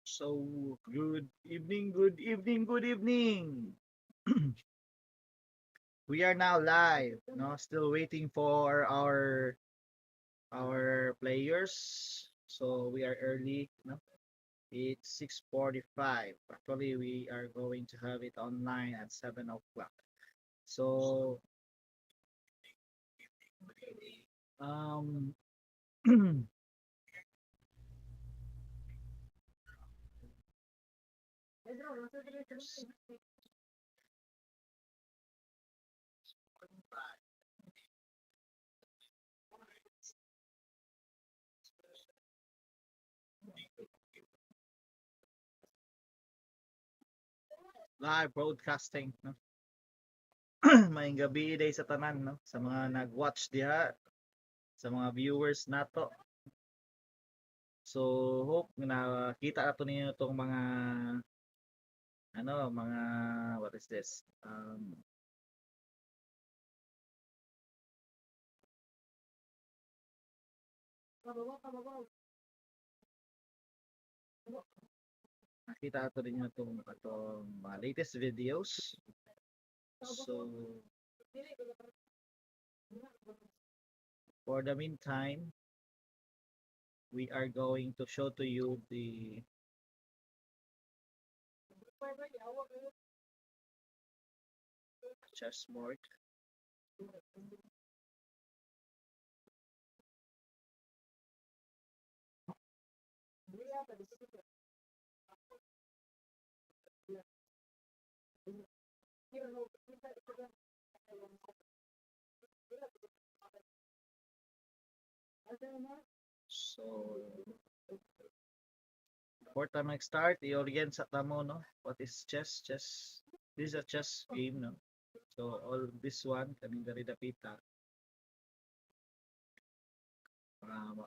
So, good evening, good evening, good evening. We are now live, no? Still waiting for our players. So we are early, no? It's 6:45. Actually, we are going to have it online at 7 o'clock. So live broadcasting, no? Maayong gabii diay sa tanan, no? Sa mga nag-watch diha, sa mga viewers nato. So hope nga nakita nato ninyo tong mga ano, mga, what is this? Nakita nato ninyo tong atong mga latest videos. So for the meantime, we are going to show to you the chessboard. So before ta mag-start, i-orient sa tamo, no? What is chess? Chess, this is a chess game, no? So all this one kaning diri dapita.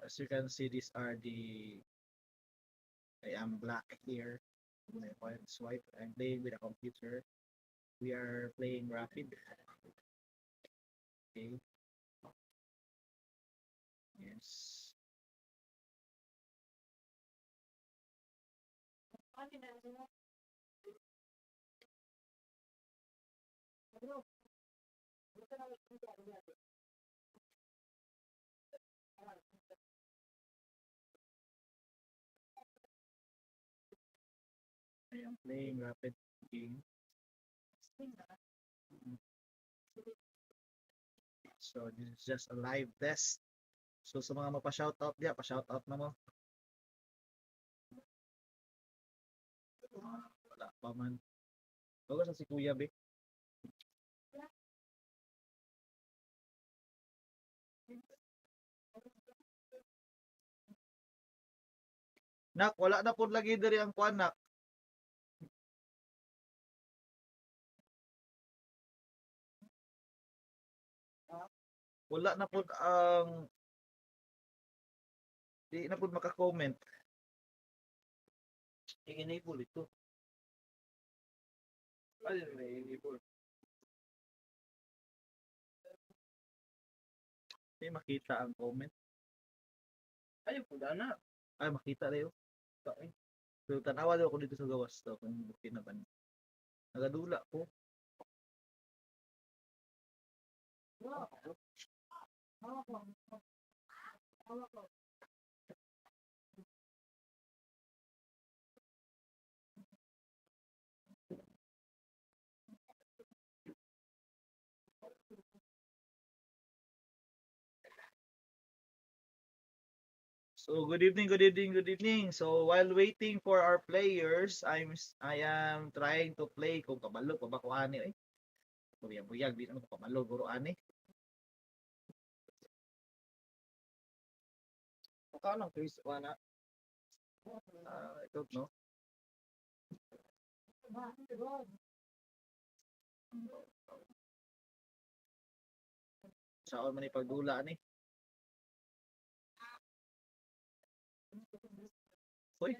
As you can see, these are the, I am black here. My opponent is white. I'm playing with a computer. We are playing rapid. Okay. Yes. I am playing rapid game. So this is just a live test. So sa mga mapa-shoutout diya, pa-shoutout na mo. Wala pa man. Bago sa si Kuya be. Nak, wala na pud lagi diri ang kuan, nak. Wala na pud ang, di na pud maka-comment. I-enable ito. Ay, may enable. Di makita ang comment. Ayaw po na. Ay, makita na yun. Pero tanawa daw ako dito sa gawas daw kung okay na ba ni. Nagadula ko. So good evening, good evening, good evening. So while waiting for our players, I am trying to play kung kabalo pa ba ko ani eh. Buyag-buyag di naman ko kabalo guro ani. Mukha ng Chris Wana. Ah, I don't know. Saon man ni pagdula ani? Uy,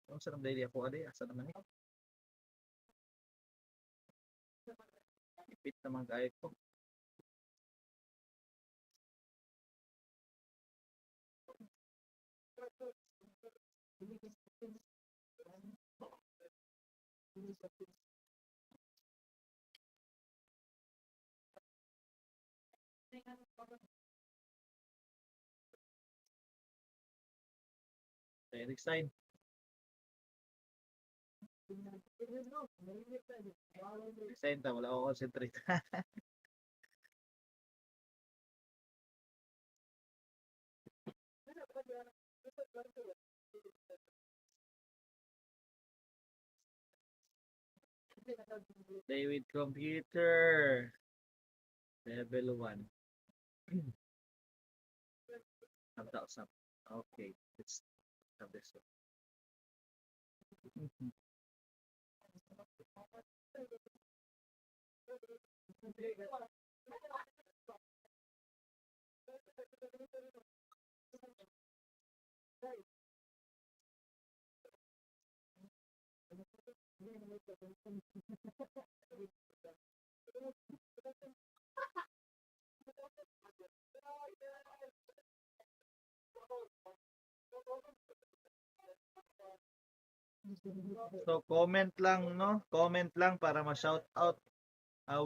unsa naman dili ako ani? Asa naman ni? Ipit naman kaayo ko. Eric sign. Resign ta, wala ako concentrate. Play with computer. Level 1. Have. Okay, let's have this one. So comment lang, no? Comment lang para ma-shout out.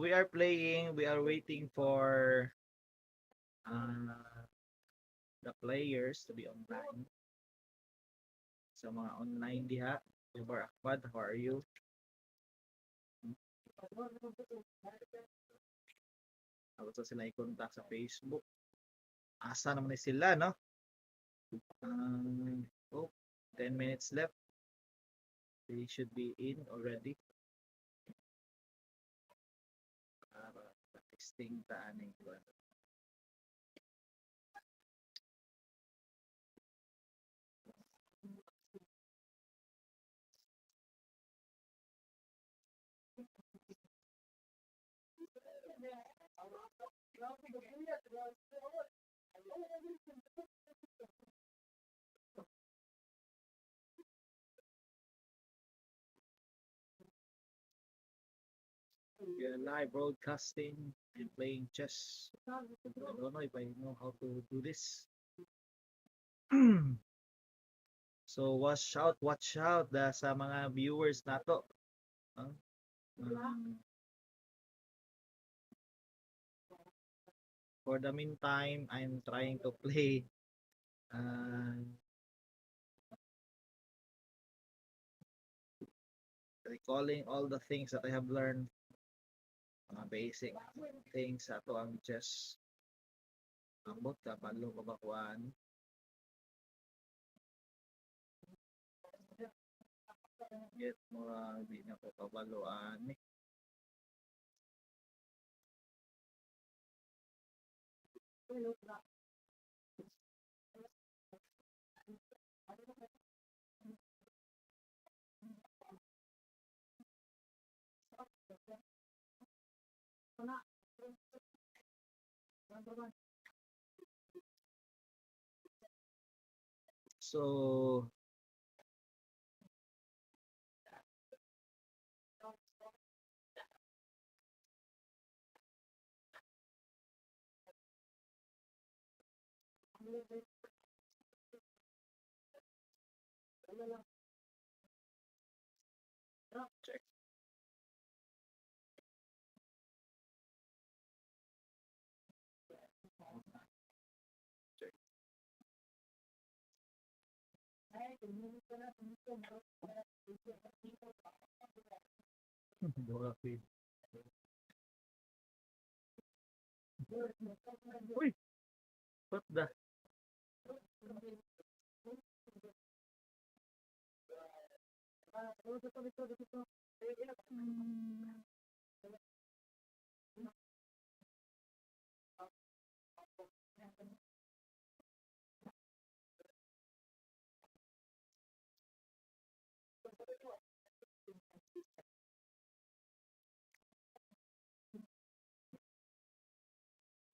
We are playing, we are waiting for the players to be online. Sa mga online diha, Ubar Akbad, how are you? Ako sa sila i-contact sa Facebook. Asa naman ni sila, no? Oh, 10 minutes left. They should be in already. Para testing ta aning kuan. We are live broadcasting and playing chess. I don't know if I know how to do this. So watch out da sa mga viewers nato. Huh? For the meantime, I'm trying to play recalling all the things that I have learned, mga basic things sa ato ang chess. Ambot ka balo ka ba kuan? Get mura di na ko kabalo ani. So check. Check. Uy, what the?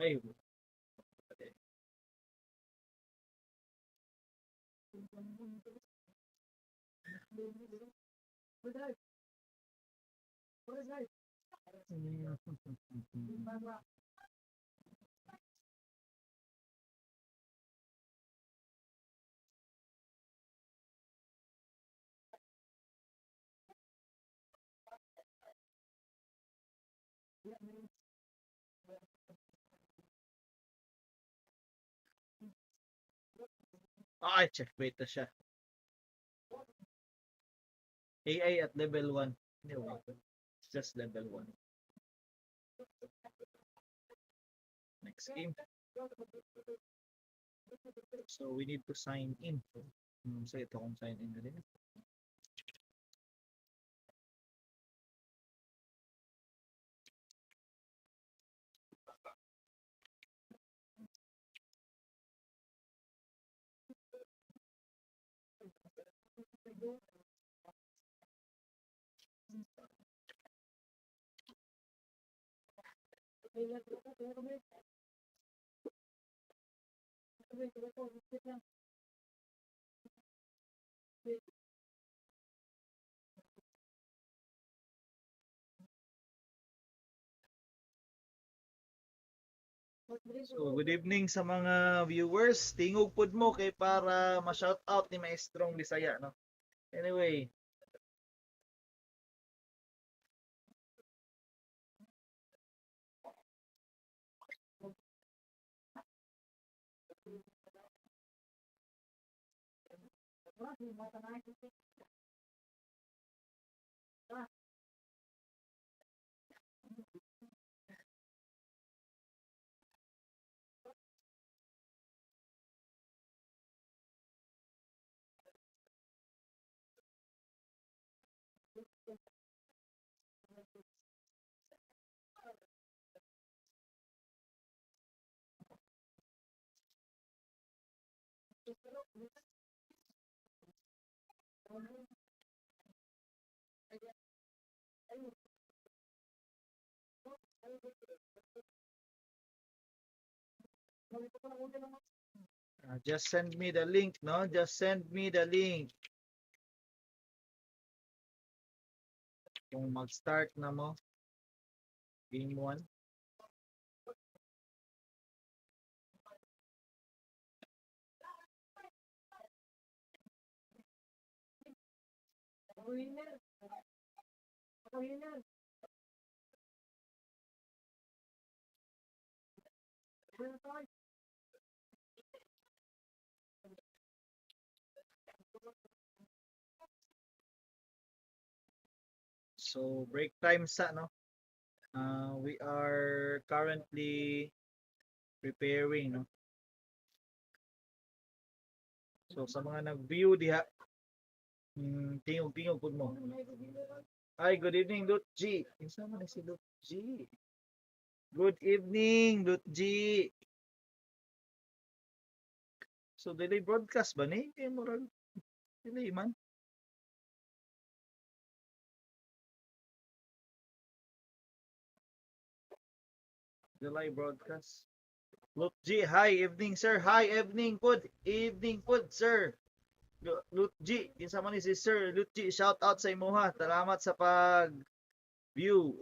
Ay, ay, checkmate na siya. AI at level 1. Anyway, it's just level 1. Next game. So we need to sign in. So ito kung sign in na din. So good evening sa mga viewers. Tingog pud mo kay para ma-shout out ni Maestrong Bisaya, no? Anyway, just send me the link, no? Just send me the link. Kung mag-start na mo, game 1. So break time sa, no? We are currently preparing, no? So sa mga nag-view diha, tingog-tingog pud mo. Ay, good evening, Lut G. Kinsa man si Lut G? Good evening, Lut G. So dili broadcast ba ni? Kay murag dili man. Delay broadcast. Lut G, hi, evening sir. Hi, evening pud. Evening pud, sir. Lut G, kinsa man ni si Sir Lut G, shout out sa imuha. Salamat sa pag view.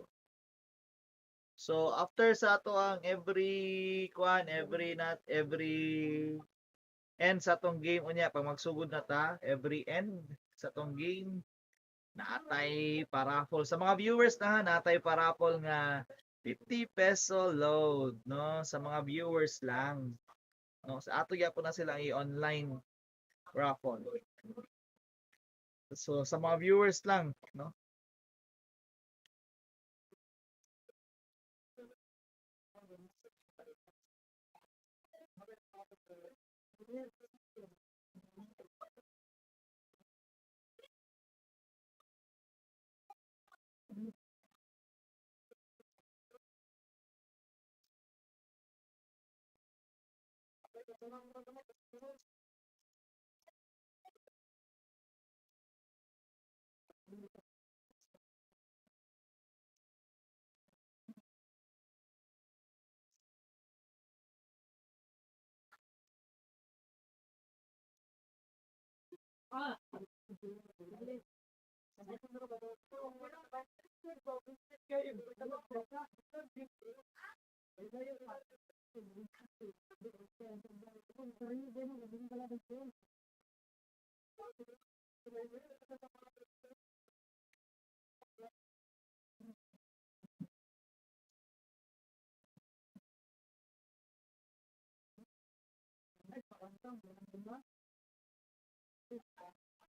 So after sa ato ang every kuan, every not every end sa atong game unya pag magsugod na ta, every end sa atong game naatay paraffle sa mga viewers na ha, naatay paraffle nga 50 peso load, no, sa mga viewers lang, no. Sa ato gyapon na silang i-online raffle. So sa mga viewers lang, no.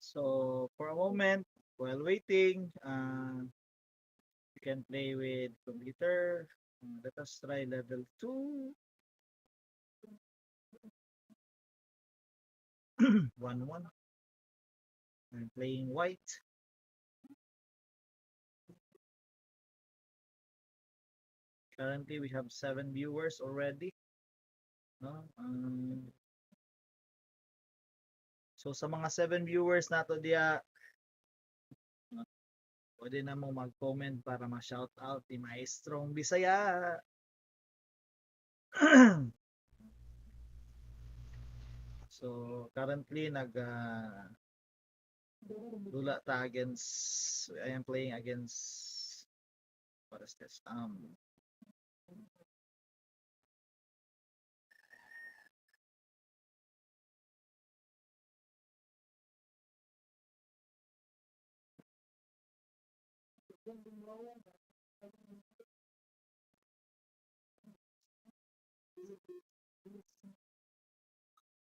So for a moment, while waiting, you can play with computer. Let us try level 2. 1-1. I'm playing white. Currently, we have 7 viewers already. No? So sa mga 7 viewers nato diya, pwede na mo mag-comment para ma-shout out ni Maestrong Bisaya. So currently nag dula ta against, I am playing against, what is this?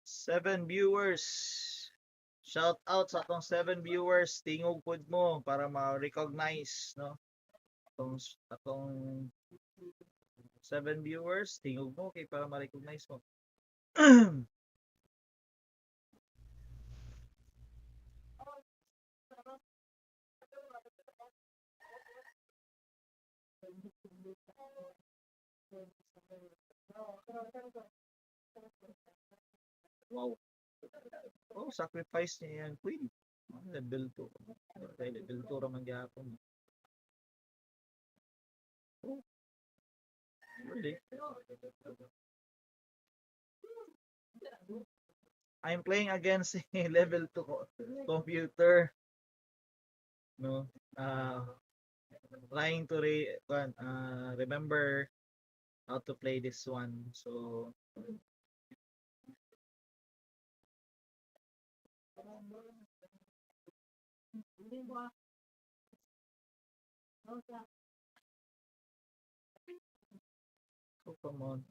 7 viewers. Shout out sa atong 7 viewers. Tingog pud mo para ma-recognize, no? Atong 7 viewers, tingog mo kay para ma-recognize mo. Wow. Oh, sacrifice niya yan, queen. Oh, level 2. Okay, level 2 raman gihapon. Oh. Really? I'm playing against a level 2 computer. No? Trying to remember how to play this one. So oh, come on.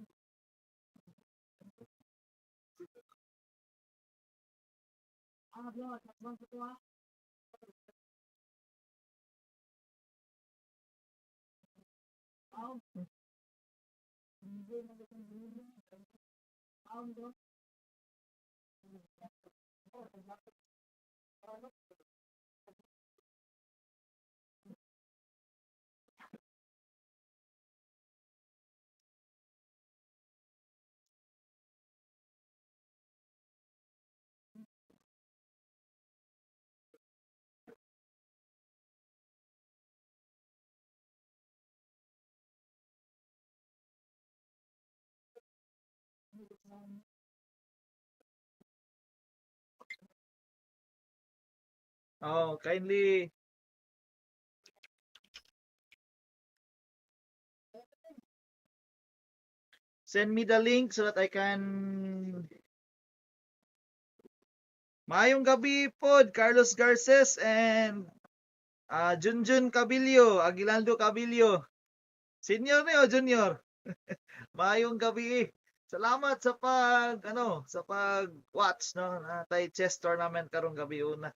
Oh, kindly send me the link so that I can. Maayong gabi pod, Carlos Garces and Junjun Cabilio, Aguinaldo Cabilio. Senior ni o junior? Maayong gabi. Salamat sa pag-watch, no, natay chess tournament karong gabi una.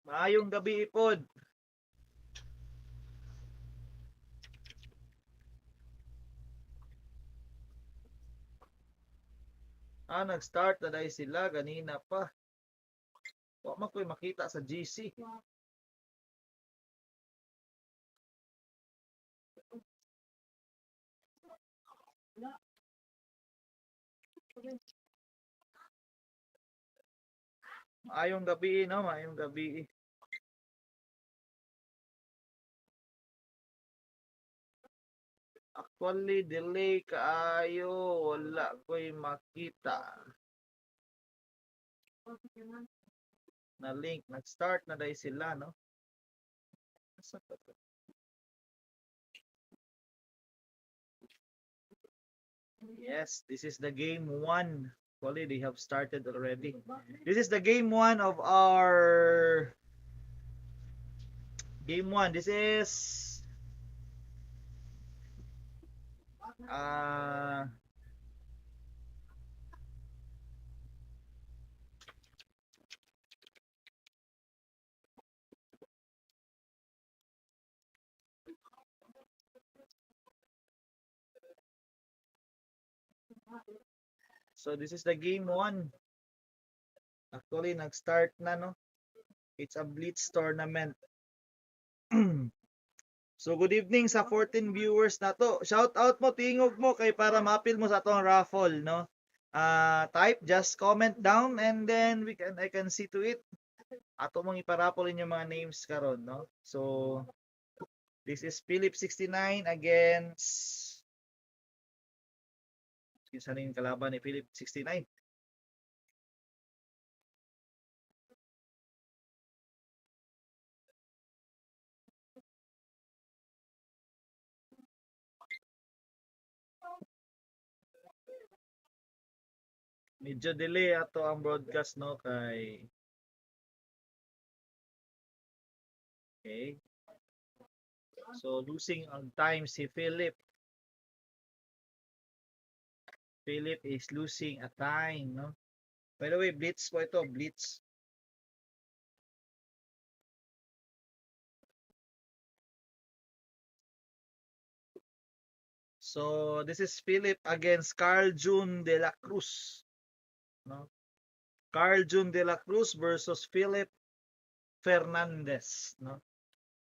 Maayong gabi pod. Ah, nag-start na dahil sila ganina pa. Wa man ko'y makita sa GC. Maayong gabi, no? Maayong gabi. Actually, delay kaayo. Wala ko'y makita na link. Nag-start na dahil sila, no? Asa pa to? Yes, this is the game 1. Actually, they have started already. This is the game 1 of our game 1. This is so this is the game 1. Actually, nag-start na, no? It's a blitz tournament. So good evening sa 14 viewers na to. Shout out mo, tingog mo kay para maapil mo sa atong raffle, no? Type, just comment down and then we can I can see to it. Ato mong iparaffle inyong mga names karon, no? So this is Philip 69 against, kinsa ning kalaban ni Philip 69? Medyo delay ato ang broadcast, no, kay okay. So losing on time si Philip. Philip is losing a time, no? By the way, blitz po ito, blitz. So this is Philip against Carl June de la Cruz, no? Carl June de la Cruz versus Philip Fernandez, no?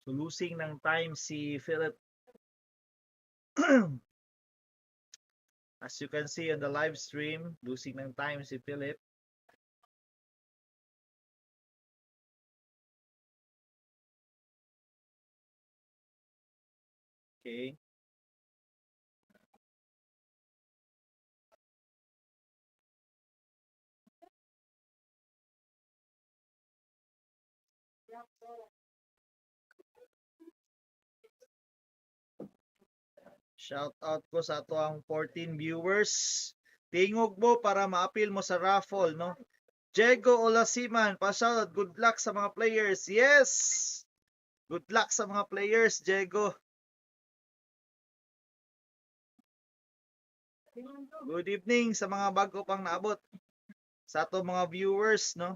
So losing ng time si Philip. As you can see on the live stream, losing ng time si Philip. Okay. Shout out ko sa ato ang 14 viewers. Tingog mo para maapil mo sa raffle, no? Diego Olasiman, pa-shoutout. Good luck sa mga players. Yes! Good luck sa mga players, Diego. Good evening sa mga bago pang naabot sa ato mga viewers, no?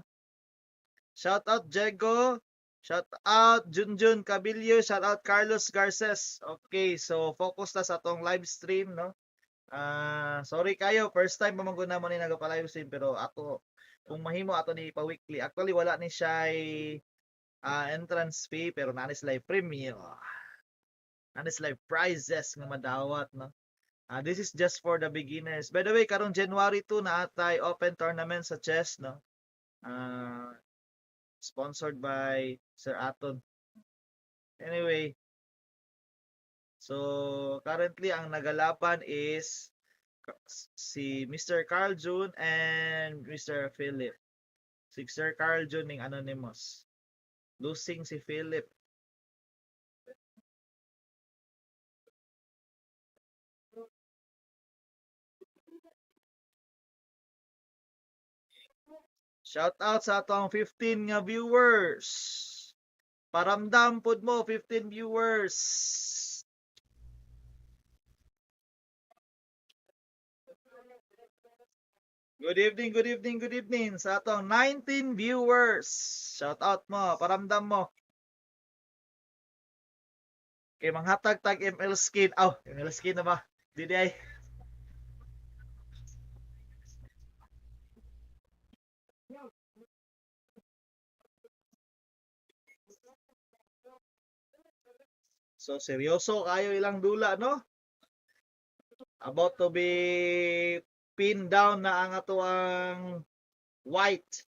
Shout out Diego. Shout out Junjun Cabillo, shout out Carlos Garces. Okay, so focus na sa atong live stream, no? Sorry kayo, first time pa man gud namo ni nagpa-live stream, pero ato kung mahimo ato ni pa weekly. Actually wala ni siya entrance fee, pero naa ni sila premium. Naa ni sila prizes nga madawat, no? This is just for the beginners. By the way, karong January 2 na atay open tournament sa chess, no? Sponsored by Sir Aton. Anyway, so currently ang nagalaban is si Mr. Carl June and Mr. Philip. Si Sir Carl June ning anonymous. Losing si Philip. Shout out sa atong 15 nga viewers. Paramdam pud mo 15 viewers. Good evening, good evening, good evening sa atong 19 viewers. Shout out mo, paramdam mo. Kay manghatag tag ML skin. Aw, ML skin na ba? Di di ay. So seryoso kayo ilang dula, no? About to be pinned down na ang atoang white.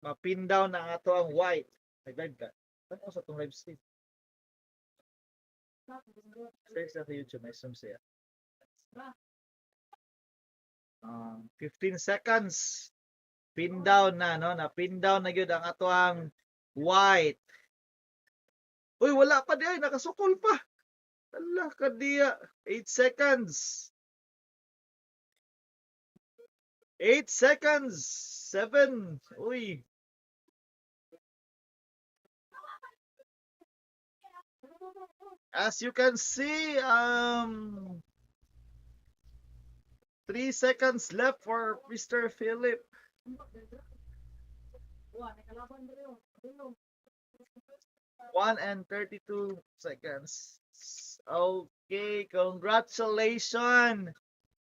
Ma-pin down na ang atoang white. Nag-live ka? Ano sa itong live stream? Search na sa YouTube, may stream siya. 15 seconds. Pin down na, no? Na pin down na gyud ang atoang white. Uy, wala pa diay, nakasukol pa. Ala, kadiya. 8 seconds. 8 seconds. 7. Uy. As you can see, 3 seconds left for Mr. Philip. 1 and 32 seconds. Okay, congratulations.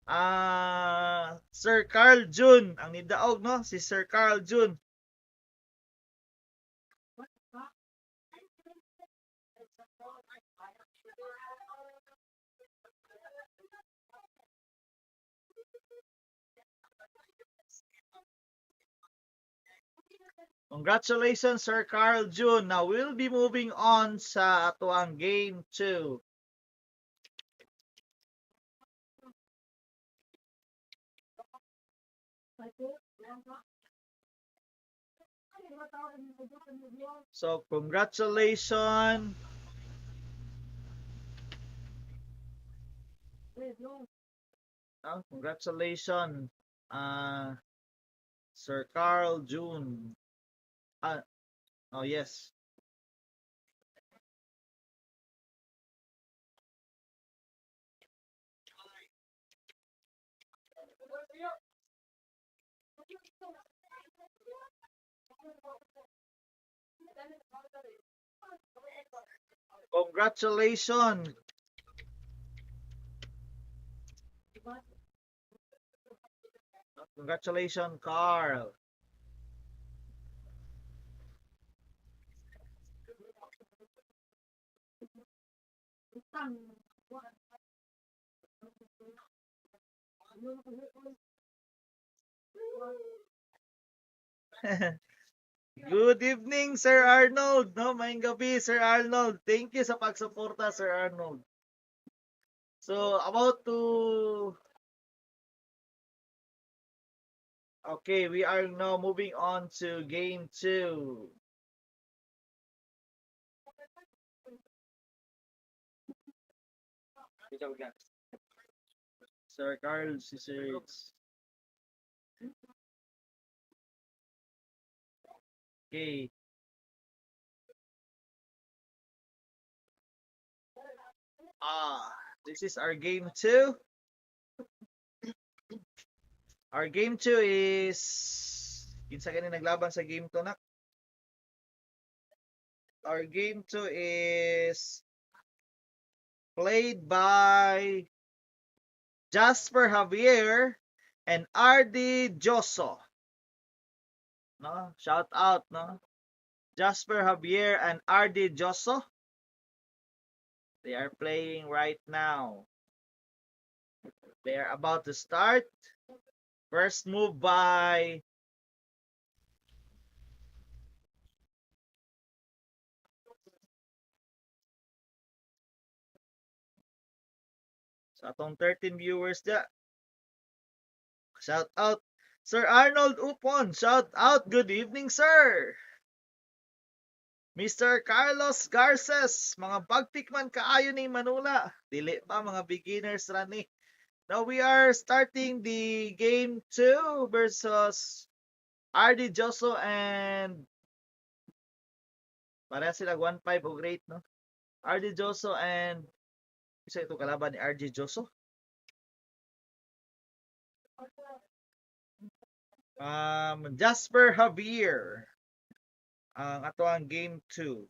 Ah, Sir Carl Jun, ang nidaog, no? Si Sir Carl Jun. Congratulations, Sir Carl Jun. Now we'll be moving on sa atoang game 2. So, congratulations. Ah, congratulations, Sir Carl Jun. Ah, oh yes. Congratulations. Congratulations, Carl. Good evening, Sir Arnold. No, maayong gabi, Sir Arnold. Thank you sa pagsuporta, Sir Arnold. So, about to Okay, we are now moving on to game 2. Sir Carl, si Sir Okay. Ah, this is our game 2. Our game 2 is, kinsa gani naglaban sa game 2 nak? Our game 2 is played by Jasper Javier and RD Joso. No? Shout out, no? Jasper Javier and RD Joso. They are playing right now. They are about to start. First move by sa atong 13 viewers dya. Shout out Sir Arnold Upon. Shout out. Good evening, sir. Mr. Carlos Garces, mga bagtikman kaayo ni Manula. Dili pa, mga beginners ra ni. Now we are starting the game 2 versus RD Joso and pareha sila 1-5 og rate, no? RD Joso and isa ito kalaban ni RG Joso. Jasper Javier ang ato ang game 2.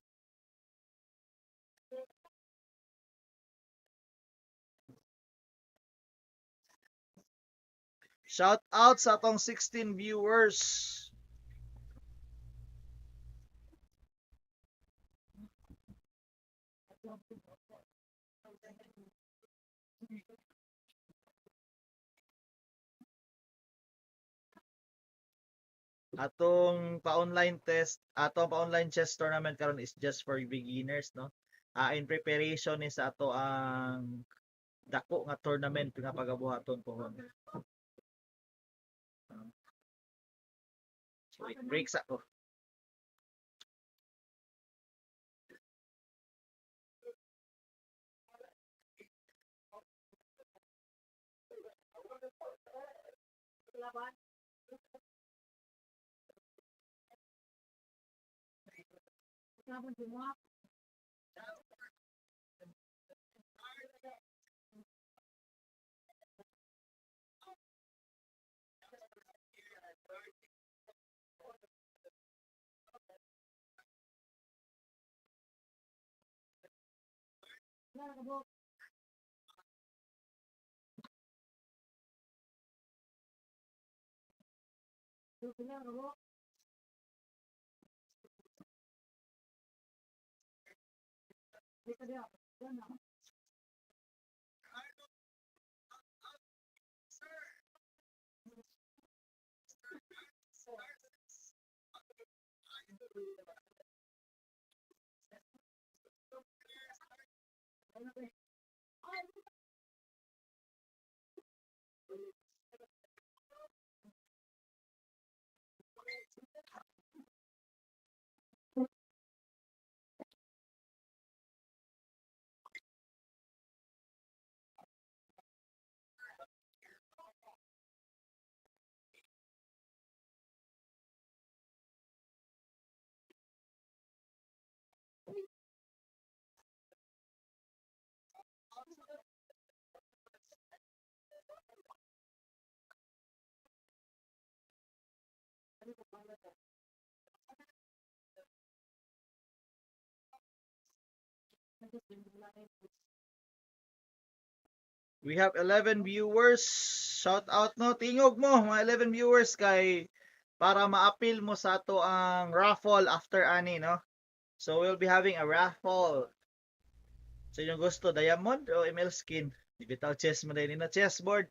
Shout out sa atong 16 viewers. Atong pa-online test, atong pa-online chess tournament karon is just for beginners, no? In preparation ni sa ato ang dako nga tournament nga pagabuhaton pohon. So wait, break sa ko. We have 11 viewers. Shout out, no. Tingog mo mga 11 viewers kay para ma-appeal mo sa ato ang raffle after ani, no. So we'll be having a raffle. So yung gusto diamond o ML skin. Di bitaw chess mo din na chessboard.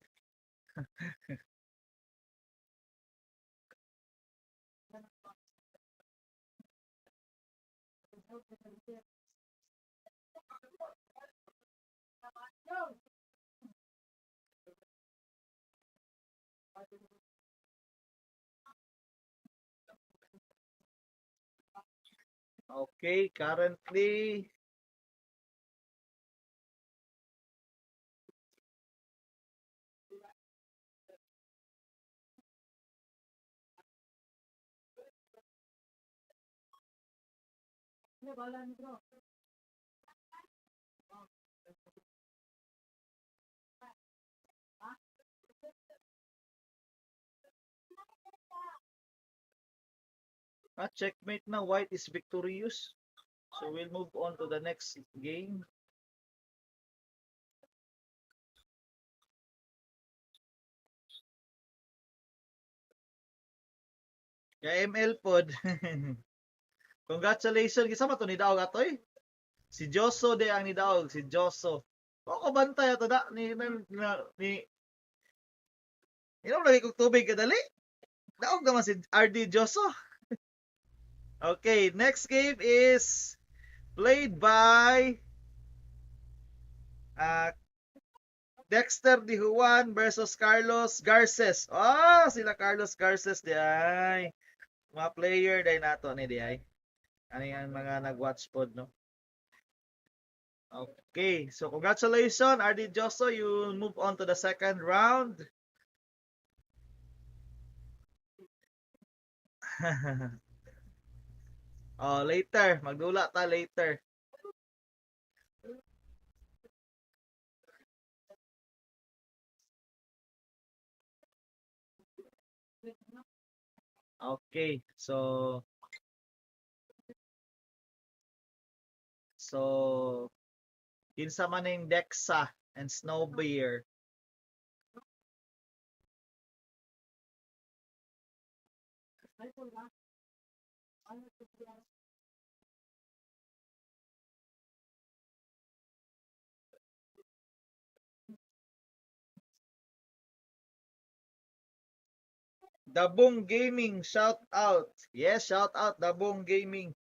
Okay, currently checkmate na. White is victorious. So we'll move on to the next game. KML pod. Congratulations. Kinsa man to nidaog atoy? Si Joso de ang nidaog, si Joso. Ako bantay ato da ni ni, ni Inom lagi kog tubig kadali. Daog naman si RD Joso. Okay, next game is played by Dexter Di Juan versus Carlos Garces. Sila Carlos Garces di ay. Mga player day nato ni di ay. Ano yan mga nag-watch pod, no? Okay, so congratulations RD Joso, you move on to the second round. Oh, later, magdula ta later. Okay, so kinsa man ning Dexa and Snowbeer? Dabong Gaming, shout out. Yes, shout out Dabong Gaming.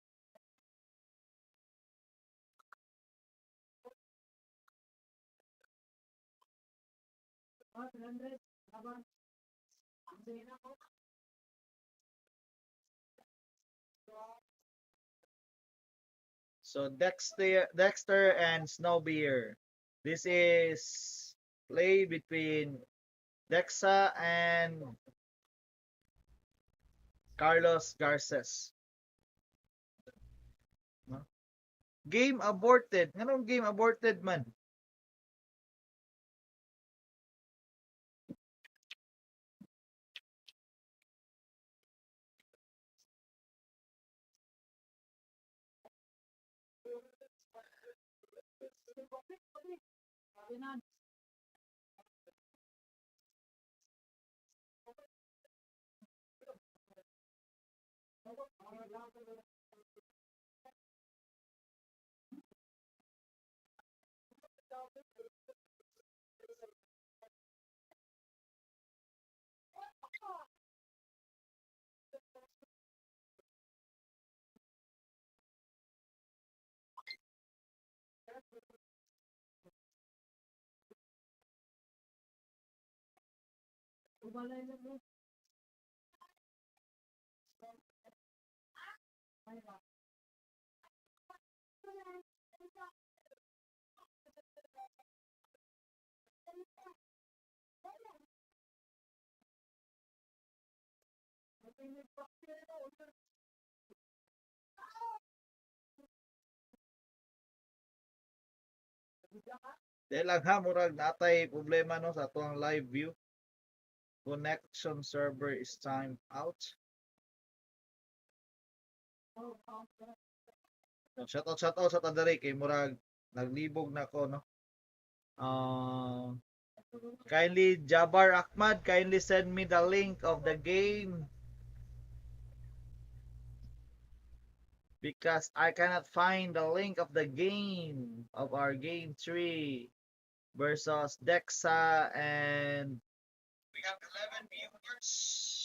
So Dexter and Snowbeer. This is play between Dexa and Carlos Garces. No? Game aborted. Nganong game aborted man? Dahil lang ha, murag natay problema, no, sa atuang live view. Connection server is time out. Shout out sa tadari kay murag naglibog na ko, no. Kindly Jabar Ahmad, kindly send me the link of the game because I cannot find the link of the game of our game 3 versus Dexa, and we have 11 viewers.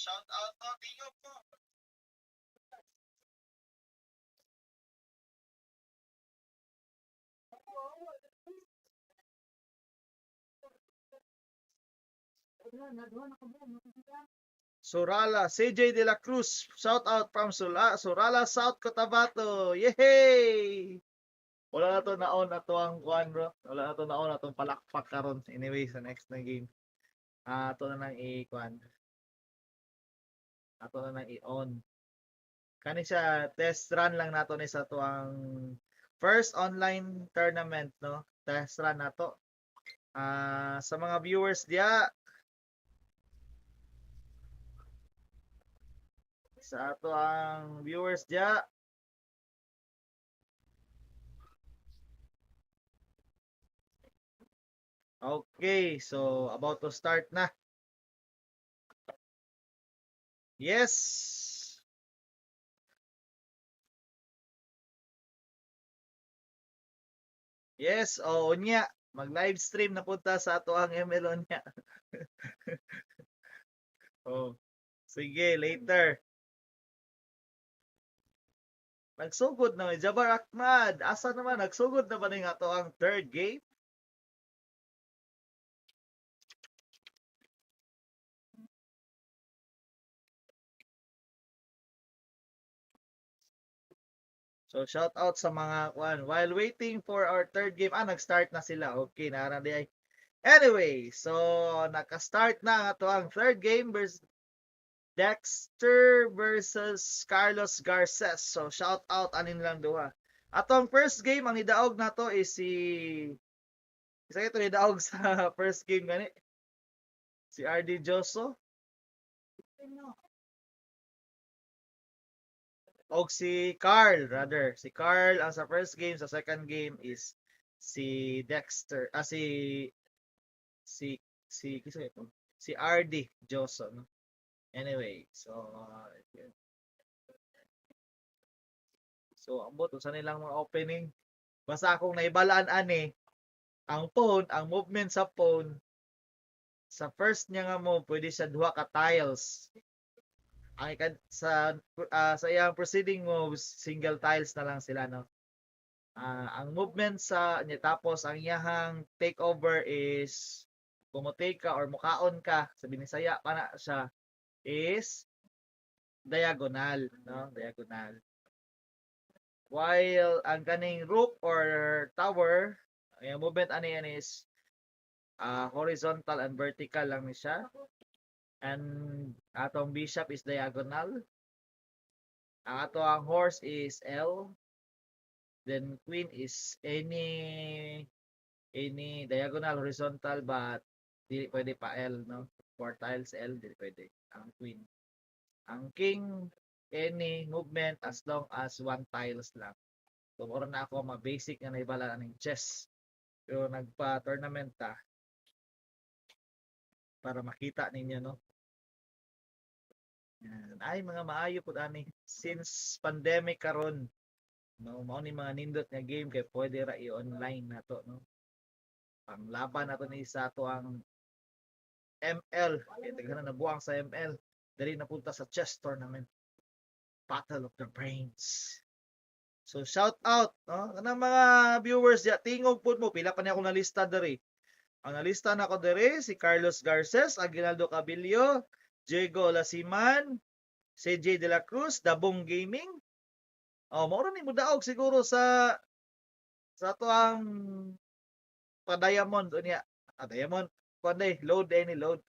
Shout out to Tingog po. Surala, CJ De La Cruz, shout out from Surala, South Cotabato. Yay! Wala na to naon ato ang kuan, bro. Wala na to naon atong palakpak karon. Anyway, sa next na game. Ah, ato na nang i-kuan. Ato na nang i-on. Kani siya, test run lang nato ni sa atuang first online tournament, no. Test run nato. Ah, sa mga viewers diya sa ato ang viewers diya. Okay, so about to start na. Yes. Yes, oh, unya, mag-live stream na punta sa ato ang ML unya. Oh. Sige, later. Nagsugod na Jabar Ahmad. Asa naman nagsugod na ba ning ato ang third game? So shout out sa mga kuan while waiting for our third game. Ah, nag-start na sila. Okay, naa di ay. Anyway, so naka-start na ang ato ang third game versus Dexter versus Carlos Garces. So shout out anin lang duha. Atong first game, ang nidaog nato is si isa ito nidaog sa first game gani. Si RD Joso og si Carl, rather. Si Carl ang sa first game, sa second game is si Dexter, ah, si si si kinsa ito? Si RD Joso, no? Anyway, so yun. So ambot unsa nilang mga opening. Basta akong naibalaan ani, ang pawn, ang movement sa pawn sa first niya nga move, pwede siya duha ka tiles. Ang sa iyang proceeding moves, single tiles na lang sila, no? Ang movement sa niya, tapos ang iyahang takeover is kung mo-take ka or mukaon ka sa Binisaya pa na siya is diagonal, no? Diagonal. While ang kaning rook or tower, ang movement ani yan is horizontal and vertical lang ni siya. And atong bishop is diagonal. Ang ato ang horse is L. Then queen is any diagonal, horizontal, but dili pwede pa L, no? Four tiles L, dili pwede ang queen. Ang king, any movement as long as one tiles lang. So mura na ako ma basic nga naibala aning chess. Pero nagpa-tournament ta para makita ninyo, no? Yan. Ay, mga maayo pud ani since pandemic karon, no? Mao ni mga nindot nga game kay pwede ra i-online nato, no? Panglaban nato ni sa ato ang ML kay daghan na nabuang sa ML, dali na punta sa chess tournament. Battle of the Brains. So shout out, no, kanang mga viewers diya, tingog pud mo. Pila pa niya akong nalista diri. Ang nalista nako diri si Carlos Garces, Aguinaldo Cabillo, Diego Lasiman, CJ De La Cruz, Dabong Gaming. Oh, mao ra ni mudaog siguro sa ato ang pa-diamond unya. Ah, diamond kuan day, load any load.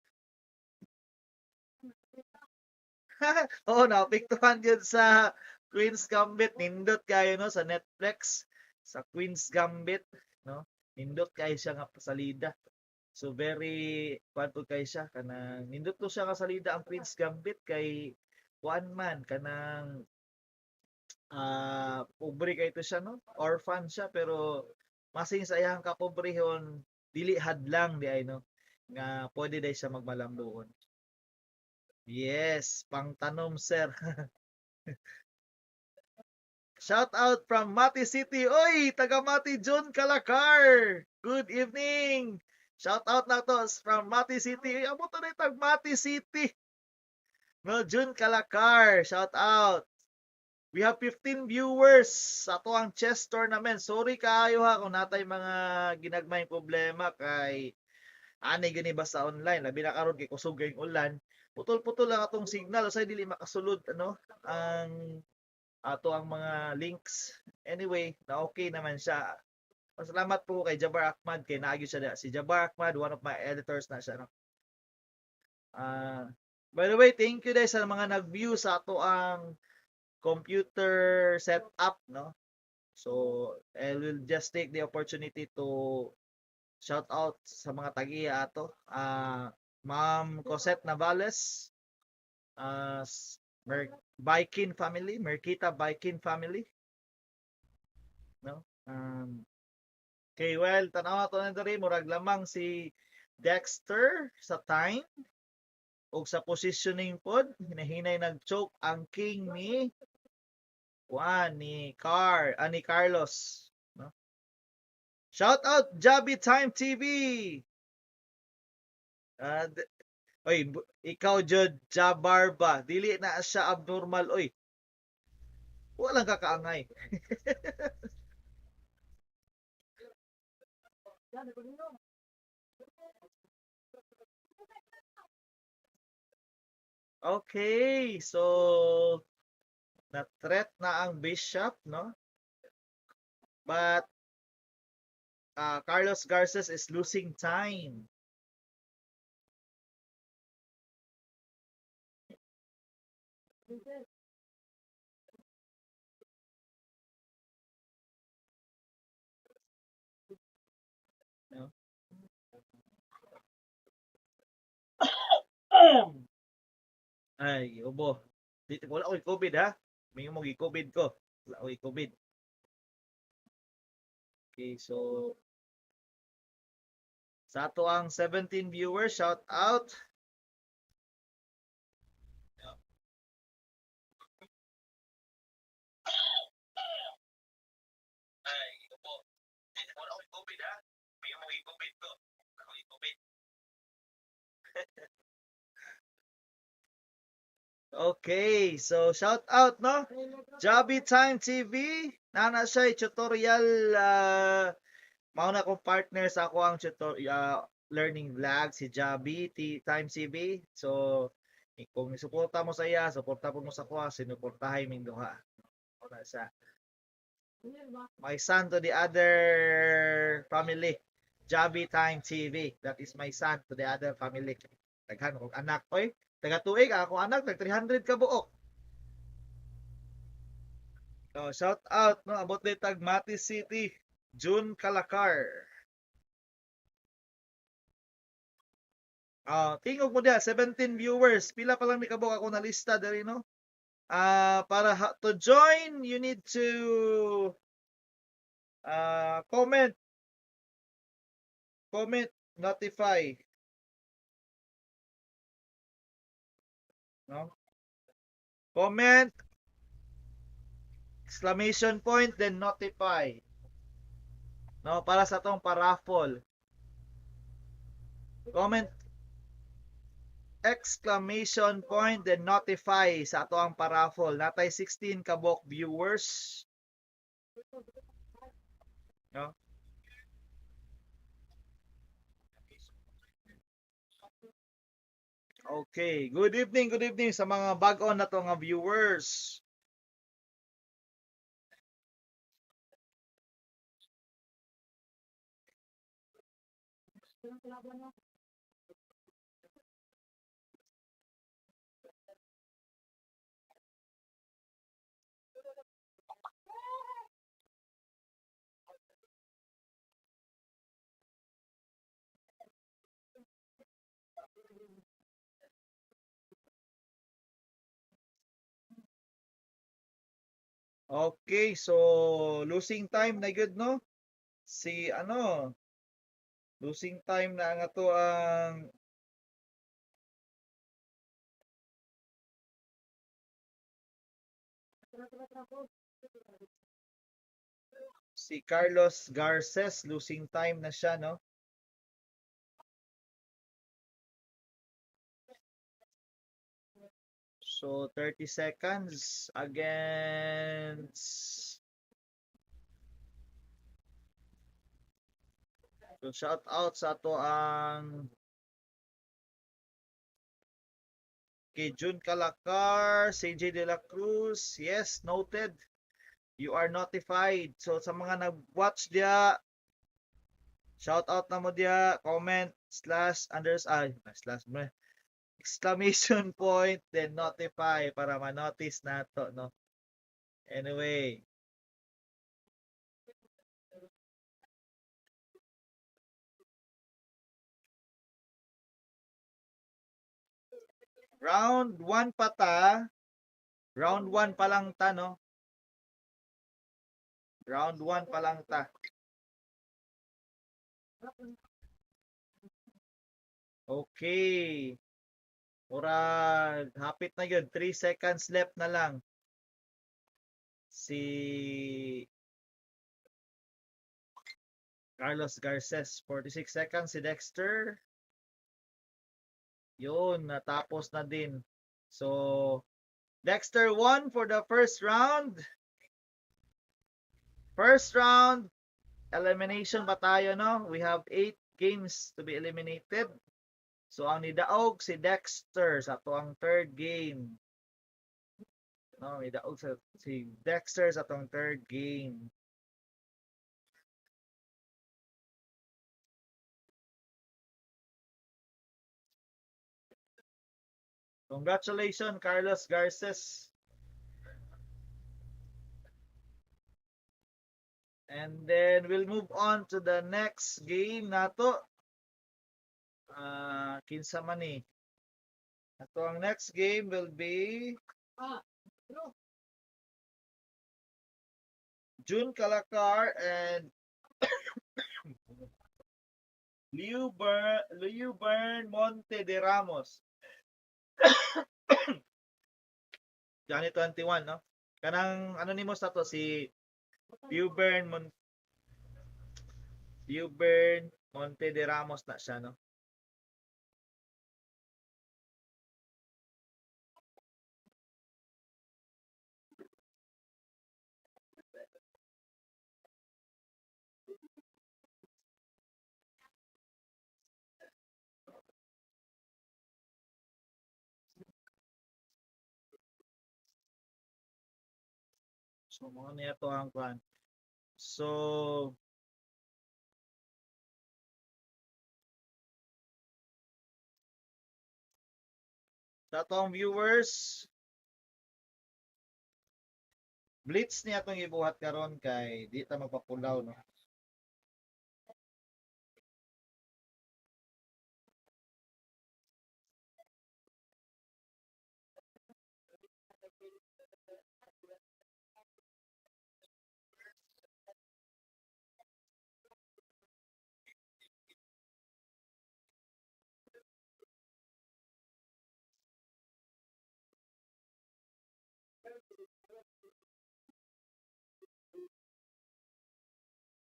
Oo, naapektuhan yun sa Queen's Gambit. Nindot kayo, no, sa Netflix sa Queen's Gambit, no? Nindot kayo siya nga pasalida. So very kuan pud kayo siya, kanang nindot to siya nga salida ang Queen's Gambit kay kuan man, kanang pobre kay to siya, no? Orphan siya, pero masing sa iyang kapobrehon dili hadlang di ay, no, nga pwede day siya magmalambuon. Yes, pangtanom, sir. Shout out from Mati City. Oy, taga Mati, John Kalakar. Good evening. Shout out na to from Mati City. Uy, amo to na tag Mati City. No, June Kalakar. Shout out. We have 15 viewers sa ato ang chess tournament. Sorry kaayo ha kung natay mga ginagmayng problema kay ani gani ba sa online, labi na karon kay kusog kayong ulan. Putol-putol lang atong signal, usay dili makasulod ano ang ato ang mga links. Anyway, na okay naman siya. Pasalamat po kay Jabar Ahmad kay naagyo siya da. Si Jabar Ahmad, one of my editors na siya, no. By the way, thank you guys sa mga nag-view sa ato ang computer setup, no? So, I will just take the opportunity to shout out sa mga tagiya ato. Ma'am Cosette Navales, Bikin family, Merkita Bikin family. No? Okay, well, tanawa to na diri, murag lamang si Dexter sa time ug sa positioning pod, hinahinay nag-choke ang king ni Juan ni Car, ah, ni Carlos, no? Shout out Jabi Time TV. Oy, ikaw jud Jabar ba? Dili na siya abnormal, oy. Walang kakaangay. Okay, so na-threat na ang bishop, no? But Carlos Garces is losing time. No? Ay, ubo. Dito wala ko'y COVID ha. May mo COVID ko. Wala ko'y COVID. Okay, so sa ato ang 17 viewers, shout out. Ay, ubo. Dito wala ko'y COVID ha. May mo COVID ko. Wala ko'y COVID. Okay, so shout out, no? Jabi Time TV, nana siya tutorial, mao na akong partner sa ako ang tutorial learning vlog si Jabi T Time TV. So kung suporta mo sa iya, suporta po mo sa kuha, sinuportahay ming duha. Mao na siya. My son to the other family. Jabi Time TV. That is my son to the other family. Daghan kog anak oy. Taga tuig ako anak tag 300 ka buok. Oh, shout out, no, abot day tag Mati City, June Calacar. Ah, tingog mo diha 17 viewers. Pila pa lang ni kabuok ako na lista diri, no? Ah, para to join, you need to comment notify, no? Comment exclamation point, then notify. No, para sa tong paraffle. Comment exclamation point, then notify sa ato ang paraffle. Natay 16 kabok viewers. No? Okay, good evening sa mga bag-o na to nga viewers. Okay, so losing time na good, no? Si ano, losing time na nga to ang si Carlos Garces, losing time na siya, no? So 30 seconds against. So shout out sa ato ang kay June Calacar, CJ De La Cruz. Yes, noted. You are notified. So sa mga nag-watch diya, shout out na mo diya, comment slash unders ay slash exclamation point, then notify para ma-notice nato, no? Anyway. Round 1 pa ta. Round 1 pa lang ta, no? Round 1 pa lang ta. Okay. Murag hapit na yun. 3 seconds left na lang. Si Carlos Garces, 46 seconds. Si Dexter. Yun, natapos na din. So, Dexter won for the first round. First round, elimination pa tayo, no? We have 8 games to be eliminated. So, ang nidaog si Dexter sa ato ang third game. No, nidaog si Dexter sa atong third game. Congratulations, Carlos Garces. And then we'll move on to the next game nato. Kinsa man ni? Ato ang next game will be June Calacar and Liu Bern Monte de Ramos. Johnny 21, no? Kanang ano nimo sa to si Liu Bern Monte de Ramos na siya, no? So mao ni ato ang kuan. So sa atong viewers, blitz ni atong ibuhat karon kay di ta magpapulaw, no.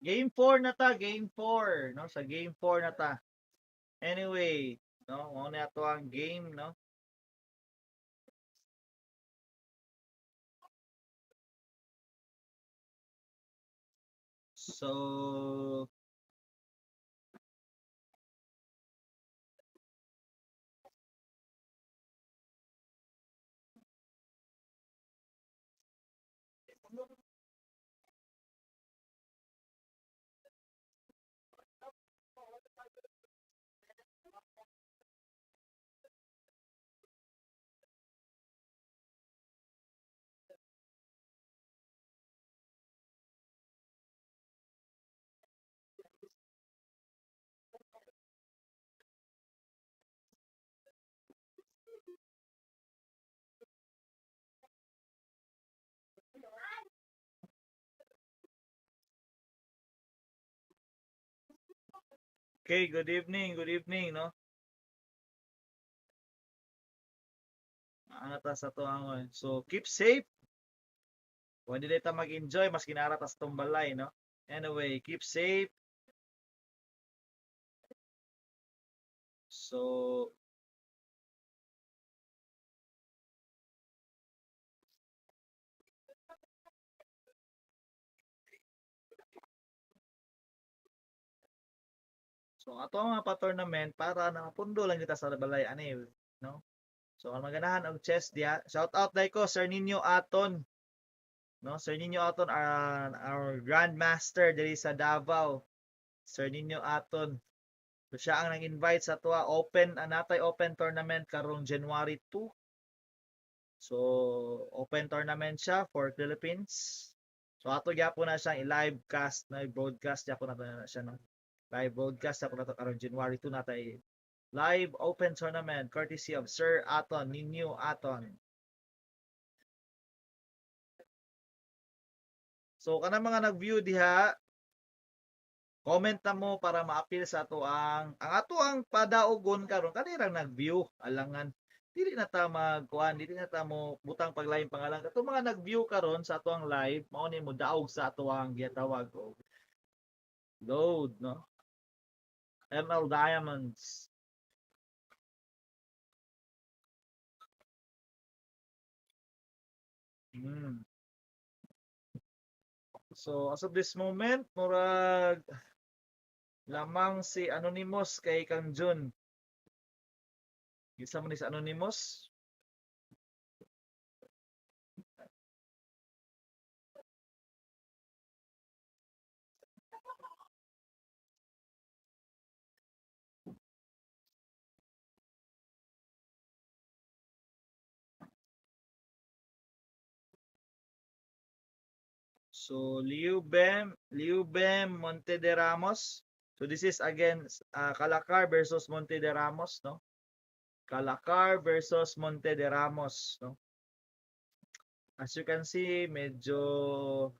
Game 4 na ta, game 4, no? Sa game 4 na ta. Anyway, no, mao ni ato ang game, no? So okay, good evening, no? Ana ta sa to ang, so keep safe. Kung hindi ta mag-enjoy, mas kinara ta sa tong balay, no? Anyway, keep safe. So ato ang mga pa-tournament para nakapundo lang kita sa balay ani, no? So kung maganahan og chess diha, shout out dai ko Sir Ninyo Aton. No, Sir Ninyo Aton, our grandmaster diri sa Davao. Sir Ninyo Aton. So siya ang nag-invite sa tuwa open anatay open tournament karong January 2. So open tournament siya for Philippines. So ato gyapon na siyang i-live cast na i-broadcast gyapon na siya, no. Live broadcast ako na to karon January 2 natay live open tournament courtesy of Sir Aton Ninyo Aton. So kanang mga nag-view diha, comment na mo para ma-appeal sa ato ang ato ang padaogon karon kanirang nag-view, alangan dili na ta magkuan, dili na ta mo butang paglain pangalan kato mga nag-view karon sa ato ang live, mao ni mo daog sa ato ang gitawag og load, no? ML Diamonds. So as of this moment, murag lamang si Anonymous kay Kang Jun. Gisa mo ni sa Anonymous? So Liu Bem Monte de Ramos. So this is again Kalakar versus Monte de Ramos, no? Kalakar versus Monte de Ramos, no? As you can see, medyo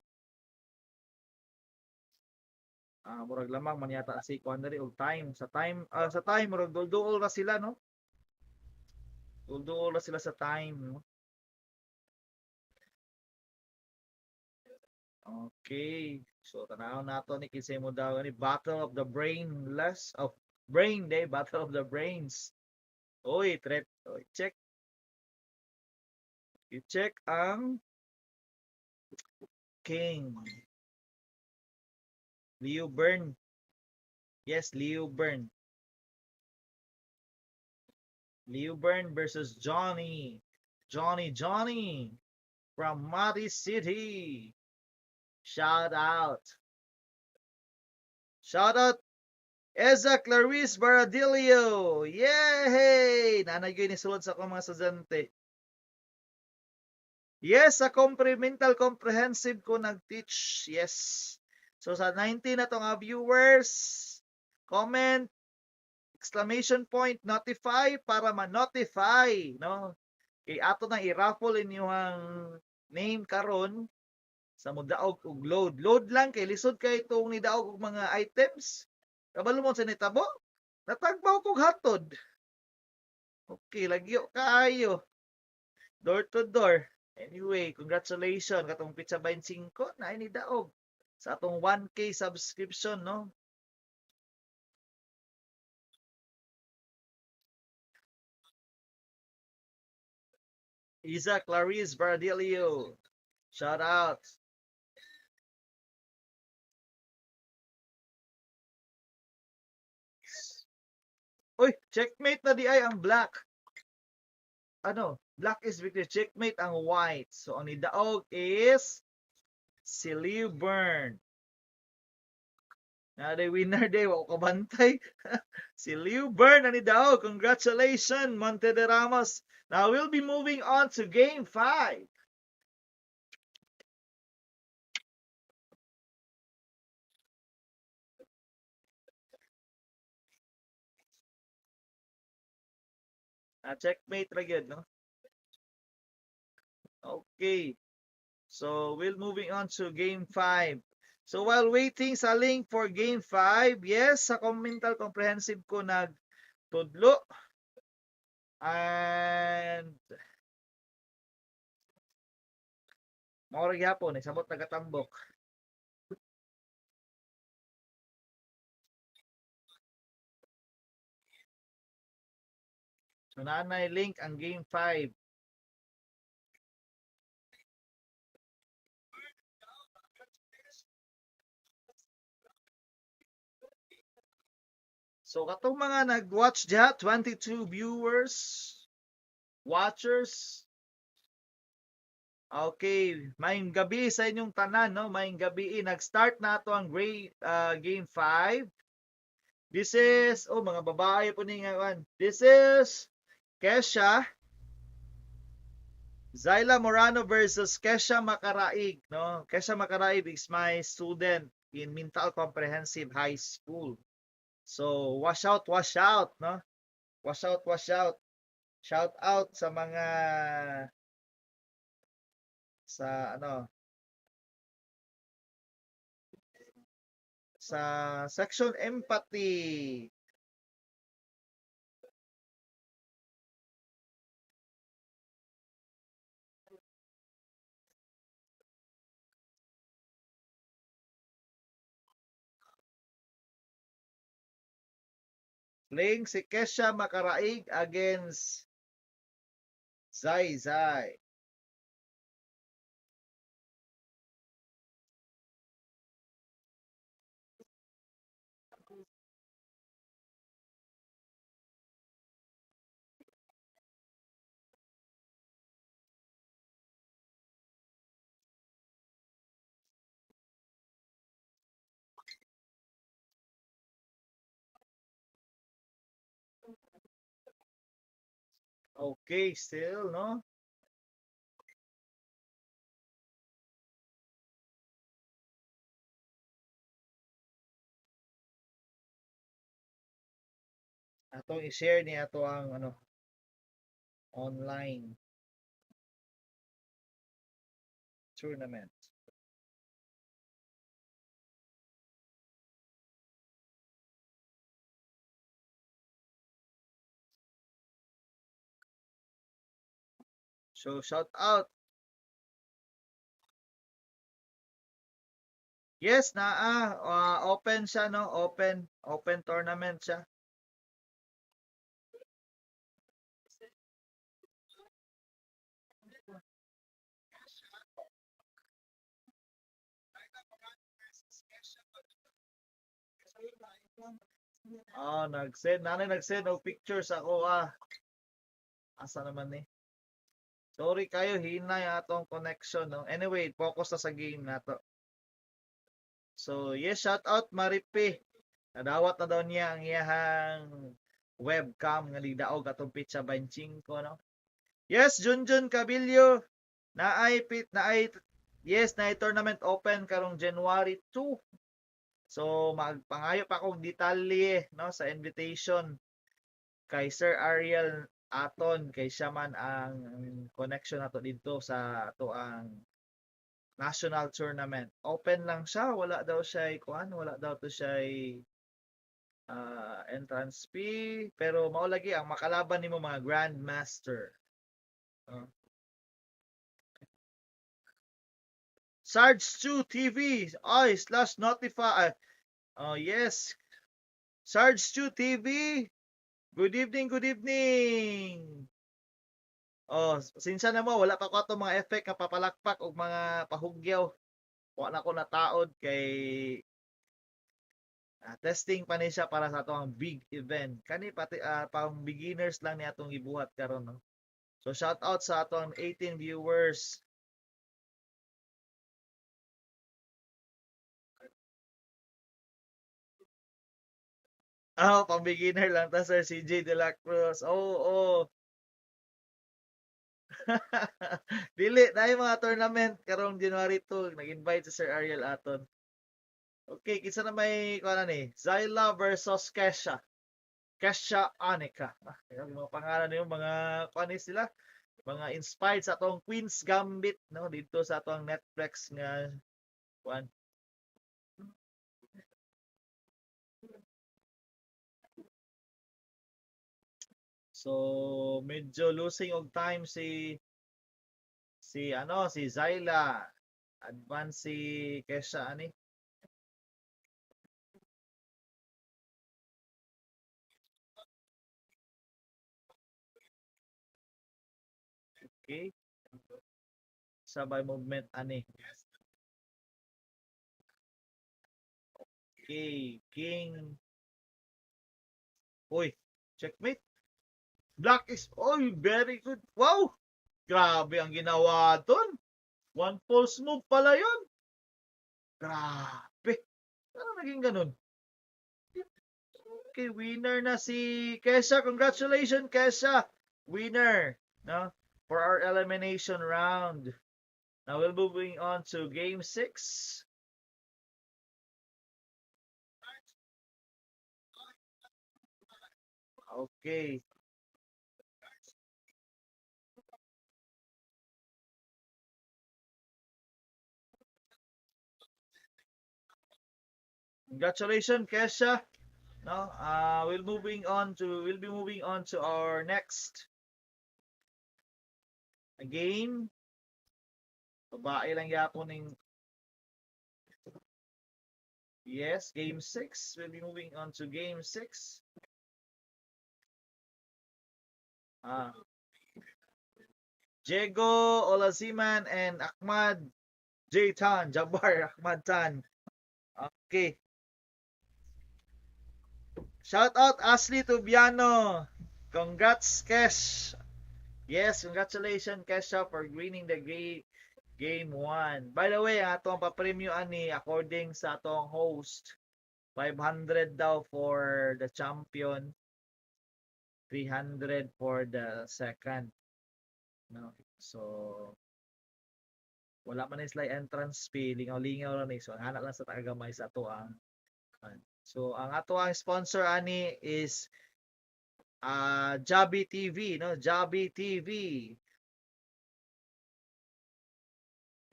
murag lamang man yata si kuan diri og time sa time, sa time murag duol ra sila, no? Duol ra sila sa time, no? Okay. So tanaw nato ni kinsay mo daw ni Battle of the Brainless of Brain Day, Battle of the Brains. Oy, threat. Oy, check. I-check ang King. Leo Byrne. Yes, Leo Byrne. Leo Byrne versus Johnny. Johnny, Johnny. From Mati City. Shout out. Shout out Eza Clarice Baradillo. Yay! Naa nay ni sulod sa akong mga estudyante. Yes, sa Mental Comprehensive ko nag-teach. Yes. So sa 90 na to nga viewers, comment exclamation point notify para ma-notify, no? Kay ato nang i-raffle inyong name karon sa modaog og load. Load lang kay lisod kay itong nidaog og mga items. Kabalo mo sa nitabo? Natagbaw kog hatod. Okay, lagyo kaayo. Door to door. Anyway, congratulations katong Pizza 25 na ni daog sa atong 1K subscription, no? Isa Clarice Bardilio. Shout out. Uy, checkmate na di ay ang black. Ano? Black is victory. Checkmate ang white. So, ang nidaog is si Liu Bern. Na day winner day, wa ko kabantay. Si Liu Bern ang nidaog. Congratulations, Monte de Ramos. Now, we'll be moving on to game 5. Checkmate ra gyud, no? Okay. So, we'll moving on to game 5. So, while waiting sa link for game 5, yes, sa Mental Comprehensive ko nagtudlo. And mao ra gyapon, eh, samot nagatambok. So, naanay link ang game 5. So, katong mga nag-watch diha, 22 viewers, watchers. Okay, maayong gabi sa inyong tanan, no? Maayong gabi. Nag-start na ato ang game 5. This is, oh, mga babae po ni nga. This is Kesha Zayla Morano versus Kesha Macaraig, no? Kesha Macaraig is my student in Mintal Comprehensive High School. So, wash out, no? Wash out, wash out. Shout out sa mga sa ano sa section empathy. Playing si Kesha Macaraig against Zai Zai. Okay, still, no? Atong i-share ni ato ang ano online tournament. So shout out. Yes, naa open siya, no? Open tournament siya. Oh, nag-send, nanay nag-send og pictures ako ah. Asa naman ni? Sorry kayo, hinay atong connection, no? Anyway, focus na sa game nato. So, yes, shout out Maripe. Nadawat na daw niya ang iyahang webcam nga lidaog atong pitsa 25, no? Yes, Junjun Cabillo. Naay pit naay, yes, naay tournament open karong January 2. So, magpangayo pa akong detalye, no, sa invitation kay Sir Ariel Aton, kay siya man ang connection nato didto sa ato ang national tournament. Open lang siya, wala daw siya kuan, wala daw to siya entrance fee, pero mao lagi ang makalaban nimo mga grandmaster. Sarge 2 TV ay /notify. Oh yes. Sarge 2 TV. Good evening, good evening. Oh, sinsya na mo, wala pa ko ato mga effect nga papalakpak og mga pahugyaw. Wa na ko nataod kay testing pa ni siya para sa atong big event. Kani pati pang beginners lang ni atong gibuhat karon, no. So shout out sa atong 18 viewers. Oh, pang beginner lang ta, Sir CJ De La Cruz. Oo, oh. Dili, na mga tournament karong January 2, nag-invite si Sir Ariel Aton. Okay, kinsa na may kuan ni? Zyla versus Kesha. Kesha Anika. Ah, yung mga pangalan niyo, mga kuan ni sila, mga inspired sa atong Queen's Gambit, no, dito sa atong Netflix nga kuan. So, medyo losing og time si ano, si Zyla. Advance si Kesha ani. Okay. Sabay movement ani. Okay, king. Uy, checkmate. Black is, oy, very good. Wow! Grabe ang ginawa dun. One false move pala yun. Grabe. Ano naging ganun? Okay, winner na si Kesha. Congratulations, Kesha. Winner, no? For our elimination round. Now we'll be moving on to game 6. Okay. Congratulations, Kesha. No, we'll be moving on to our next game. Babae lang yapon ning. Yes, game 6. We'll be moving on to game 6. Diego Olaziman and Ahmad J. Tan, Jabbar Ahmad Tan. Okay. Shout out Ashley Tubiano. Congrats, Kesh. Yes, congratulations, Kesha, for winning the game 1. By the way, atong papremyo ani according sa atong host, 500 daw for the champion, 300 for the second. No? So wala man is like entrance fee, lingaw-lingaw ra ni. So ang hanap lang sa tagamay sa ato ang. So ang ato ang sponsor ani is Jabi TV, no? Jabi TV.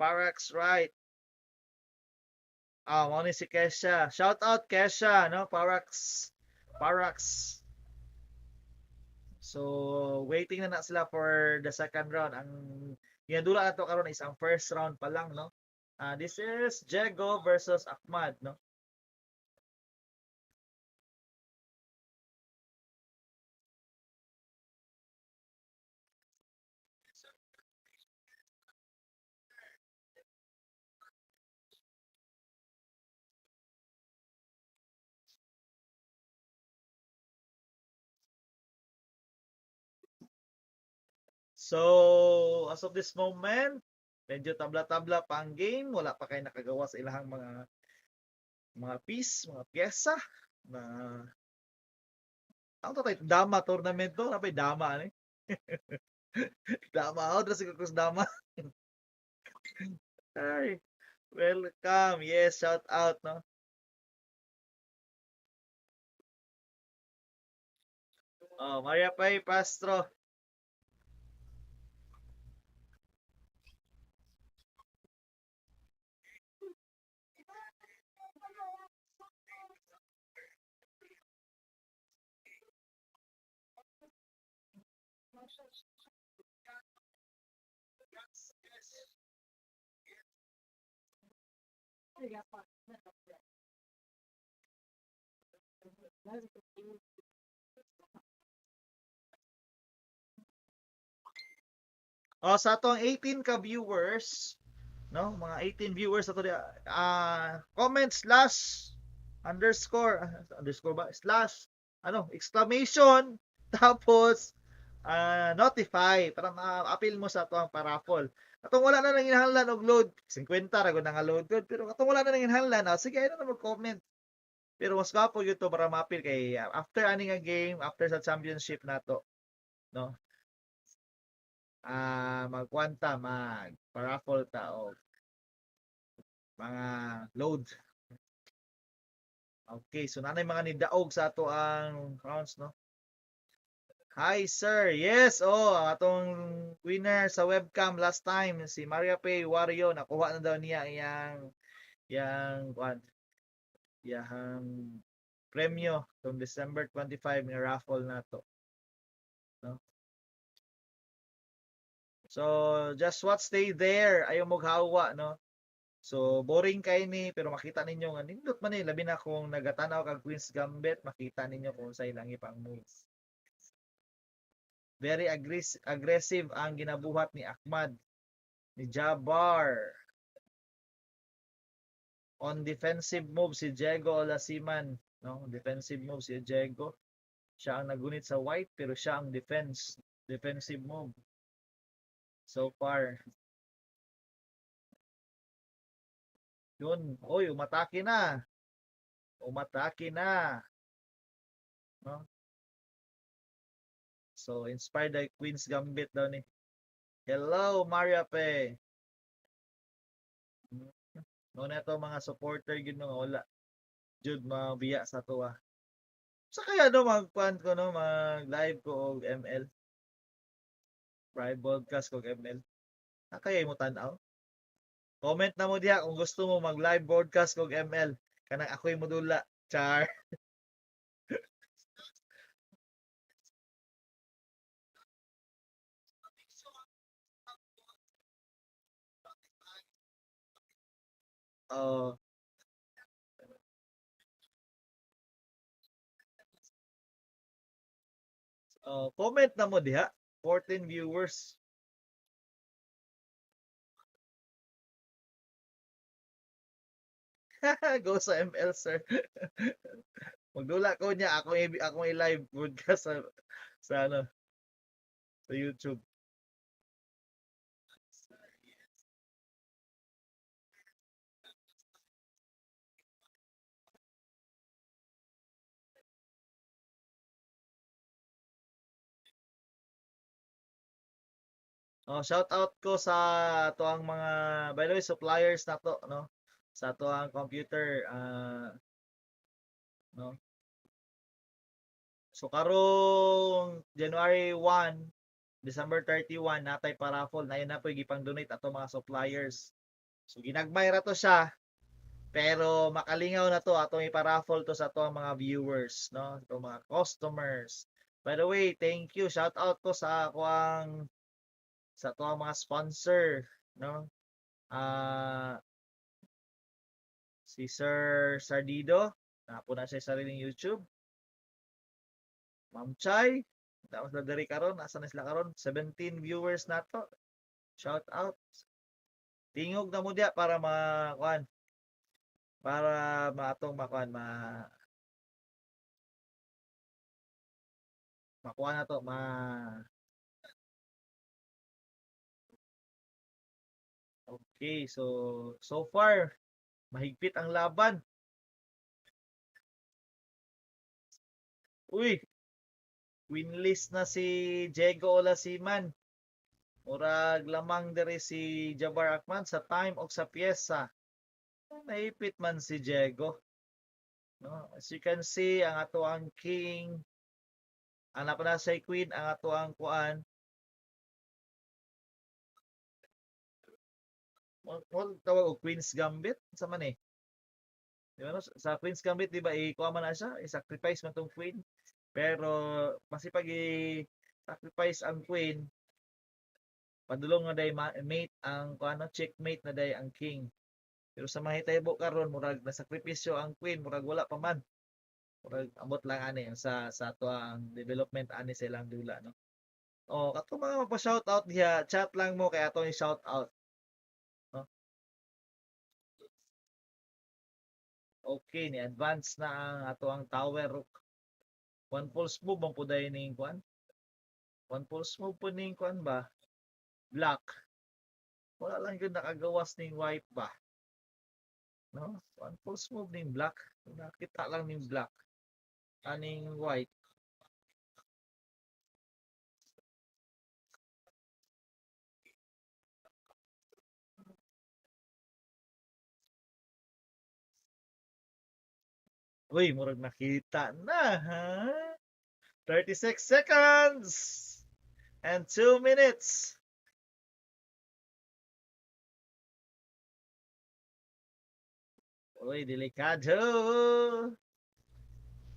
Parax right. Mao ni si Kesha. Shout out Kesha, no? Parax. Parax. So waiting na na sila for the second round. Ang ginadula nato karon is ang first round pa lang, no? This is Jego versus Ahmad, no? So, as of this moment, medyo tabla-tabla pa ang game. Wala pa kay nakagawa sa ilahang mga piece, mga pyesa na ang to dama tournament to, napay dama ani. Dama out ra siguro dama. Ay, welcome. Yes, shout out, no. Oh, Maria Pay Pastro. Oh, sa atong 18 ka viewers, no? Mga 18 viewers ato comment slash underscore, underscore ba? Slash ano, exclamation tapos notify para ma-appeal mo sa ato ang paraffle. Atong wala na nanginahanglan og load, 50 ra gud nga load good, pero atong wala na nanginahanglan, sige ay na mag-comment. Pero mas gwapo gyud to para ma-appeal kay after ani nga game, after sa championship nato, no? Magkwanta, mag paraffle ta og mga load. Okay, so nanay mga nidaog sa ato ang rounds, no? Hi sir. Yes, oh, ang atong winner sa webcam last time si Maria Pay Wario, nakuha na daw niya iyang iyang kwan, iyang premyo tong December 25 nga raffle nato, no? So just what stay there, ayaw mo hawa, no? So boring kay ni pero makita ninyo nga nindot man ni, labi na kung nagatanaw kag Queen's Gambit, makita ninyo kung sa ilang ipang moves. Very aggressive ang ginabuhat ni Ahmad, ni Jabbar. On defensive move si Diego Olasiman, no? Defensive move si Diego. Siya ang nagunit sa white pero siya ang defensive move so far. Yun, oy, umatake na. Umatake na. No? So inspired by Queen's Gambit daw ni. Hello Maria Pe. No na to mga supporter gyud no wala. Jud mabiya sa tuwa. Sa kaya no magkuan ko no, mag live ko og ML. Private broadcast ko og ML. Kaya mo tan-aw? Comment na mo diha kung gusto mo mag live broadcast og ML. Kanang ako'y modula. Char. Oh. Oh, comment na mo diha. 14 viewers. Go sa ML sir. Magdula ko niya akong i-live broadcast sa ano, sa YouTube. Oh, shout out ko sa atoang mga, by the way, suppliers na to, no? Sa atoang computer, no? So karong January 1, December 31 natay paraffle na yun na po gipang donate ato mga suppliers. So ginagmay ra to siya, pero makalingaw na to atong iparaffle to sa atoang mga viewers, no? Ato mga customers. By the way, thank you. Shout out ko sa akuang sa ato ang mga sponsor, no? Si Sir Sardido, napo na siya sa sariling YouTube. Ma'am Chay, tapos na diri karon, asa na sila karon? 17 viewers na to. Shout out. Tingog na mo diya para makuan. Para maatong makuan, ma makuha na to, ma Okay, so far mahigpit ang laban. Uy, winless na si Diego Olasiman. Murag lamang diri si Jabar Akman sa time og sa pyesa. Naipit man si Diego. No? As you can see, ang ato ang king, ang pa na sa queen, ang ato ang kuan. Mo tawag og Queen's Gambit sa man eh. Di ba, no? Sa Queen's Gambit, di ba, ikuha man na siya, i-sacrifice man tong queen. Pero masipag i-sacrifice ang queen, padulong na day mate ang kuano, checkmate na day ang king. Pero sa mahitabo karon, murag nasakripisyo ang queen, murag wala pa man. Murag amot lang ani sa ato ang development ani sa ilang dula, no. Oh, kato mga magpa-shout out diha, chat lang mo kay ato i-shout out. No? Okay, ni advance na ang ato ang tower rook. One false move man po dahil ning kuan. One false move po ning kuan ba? Black. Wala lang yun nakagawas ning white ba? No? One false move ning black. Nakita lang ning black. Aning white. Uy, murag nakita na, ha? 36 seconds and 2 minutes. Uy, delikado.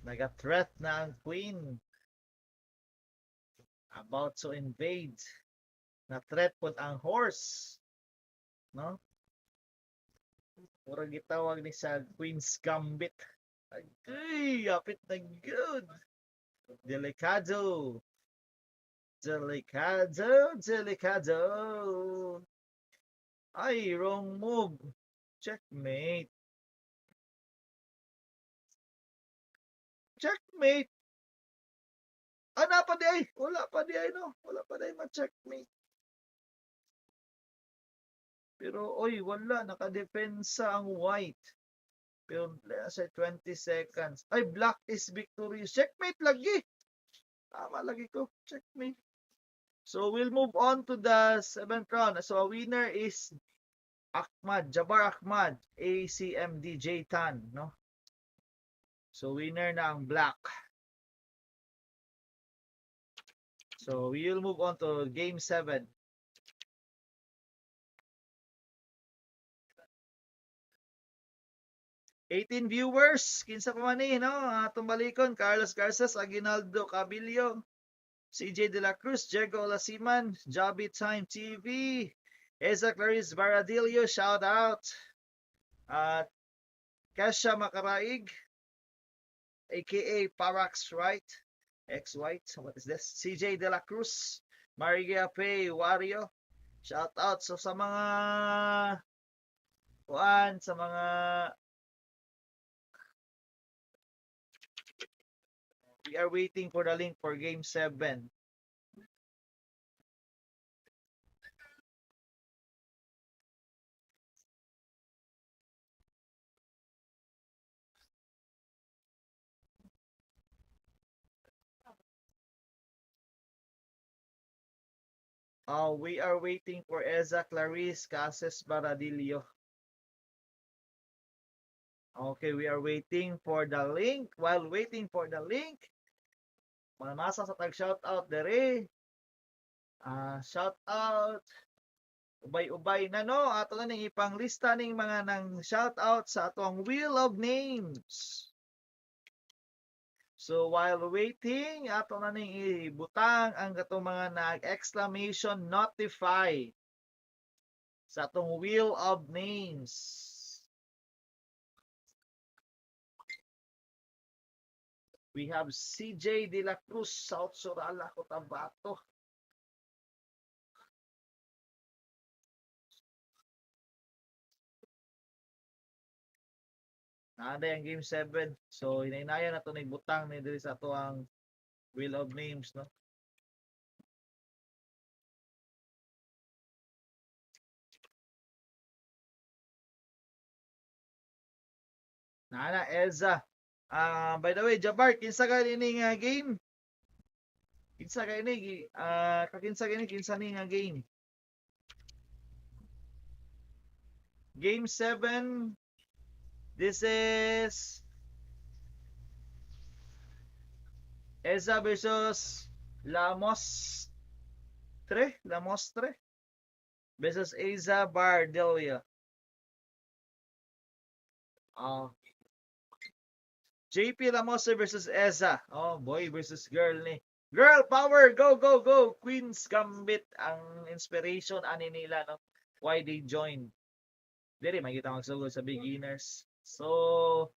Naga-threat na ang queen. About to invade. Na-threat po ang horse. No? Murag gitawag ni sa Queen's Gambit. Ay, apit na good. Delikado. Delikado, delikado. Ay, wrong move. Checkmate. Checkmate. Ah, pa di ay. Wala pa di ay, no? Wala pa di ay ma-checkmate. Pero, oy, wala. Nakadepensa ang white. Pero, sa 20 seconds. Ay, black is victorious. Checkmate lagi. Tama lagi ko. Checkmate. So, we'll move on to the seventh round. So, a winner is Ahmad, Jabar Ahmad, ACMDJ Tan, no? So, winner na ang black. So, we will move on to game 7. 18 viewers, kinsa pa man ni, no? Atong balikon, Carlos Garces, Aguinaldo Cabillo, CJ De La Cruz, Diego Lasiman, Jabi Time TV, Eza Clarice Baradillo, shout out. At Kesha Makaraig, aka Parax Right, X White, what is this? CJ De La Cruz, Maria P. Wario, shout out. So sa mga kuan, sa mga we are waiting for the link for game 7. We are waiting for Eza Clarice Cases Baradillo. Okay, we are waiting for the link. While waiting for the link, mamasa sa tag shout out dere. Shout out. Ubay-ubay na, no. Ato na ning ipanglista ning mga nang shout out sa atong Wheel of Names. So while waiting, ato na ning ibutang ang katong mga nag-exclamation notify sa atong Wheel of Names. We have CJ De La Cruz, South Surala, Cotabato. Naanday ang game 7. So hinaynayan na to ni butang ni diri sa ato ang Wheel of Names, no? Nana Elza. Ah, by the way, Jabar, kinsa ka ini nga game? Kinsa ka ini? Ah, kakinsa ka ini, kinsa ni nga game? Game 7. This is Eza versus Lamostre, Lamostre versus Eza Bardelia. Oh. JP Lamostre versus Eza. Oh, boy versus girl ni. Girl power, go, go, go. Queen's Gambit ang inspiration ani nila, no? Why they joined. Diri makita magsugod sa beginners. So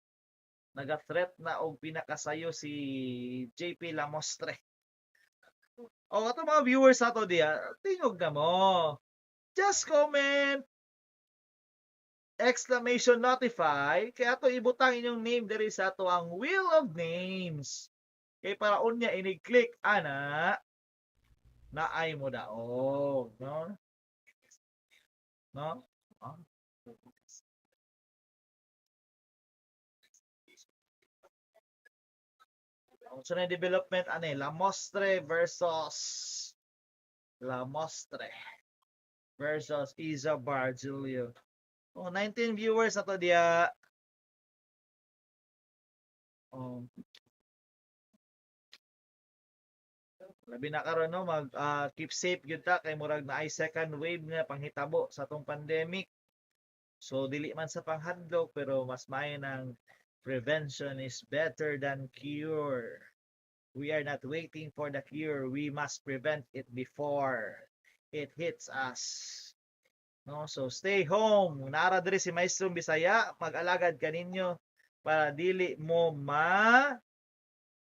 naga-threat na og pinakasayo si JP Lamostre. Oh, ato mga viewers ato diya, tingog na mo. Just comment exclamation notify kaya ato ibutang inyong name diri sa ato ang wheel of names. Kay para unya ini-click ana naay mo daog, no? No? Oh. So na development ani Lamostre versus Lamostre versus Iza Bargilio. Oh, 19 viewers na to diya. Oh. Labi na karon, no, mag keep safe gyud ta kay murag naay second wave nga panghitabo sa atong pandemic. So dili man sa panghadlok, pero mas maayo nang prevention is better than cure. We are not waiting for the cure. We must prevent it before it hits us. No? So stay home. Nara diri si Maestro Bisaya, mag-alagad kaninyo para dili mo ma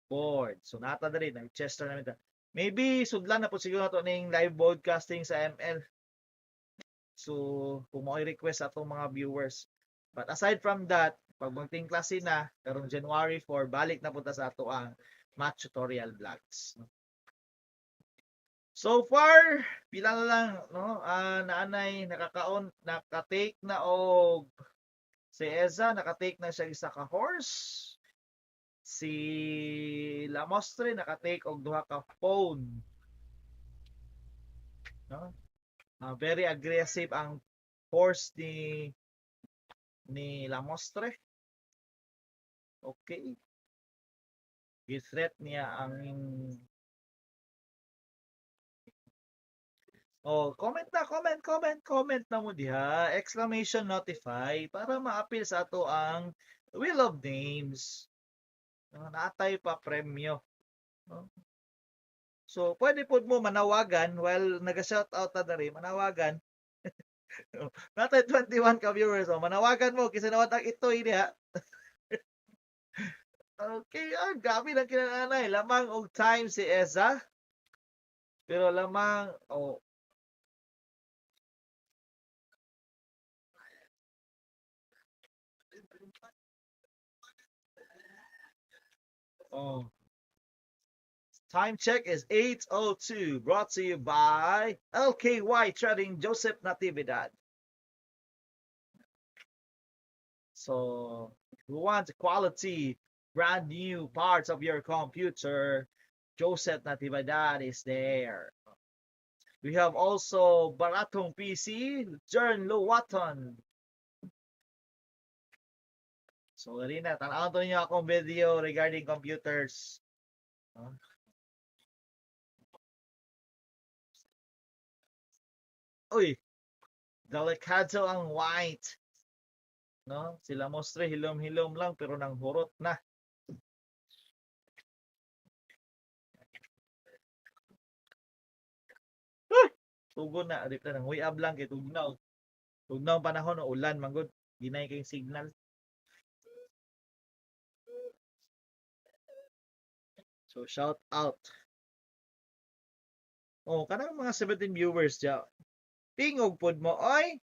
bored. So nata diri nag Chester namin ta. Maybe sudlan na po siguro nato ning live broadcasting sa ML. So kung mo request atong mga viewers. But aside from that, pag magting klase na karong January 4, balik na punta sa ato ang math tutorial vlogs. So far, pila na lang, no? Naanay nakakaon, naka-take na og si Eza, naka-take na siya isa ka horse. Si Lamostre naka-take og duha ka pawn. No? Very aggressive ang horse ni Lamostre. Okay. Gi-threat niya ang. Oh, comment na, comment, comment, comment na mo diha. Exclamation notify para ma-appeal sa ato ang Wheel of Names. No, naatay pa premyo. No? So, pwede pod mo manawagan while naga-shout out ta diri, manawagan. Natay 21 ka viewers, oh, manawagan mo kinsa nawat ang itoy diha. Okay, gabi lang kinananay. Lamang og time si Eza. Pero lamang oh. Oh. Time check is 8:02. Brought to you by LKY Trading, Joseph Natividad. So, if you want quality, brand new parts of your computer, Joseph Natividad is there. We have also Baratong PC, Jern Luwaton. So, Rina, tanawan to ninyo akong video regarding computers. Huh? Uy, delikado ang white. No? Sila Mostre hilom-hilom lang pero nang hurot na. Uy! Tugon na, di pa nang huyab lang kay tugnaw. Tugnaw ang panahon, no, ulan manggod, ginay kay signal. So shout out. Oh, kanang mga 17 viewers diya. Tingog pod mo, oy.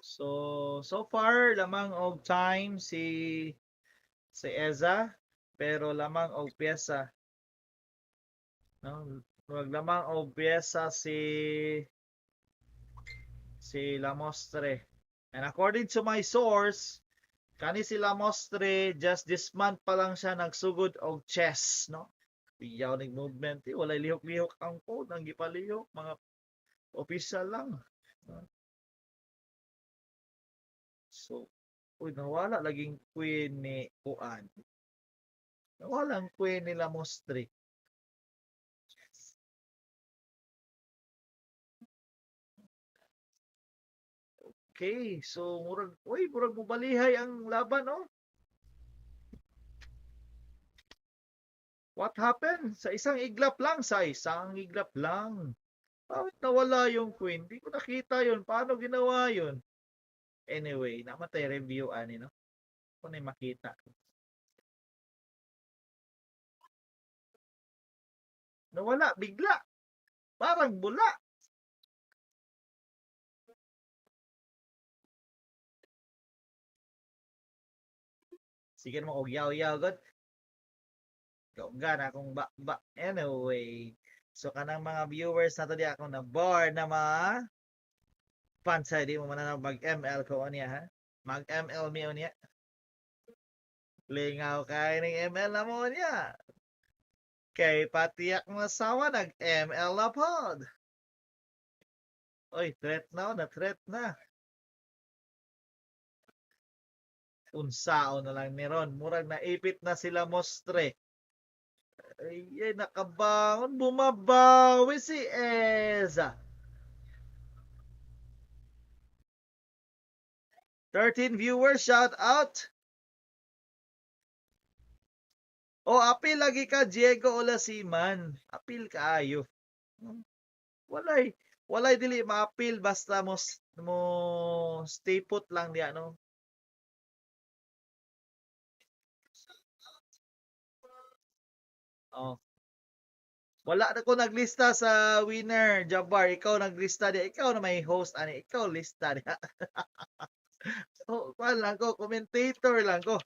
So, so far lamang og time si Eza pero lamang og pyesa. No, Maglamang og pyesa si Lamostre. And according to my source, kani si Lamostre, just this month pa lang siya nagsugod og chess, no? Piyaw ning movement, eh, walay lihok-lihok ang code, ang gipalihok mga official lang. So, uy, nawala laging queen ni kuan. Nawala ang queen ni Lamostre. Okay, so murag, uy, murag mobalihay ang laban, oh. What happened? Sa isang iglap lang, sa isang iglap lang. Bakit nawala yung queen? Di ko nakita yun. Paano ginawa yun? Anyway, namatay review ani, no? Kung na makita. Nawala bigla. Parang bula. Sige naman og yaw-yaw god. Kaungga na akong ba, ba. Anyway, so kanang mga viewers nato di ako na bar na mga pansay di mo man na mag-ML ko niya, ha. Mag-ML mi niya. Lingaw kay ning ML na mo niya. Kay pati akong asawa nag-ML na pod. Oy, threat na, na threat na. Unsaon na lang ni ron. Murag naipit na sila Mostre. Ay, ay, nakabangon. Bumabawi si Eza. 13 viewers, shout out. O, apil lagi ka, Diego Olasiman. Apil kaayo. Walay dili maapil basta mo stay put lang diya, no? Oh. Wala na ko naglista sa winner, Jabbar. Ikaw naglista diya. Ikaw na may host ani. Ikaw lista diya. So, kuan lang ko, commentator lang ko.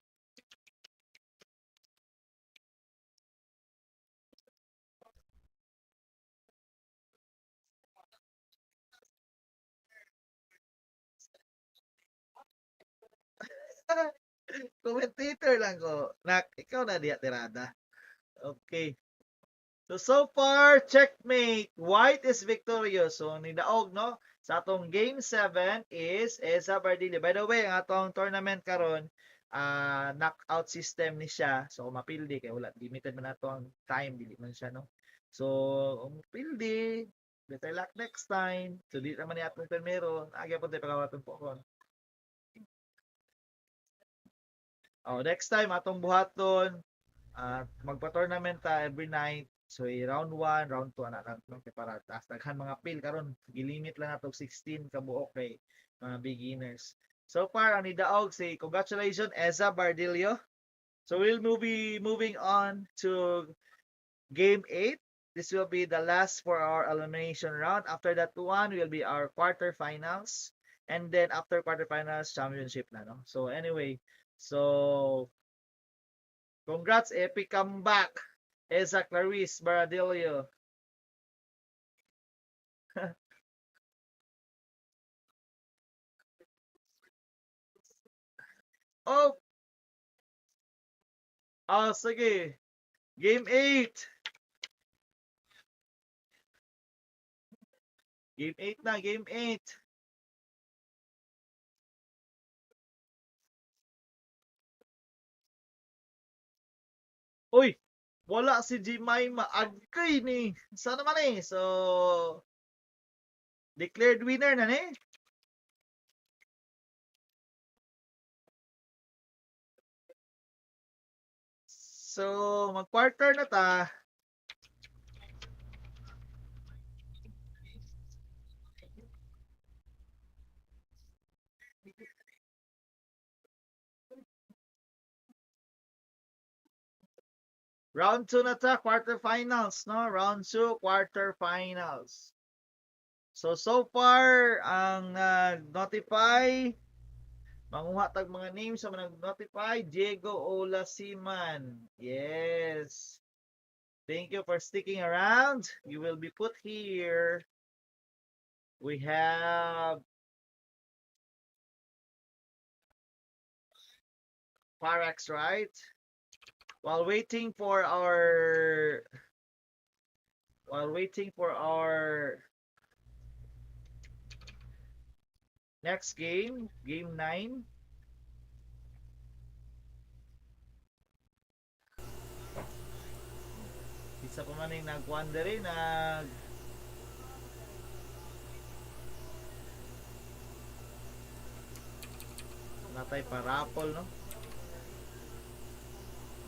Commentator lang ko. Nak, ikaw na diya tirada. Okay. So, so far, checkmate. White is victorious. So, nidaog, no? Sa atong game 7 is Eza Bardillo. By the way, ang atong tournament karon, knockout system ni siya. So, mapildi kay wala, limited man ato ang time, dili man siya, no? So, mapildi, better luck next time. So, di naman ni atong primero. Agya po tayo pagawaton po kon. Oh, next time atong buhaton, magpa-tournament ta every night. So, round 1, round 2 ana lang, no? Kay para taas daghan mga pil karon, gilimit lang nato 16 ka buok kay mga beginners. So far ang nidaog si, congratulations, Eza Bardillo. So we'll be moving on to game 8. This will be the last for our elimination round. After that one will be our quarterfinals, and then after quarterfinals, championship na, no? So anyway, so congrats, epic comeback, Eza Clarice Baradillo. Oh! Ah, sige. Game 8. Game 8 na, game 8. Uy, wala si Jemima. Agay ni. Sana man eh. So, declared winner na ni. So, mag-quarter na ta. Round 2 na ta, quarterfinals, no? Round 2, quarterfinals. So, so far, ang nag-notify, manguha tag mga names sa mga nag-notify, Diego Olasiman. Yes. Thank you for sticking around. You will be put here. We have Parex, right? While waiting for our next game, game 9. Isa pa man yung nagkuhan diri, nag natay parapol, no?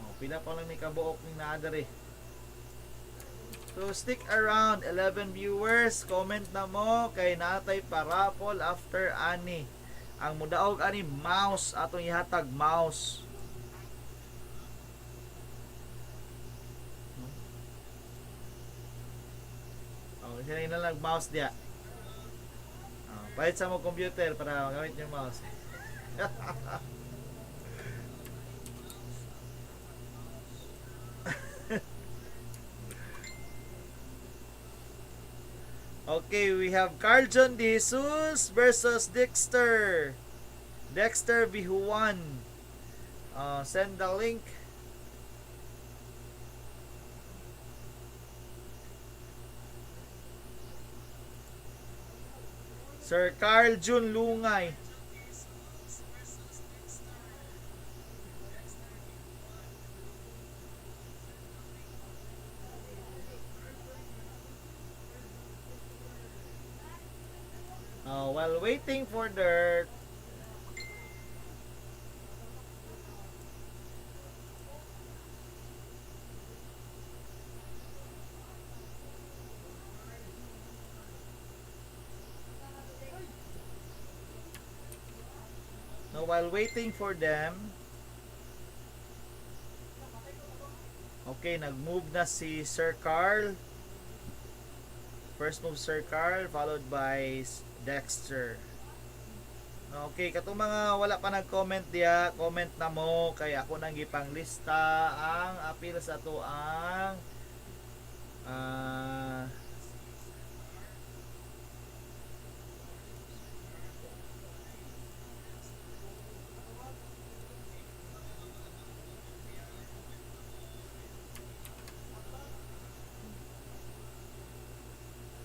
Oh, pila pa lang ni kabuok ning naa diri. So stick around, 11 viewers, comment na mo kay natay parapol after ani. Ang mudaog ani mouse, atong ihatag mouse. Oh, sila na lang mouse diya. Oh, palit sa mo computer para magamit yung mouse. Okay, we have Carljon De Jesus versus Dexter. Dexter Bihuan. Send the link. Sir Carl Jun Lungay. While waiting for the No, while waiting for them, okay, nag-move na si Sir Carl. First move Sir Carl, followed by Dexter. Okay, katong mga wala pa nag-comment diya, comment na mo kay ako nang gipanglista ang apil sa to ang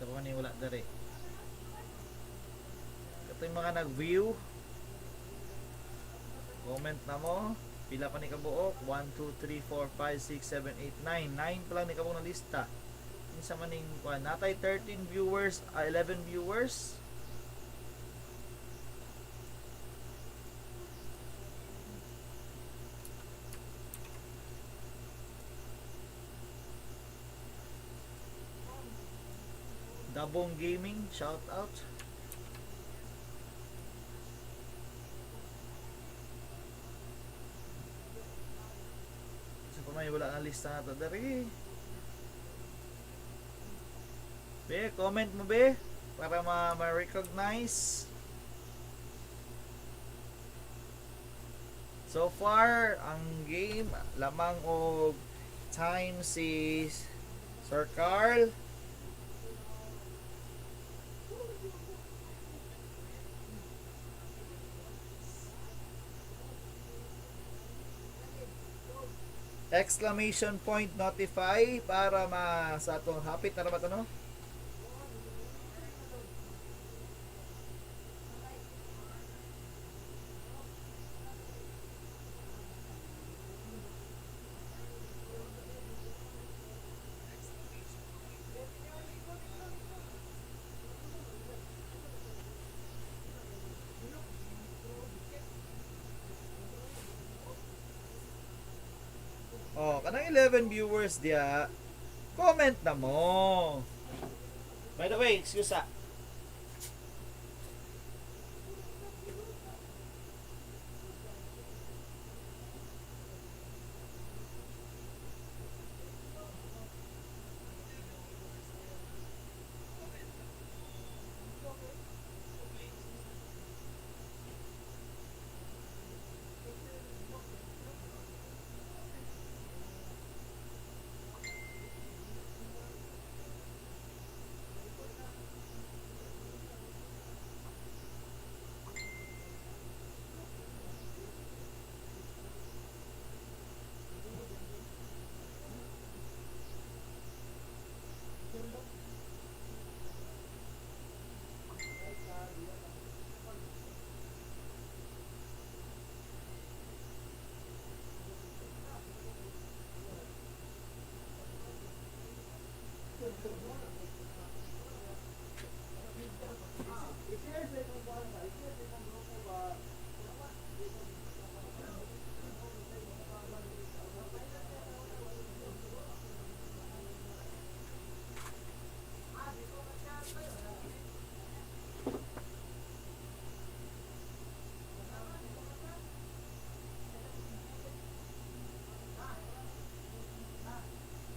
ito pa man yung wala dere. Ito yung mga nag-view. Comment na mo. Pila pa ni kabuok? 1, 2, 3, 4, 5, 6, 7, 8, 9. 9 pa lang ni kabuok na lista. Kinsa man ning kuan. Natay 13 viewers, 11 viewers. Dabong Gaming, shout out. Sa pa may wala na lista na to diri. Be, comment mo be para ma-recognize. So far, ang game lamang og time si Sir Carl. Exclamation point notify para ma sa atong hapit na ra ba to, no? Oh, kanang 11 viewers diya, comment na mo. By the way, excuse ah.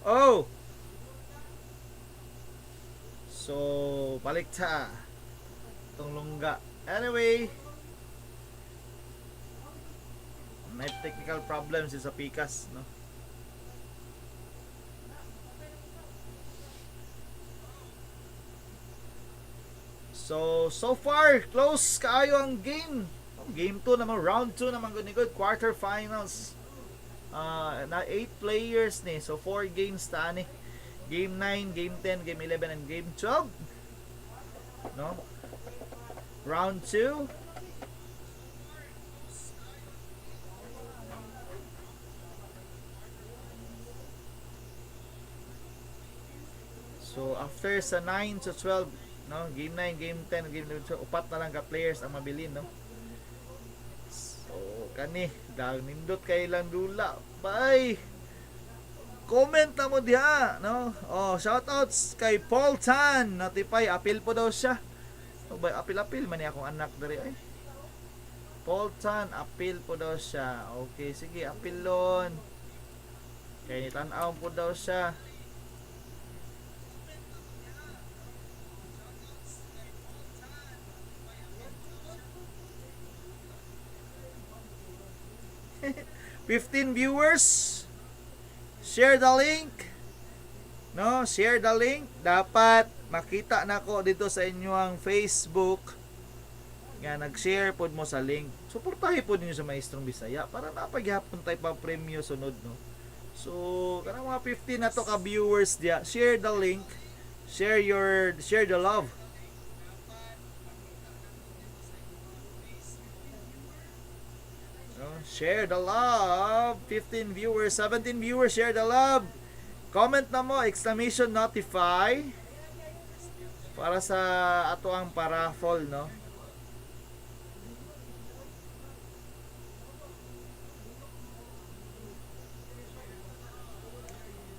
Oh! So, balik ta. Itong lungga. Anyway, may technical problems sa pikas, no? So, so far, close kaayo ang game. Oh, game 2 naman, round 2 naman gud ni good, quarterfinals. Na 8 players ni. So 4 games ta ni. Game 9, game 10, game 11 and game 12. No? Round 2. So after sa 9 to 12, no, game 9, game 10, game 11, 12, upat na lang ka players ang mabilin, no. So kani, dahil nindot kay lang dula. Bye. Comment na mo diha, no? Oh, shoutouts kay Paul Tan, notify, appeal po daw siya. Oh, bay apil-apil man ni akong anak diri ay. Paul Tan, appeal po daw siya. Okay, sige, apilon. Kay ni tan-aw po daw siya. 15 viewers. Share the link. No, share the link. Dapat makita nako dito sa inyong Facebook nga nag-share pod mo sa link. Suportahi pod ninyo sa Maestrong Bisaya para napaghapon tayo pa premyo sunod, no. So, kanang mga 15 na to ka viewers diya, share the link. Share the love. No? Share the love. 15 viewers, 17 viewers, share the love. Comment na mo, exclamation notify para sa ato ang paraffle, no?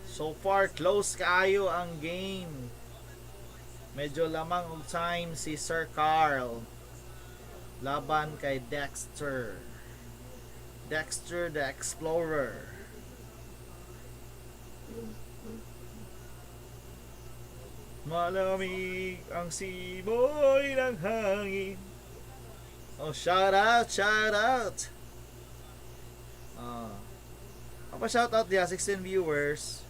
So far, close kaayo ang game. Medyo lamang og time si Sir Carl laban kay Dexter. Dexter the Explorer. Malamig ang simoy ng hangin. Oh, shout out, shout out. Ah. Pa shout out diya, 16 viewers.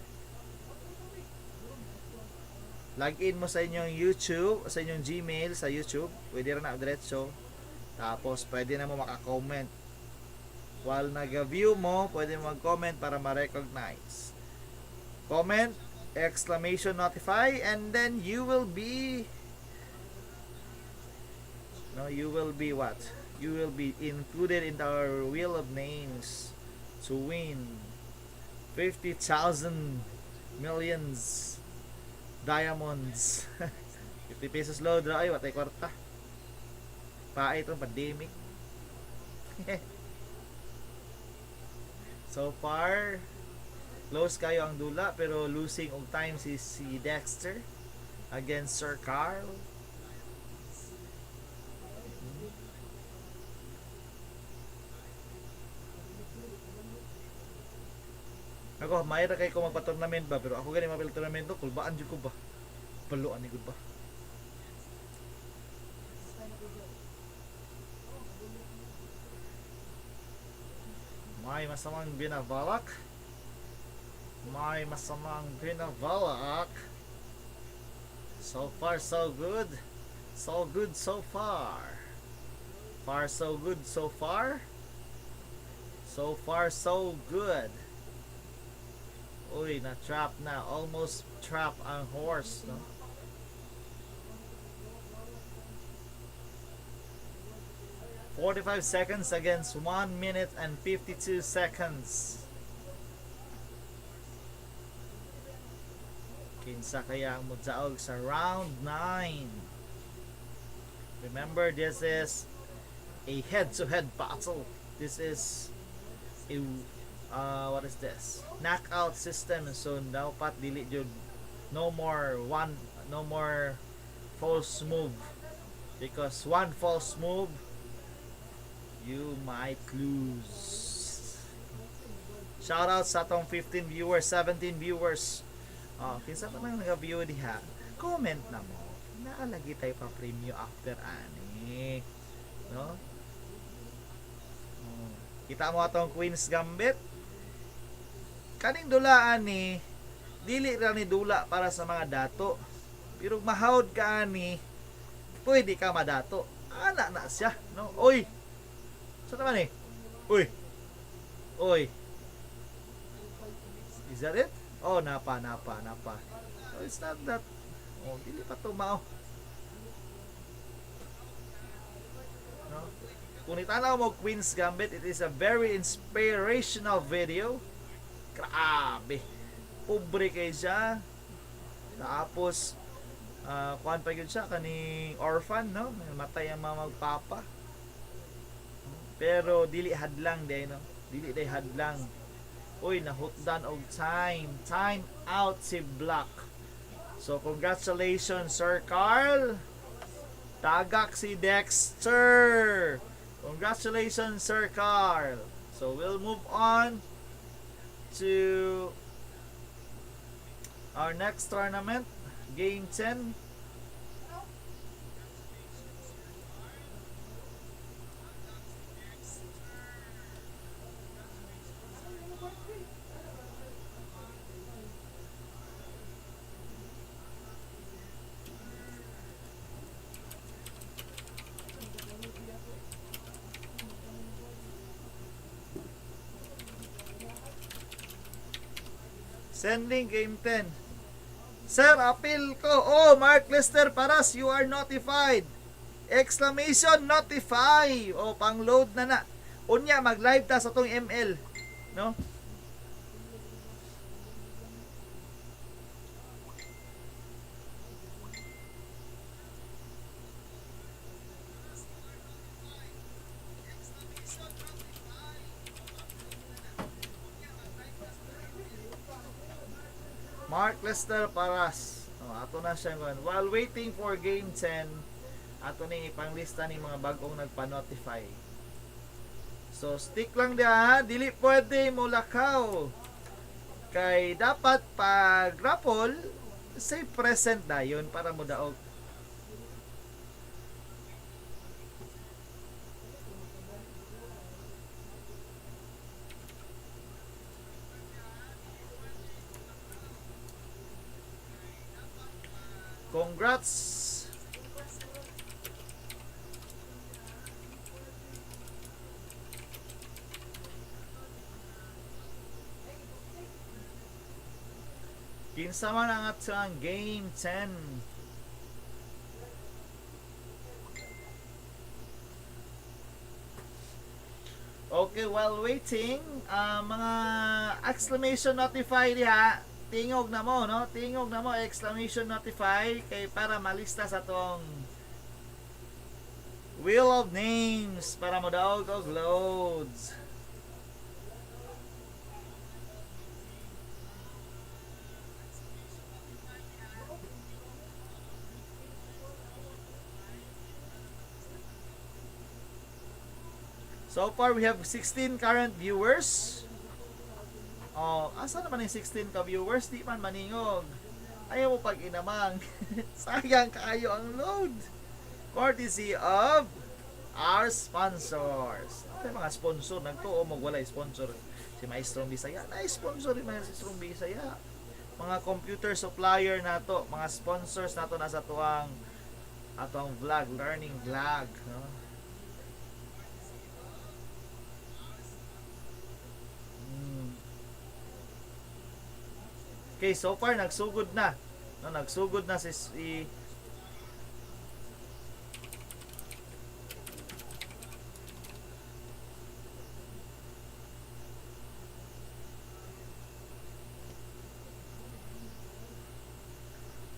Log in mo sa inyong YouTube, sa inyong Gmail, sa YouTube. Pwede rin na diretso. Tapos, pwede na mo maka-comment. While nag-view mo, pwede mo mag-comment para ma-recognize. Comment, exclamation notify, and then you will be, no, you will be what? You will be included in our wheel of names to win 50,000 millions diamonds. 50 pesos load ra ay watay kwarta. Pait itong pandemic. So far, close kayo ang dula pero losing og time si Dexter against Sir Carl. Ako, may ra kay ko magpa-tournament ba, pero ako gani mapil tournament to, kulbaan jud ko ba. Baluan ni gud ba. May masamang binabalak. May masamang binabalak. So far, so good. So good so far. Far so good so far. So far, so good. Uy, na-trap na. Almost trap ang horse, no? 45 seconds against 1 minute and 52 seconds. Kinsa kaya ang modaog sa round 9? Remember, this is a head-to-head battle. This is a what is this? Knockout system. So dapat dili jud, no more one, no more false move, because one false move, you might lose. Shout out sa atong 15 viewers, 17 viewers. Oh, kinsa pa nang nag-view diha? Comment na mo. Naa lagi tayo pa premyo after ani. No? Oh. Kita mo atong Queen's Gambit. Kaning dulaan ni dili ra ni dula para sa mga dato. Pero mahawd ka ani, pwede ka madato. Ana na siya, no? Oy. Sa naman eh? Uy. Oy. Is that it? Oh, napa, napa, napa. Oh, it's not that. Oh, dili pa to mao. No? Kung itanaw mo Queen's Gambit, it is a very inspirational video. Grabe. Pobre kay siya. Tapos, kuan pa yun siya, kaning orphan, no? Matay ang mga magpapa. Pero dili hadlang day, no? Dili day hadlang. Uy, nahutdan og time. Time out si Black. So, congratulations, Sir Carl. Tagak si Dexter. Congratulations, Sir Carl. So, we'll move on to our next tournament, Game 10. Sending game 10. Sir, appeal ko. Oh, Mark Lester Paras, you are notified. Exclamation notify. Oh, pang-load na na. Unya, mag-live ta sa tong ML. No? Mark Lester Paras. Oh, ato na siya ngayon. While waiting for game 10, ato ni ipanglista ni mga bagong nagpa-notify. So, stick lang diha, ha? Dili pwede mo lakaw. Kay dapat pag raffle, say present dayon para mo daog. Congrats! Kinsa man ang atang game 10. Okay, while waiting, mga exclamation notify diha, tingog na mo, no? Tingog na mo, exclamation notify, kay para malista sa tong Wheel of Names para mo daog og loads. So far, we have 16 current viewers. Oh, asa naman yung 16 ka viewers? Di man maningog. Ayaw mo pag inamang. Sayang kaayo ang load. Courtesy of our sponsors. Okay, mga sponsor. Nagtuo mo walay sponsor. Si Maestrong Bisaya. Na-sponsor yung Maestrong Bisaya. Mga computer supplier nato, mga sponsors nato nasa tuang atong vlog, learning vlog, no? Okay, so far nagsugod na. No, nagsugod na si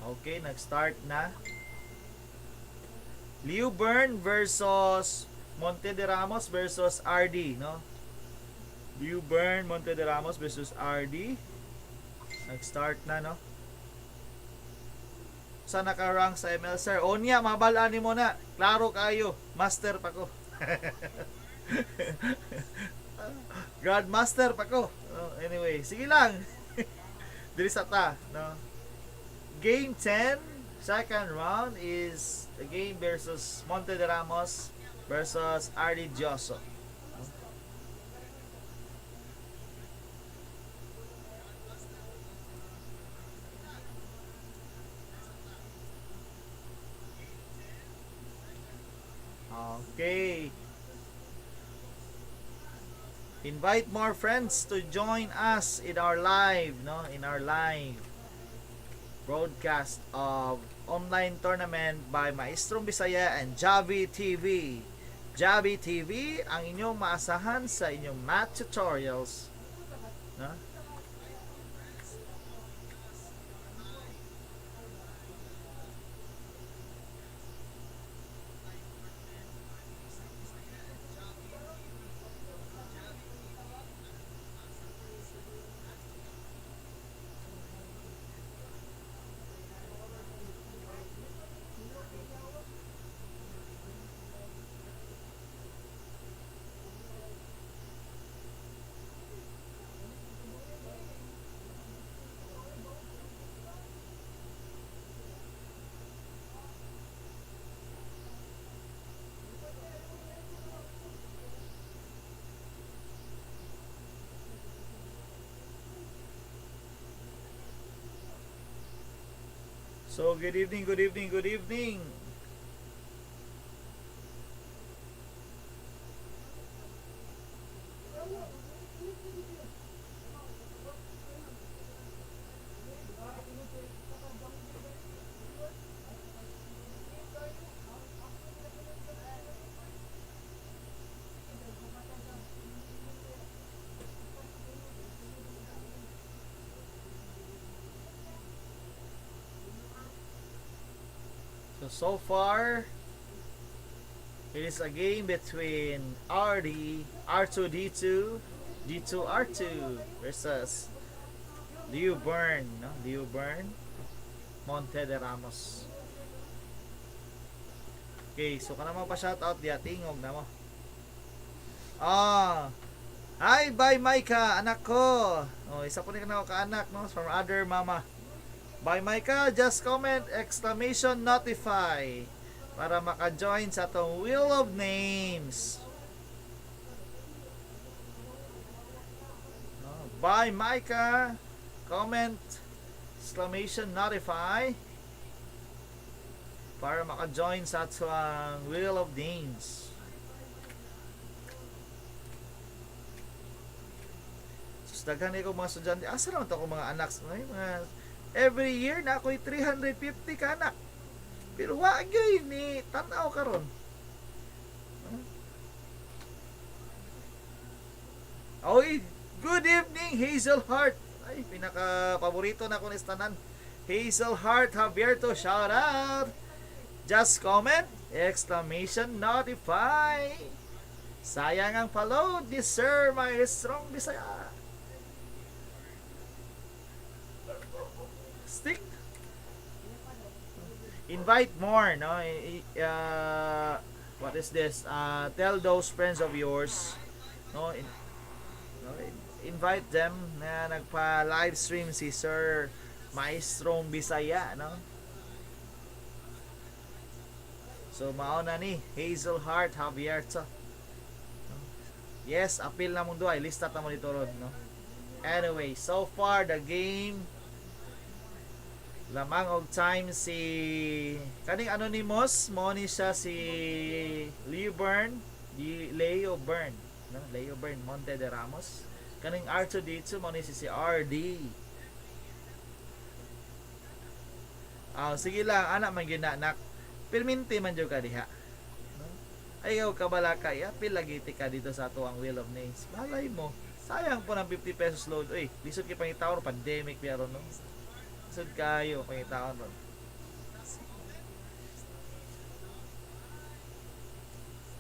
Okay, nag-start na. Liu Bern versus Monte de Ramos versus RD, no? Liu Bern, Monte de Ramos versus RD. Nag-start na, no? Sa naka-rank sa ML, sir? O niya, mabalaan mo na. Klaro kayo. Master pa ko. Grandmaster pa ko. Oh, anyway, sige lang. Diri sa ta, no? Game 10, second round is the game versus Monte de Ramos versus RD Dioso. Okay. Invite more friends to join us in our live, no? In our live broadcast of online tournament by Maestrong Bisaya and Javi TV. Javi TV ang inyong maasahan sa inyong math tutorials. No? So, good evening, good evening, good evening. So, so far, it is a game between RD, R2D2, D2R2 versus Liu Bern, no? Liu Bern, Monte de Ramos. Okay, so kana mo pa shoutout diya, tingog na mo. Ah. Hi, bye Micah, anak ko. Oh, isa po ni kana ka anak, no, from other mama. Bye Micah, just comment exclamation notify para maka-join sa atong Wheel of Names. No, bye Micah, comment exclamation notify para maka-join sa atong Wheel of Names. Sus, daghan ko mga estudyante. Asa naman to ako mga anak? Ay, mga every year na ako'y 350 ka anak. Pero wa gyud ni tan-aw karon. Oy, good evening, Hazel Heart. Ay, pinaka paborito na ko ni tanan. Hazel Heart Javierto, shout out. Just comment, exclamation notify. Sayang ang pa-load ni Sir Maestrong Bisaya. Stick. Invite more, no? What is this? Tell those friends of yours, no? No? Invite them na nagpa-live stream si Sir Maestrong Bisaya, no? So mao na ni Hazel Heart Javierto. Yes, apil na mong duha, lista ta mo dito ron, no? Anyway, so far the game, lamang og time si kaning anonymous mo ni siya si Leo Byrne, Leo Byrne, no? Leo Byrne Monte de Ramos. Kaning R2D2 mo ni si RD. Ah, sige lang, anak man gyud na, nak. Pirminti man jud ka diha. No? Ayaw ka balaka, apil lagi ti ka dito sa ato ang Wheel of Names. Malay mo. Sayang po ng 50 pesos load. Uy, lisod kay pangitaon, pandemic pero, no. Lisod kayo pangitaon ron.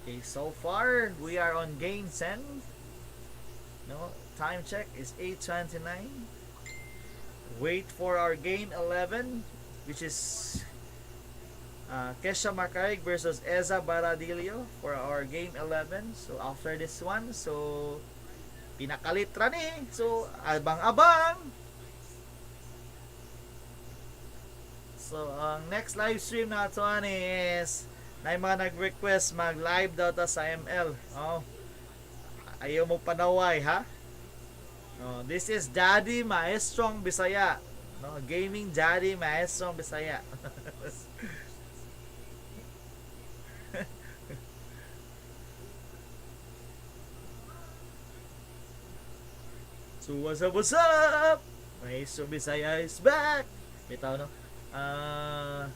Okay, so far we are on game 10. No, time check is 8:29. Wait for our game 11, which is Kesha Macaraig versus Eza Baradillo for our game 11. So after this one, so pinakalit ra ni. So abang-abang. So ang next live stream nato ani is na mga nag-request mag-live daw ta sa ML. Oh. Ayaw mo panaway, ha? Oh, this is Daddy Maestrong Bisaya. No, gaming Daddy Maestrong Bisaya. So what's up, what's up? Maestro Bisaya is back! Bitaw, no? Ah,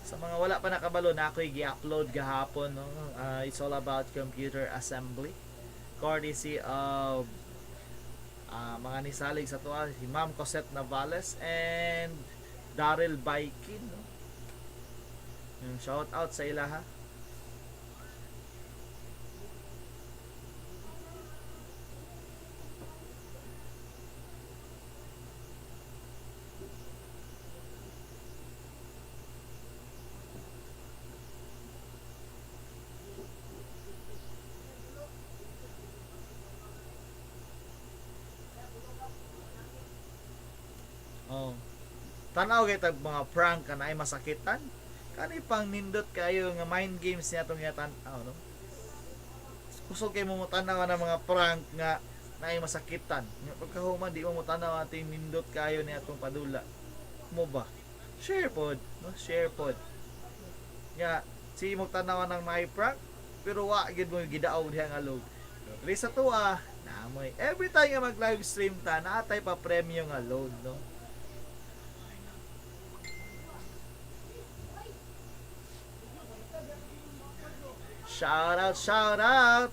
sa mga wala pa nakabalo na ako'y gi-upload gahapon, no? It's all about computer assembly. Courtesy of mga nisalig sa tuwa, si Ma'am Cosette Navales and Daryl Baikin, no? Yung shout out sa ilaha. Oh. Tanaw kay tag mga prank ka na ay masakitan. Kani pang nindot kayo nga mind games niya itong tan-aw, no? Kusog kay mo motanaw na mga prank nga naay masakitan. Nga pagkahuman di mo motanaw ating nindot kayo ni atong padula. Mo ba? Share pod, no? Share pod. Nga si mo tanaw ng my prank pero wa gid mo gidaog diha nga load. Pero sa tuwa, naamoy. Every time nga mag live stream ta, naatay pa premyo nga load, no? Shout out, shout out.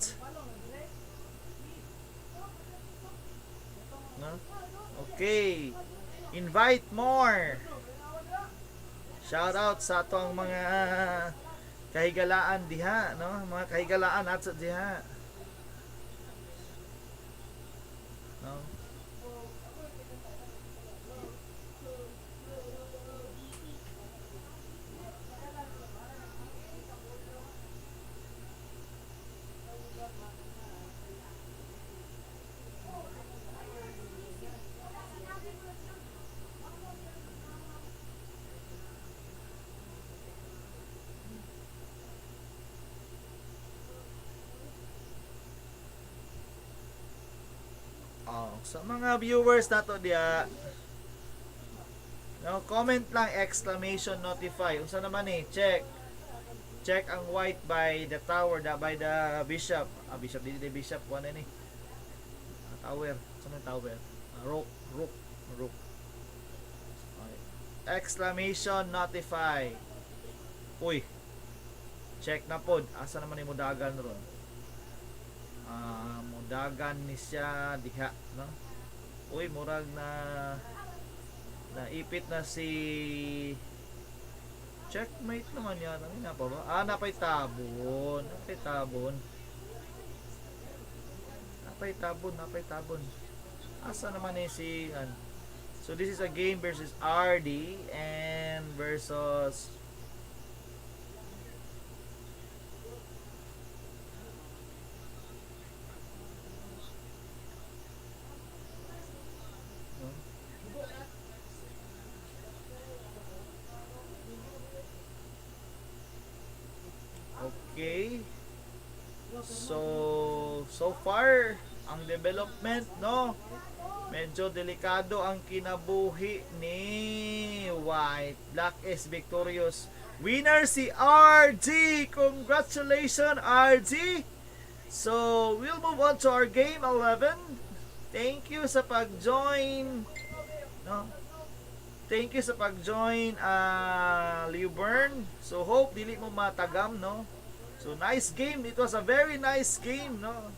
No? Okay. Invite more. Shout out sa atong mga kahigalaan diha, no? Mga kahigalaan at sa diha. No? Oh, sa mga viewers nato diha, no, comment lang exclamation notify. Unsa naman eh, check. Check ang white by the tower, da by the bishop. Ah, bishop dili di bishop kuan ni. Ah, tower. Unsa man tower? Ah, rook, rook, rook. Okay. Exclamation notify. Uy. Check na pod. Asa naman ni mudagan ron? Ah, mudagan ni siya diha, no? Uy, murag na naipit na si checkmate naman yata. Ano na pa ba? Ah, napay tabon. Napay tabon. Napay tabon, napay tabon. Asa naman eh si an? So this is a game versus RD and versus no? Okay. So far, ang development, no? Medyo delikado ang kinabuhi ni White. Black is victorious. Winner si RG! Congratulations, RG! So, we'll move on to our game 11. Thank you sa pag-join. No? Thank you sa pag-join, Liuburn. So, hope dili mo matagam, no? So, nice game. It was a very nice game, no?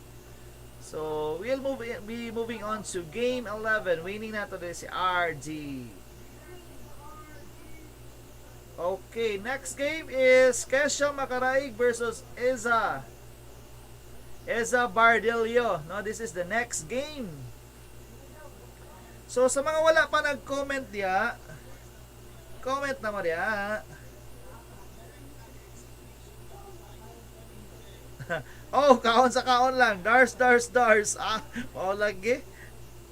So, we'll be moving on to game 11. Winning na to si RG. Okay, next game is Kesha Macaraig versus Iza. Eza Bardillo, no? This is the next game. So sa mga wala pa nag-comment diya, comment na mo diya. Oh, kaon sa kaon lang. Dars, dars, dars. Ah, mao lagi.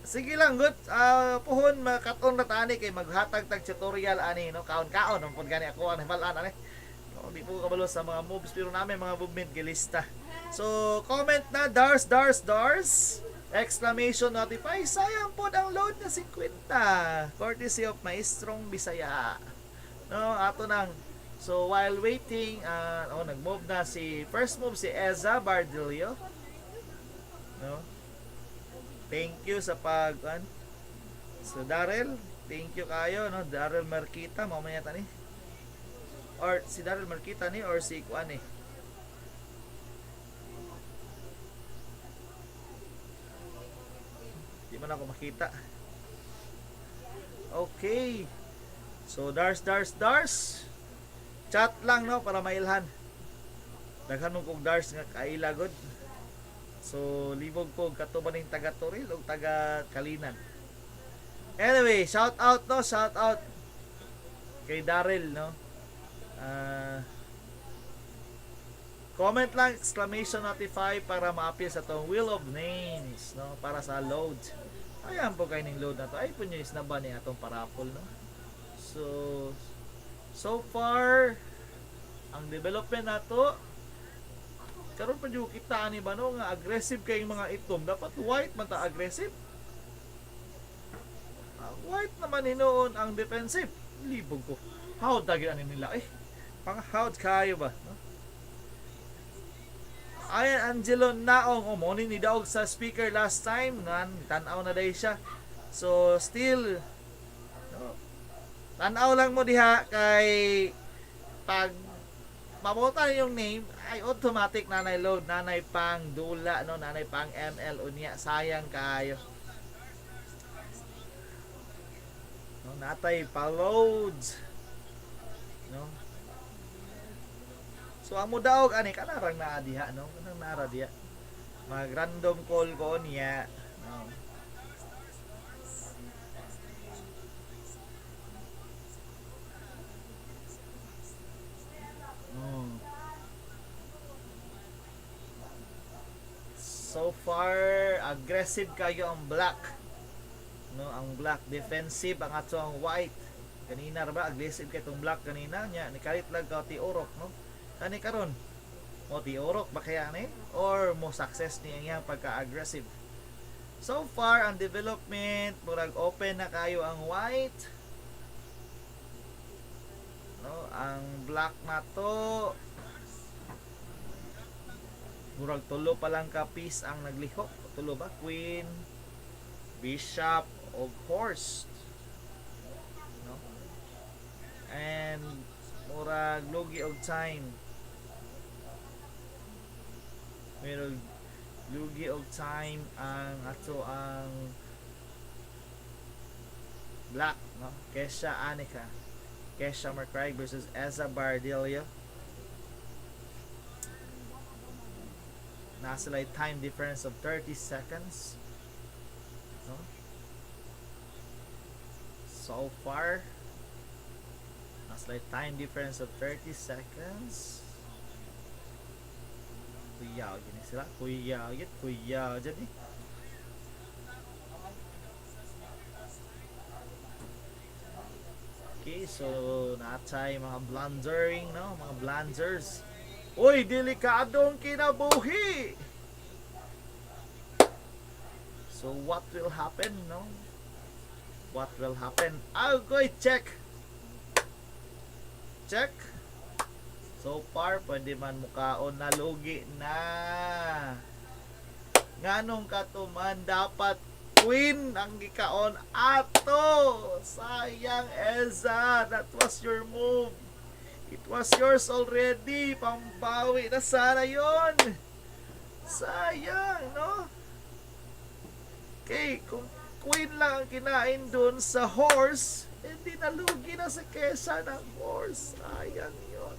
Sige lang, good. Ah, puhon makaton na tani kay maghatag tag tutorial ani, no? Kaon-kaon ang pud gani ako ang himal-an ani. No, di po kabalo sa mga moves pero namin mga movement gilista. So, comment na dars, dars, dars. Exclamation notify. Sayang pod ang load na 50. Courtesy of Maestrong Bisaya. No, ato nang. So while waiting, oh, nag-move na si first move si Eza Bardillo. No? Thank you sa pag an. So Darrell, thank you kayo, no? Darrell Marquita, mao man yata ni. Or si Darrell Marquita ni or si kuan eh. Di man ako makita. Okay. So dars, dars, dars. Chat lang, no, para mailhan. Daghan mo kog dars nga kaila gud. So libog ko kato ba ning taga Toril o taga Kalinan. Anyway, shout out, no, shout out kay Daryl, no. Ah, comment lang exclamation notify para ma-appear sa tong Wheel of Names, no, para sa load. Ayan po kay ning load na to. Ay po nyo is na ba ni atong parapol, no. So so far ang development nato karon pa jud kita ani ba, no, nga aggressive kay mga itom, dapat white man ta aggressive. Ah, white naman hinuon ang defensive. Libog ko how dagi ani nila eh, pang how kayo ba, no? Ayan, Angelo Naong, oh, mo ni nidaog sa speaker last time nan tan-aw na day siya. So still, no, tan-aw lang mo diha kay pag mabutan yung name ay automatic nanay load, nanay pang dula, no, nanay pang ML unya, sayang kayo, no, natay pa loads, no. So ang mudaog ani kanarang naa diha, no, kanang nara diha mag random call ko niya, no. So far aggressive kayo ang black, no, ang black defensive ang ato ang white kanina ra ba aggressive kay tong black kanina nya ni kalit lang ka ti orok, no. Kani karon mo ti orok ba kaya ni or mo success ni ang iyang pagka-aggressive. So far ang development murag open na kayo ang white, no, ang black na to murag tulo pa lang ka piece ang naglihok. Tulo ba? Queen, bishop og horse, no. And murag lugi og time, murag lugi og time ang ato ang black, no. Kesha Anika, Kesha Macraig versus Eza Bardillo. Nasa like time difference of 30 seconds, no? So far nasa like time difference of 30 seconds. Kuya gini sila, kuya git kuya dyan eh. Okay, so natay mga blundering, no, mga blunders. Uy, delikadong kinabuhi. So what will happen, no? What will happen? I'll go check. Check. So far, pwede man mukaon na lugi na. Nganong katuman dapat queen ang gikaon ato. Sayang, Eza, that was your move. It was yours already. Pambawi na sana yon. Sayang, no? Okay, kung queen lang ang kinain dun sa horse, hindi nalugi na sa kesa ng horse. Sayang yon.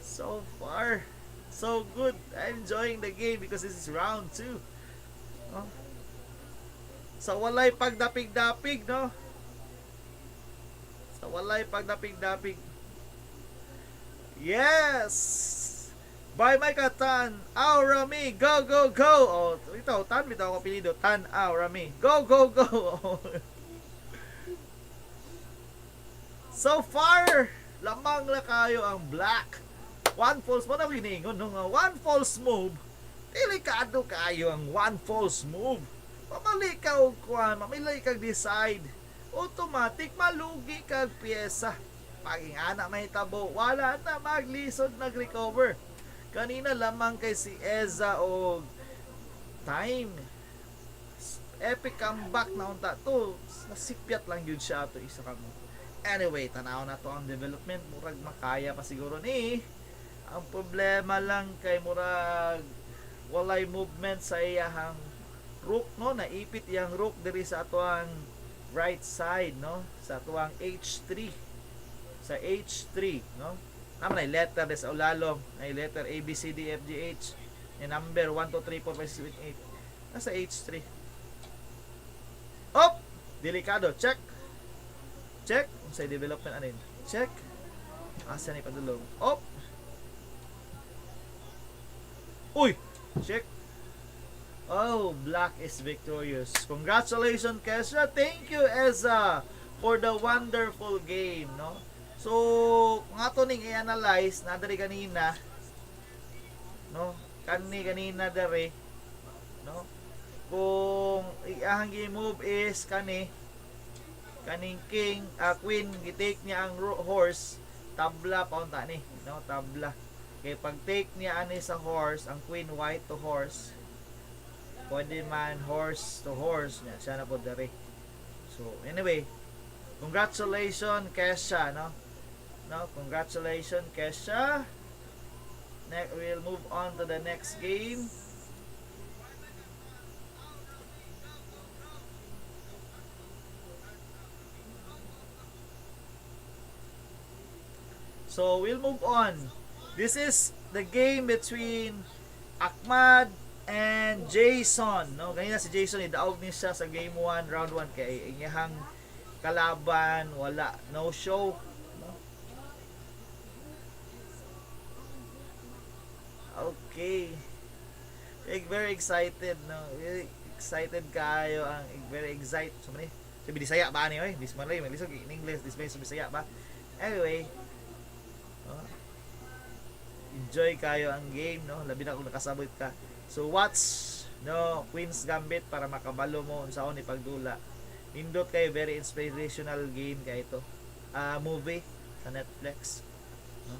So far, So good. I'm enjoying the game because this is round 2. No? Sa walay pagdapig-dapig, no? Sa walay pagdapig-dapig. Yes! By Micah Tan, Aura Me, go, go, go! Oh, ito, Tan, bitaw ako apelyido. Tan, Aura Me. Go, go, go! So far, lamang na kayo ang black. One false mo na giningon, no? Nga one false move, delikado kayo ang one false move. Mamali ka og kuan, mamili kag decide. Automatic malugi kag pyesa. Paging ana mahitabo, wala na, maglisod nag-recover. Kanina lamang kay si Eza og time. Epic comeback na unta to. Nasipyat lang yun siya ato isa ka mo. Anyway, tanaw na to ang development. Murag makaya pa siguro ni. Ang problema lang kay murag walay movement sa iyahang rook, no? Naipit iyang rook diri sa atoang right side, no? Sa atoang H3, sa H3, no? Naman ay letter des sa ulalom, ay letter A B C D F G H and number 1 2 3 4 5 6 7 8, nasa H3. Op, delikado. Check, check. Unsay development anin? Check. Asa ni padulong? Op. Uy, check. Oh, black is victorious. Congratulations, Kesha. Thank you, Eza, for the wonderful game, no? So, kung ato ning i-analyze, na diri kanina, no? Kani kanina diri, no? Kung iyahang gi-move is kani, kaning king, queen, gi-take niya ang horse, tabla pa unta ni, no? Tabla. Kay pag take niya ani sa horse, ang queen white to horse, pwede man horse to horse niya siya na po diri. So anyway, congratulations, Kesha, no? No, congratulations, Kesha. Next, we'll move on to the next game. So we'll move on. This is the game between Ahmad and Jason, no? Kanina si Jason idaog ni siya sa game 1, round 1 kay iyahang kalaban wala, no show, no? Okay. Like, very excited, no? Very excited kayo ang very excited. So mani, sa Bisaya ba ani oy? This man lang maglisod in English, this man sa Bisaya ba? Anyway, no? Enjoy kayo ang game, no? Labi na kung nakasabot ka. So watch, no, Queen's Gambit para makabalo mo unsaon ni pagdula. Nindot kayo, very inspirational game kay ito. Ah, movie sa Netflix. No?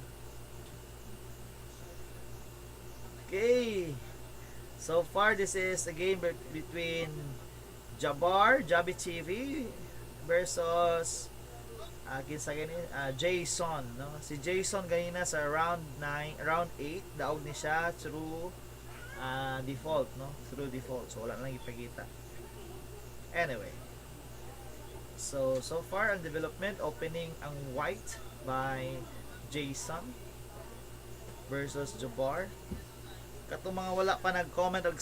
Okay. So far, this is a game between Jabbar, Jabi TV versus kinsa gani, Jason, no? Si Jason ganina sa round 9, round 8, daog ni siya through default, no? Through default. So wala na lang ipakita. Anyway. So so far ang development, opening ang white by Jason versus Jabbar. Katong mga wala pa nag-comment og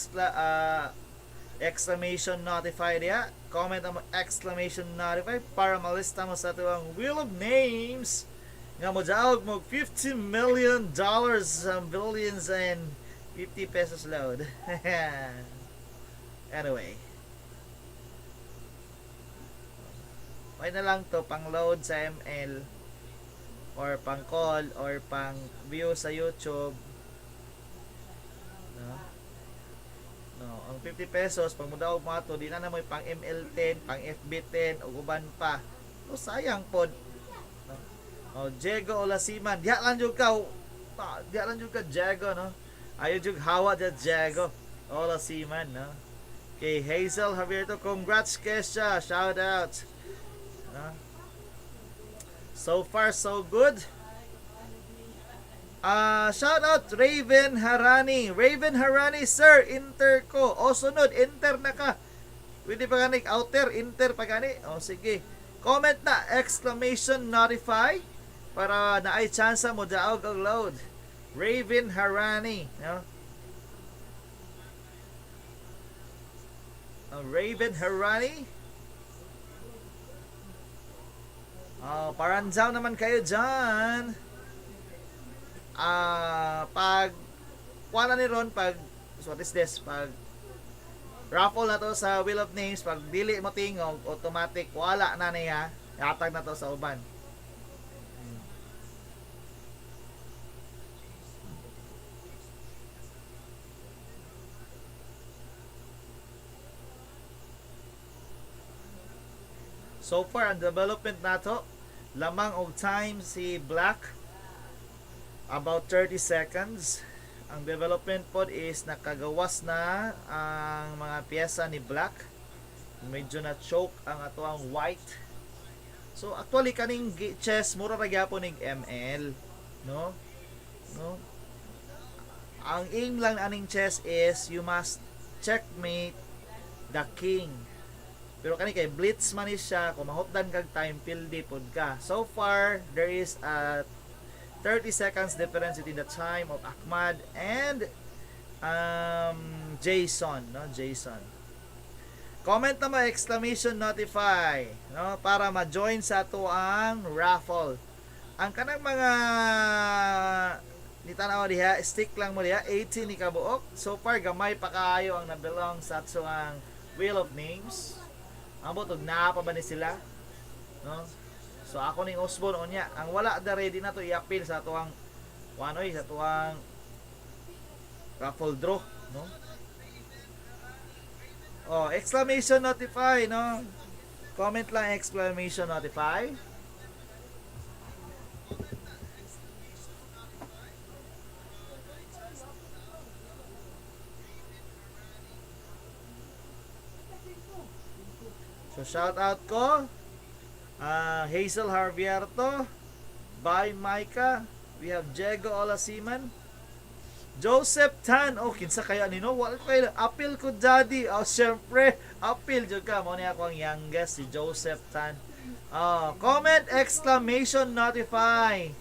exclamation notify diha, comment ang exclamation notify para malista mo sa atuang Wheel of Names nga modaog mo $50 million, billions and 50 pesos load. Anyway. Okay na lang to pang load sa ML or pang call or pang view sa YouTube. No? No, ang 50 pesos pag modaog mo ato, di na mo pang ML10, pang FB10 ug uban pa. So sayang pod. No? Oh, Diego Olasiman, diha lang jud ka. Ah, diha lang jud ka, Diego, no? Ayo jud hawa diha, Diego Olasiman, no? Okay, Hazel Javierto, congrats, Kesha, shout out. No? So far so good. Ah, shout out Raven Harani. Raven Harani, sir, enter ko. O sunod, enter na ka. Pwede pa gani outer, enter pa gani. O sige. Comment na exclamation notify para naay chance mo daog og load. Raven Harani, no? Raven Harani. Oh, paranjaw naman kayo dyan. Pag wala ni Ron, pag, so what is this? Pag raffle na to sa Wheel of Names, pag dili mo tingog, automatic wala na niya. Hatag na to sa uban. So far, ang development nato, lamang og time si Black, about 30 seconds. Ang development pod is nakagawas na ang mga piyesa ni Black. Medyo na choke ang ato ang white. So actually kaning chess mura ra gyapon ning ML, no? No? Ang aim lang aning chess is you must checkmate the king. Pero kani kay blitz man ni siya, kung mahutdan kag time pildi pod ka. So far there is a 30 seconds difference between the time of Ahmad and Jason, no? Jason. Comment na mo exclamation notify, no? Para ma-join sa ato ang raffle. Ang kanang mga nitanaw diha, stick lang mo diha, 18 ni kabuok. So far gamay pa kaayo ang nabelong sa ato ang Wheel of Names. Ambot og naa pa ba ni sila? No? So ako ning Osborne unya, ang wala da ready na to i-appeal sa tuang wanoy sa tuang raffle draw, no? Oh, exclamation notify, no? Comment lang exclamation notify. So shout out ko Hazel Harvierto, by Micah, we have Diego Olasiman, Joseph Tan. Oh, kinsa kaya nino? Wala ko kayo. Appeal ko, daddy. Oh, syempre, appeal jud ka. Mo ni ako ang youngest, si Joseph Tan. Oh, comment exclamation notify.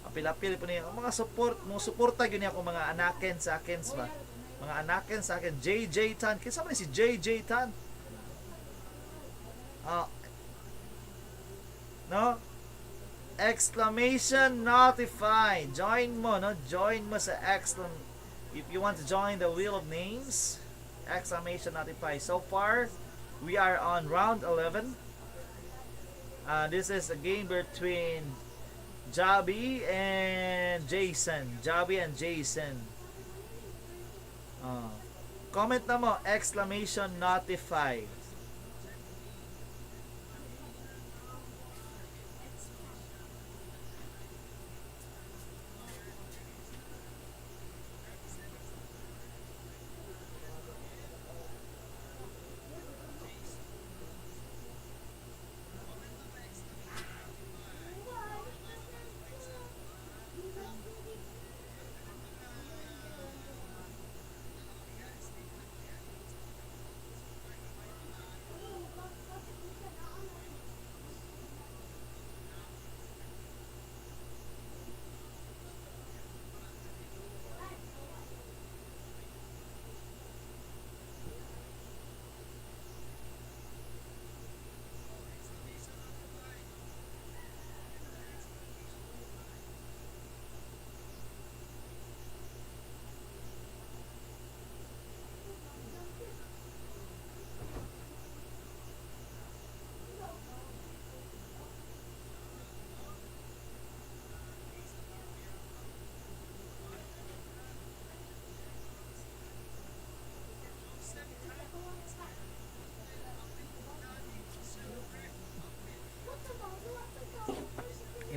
Apil-apil po niya. Ang mga support, mo suporta gyud niya ako mga anaken sa akin ba. Mga anaken sa akin. JJ Tan. Kinsa man ni si JJ Tan? Oh, no? Exclamation notify. Join mo, no? Join mo sa exclam if you want to join the Wheel of Names, exclamation notify. So far, we are on round 11. This is a game between Jabi and Jason. Jabi and Jason. Comment na mo, exclamation notify.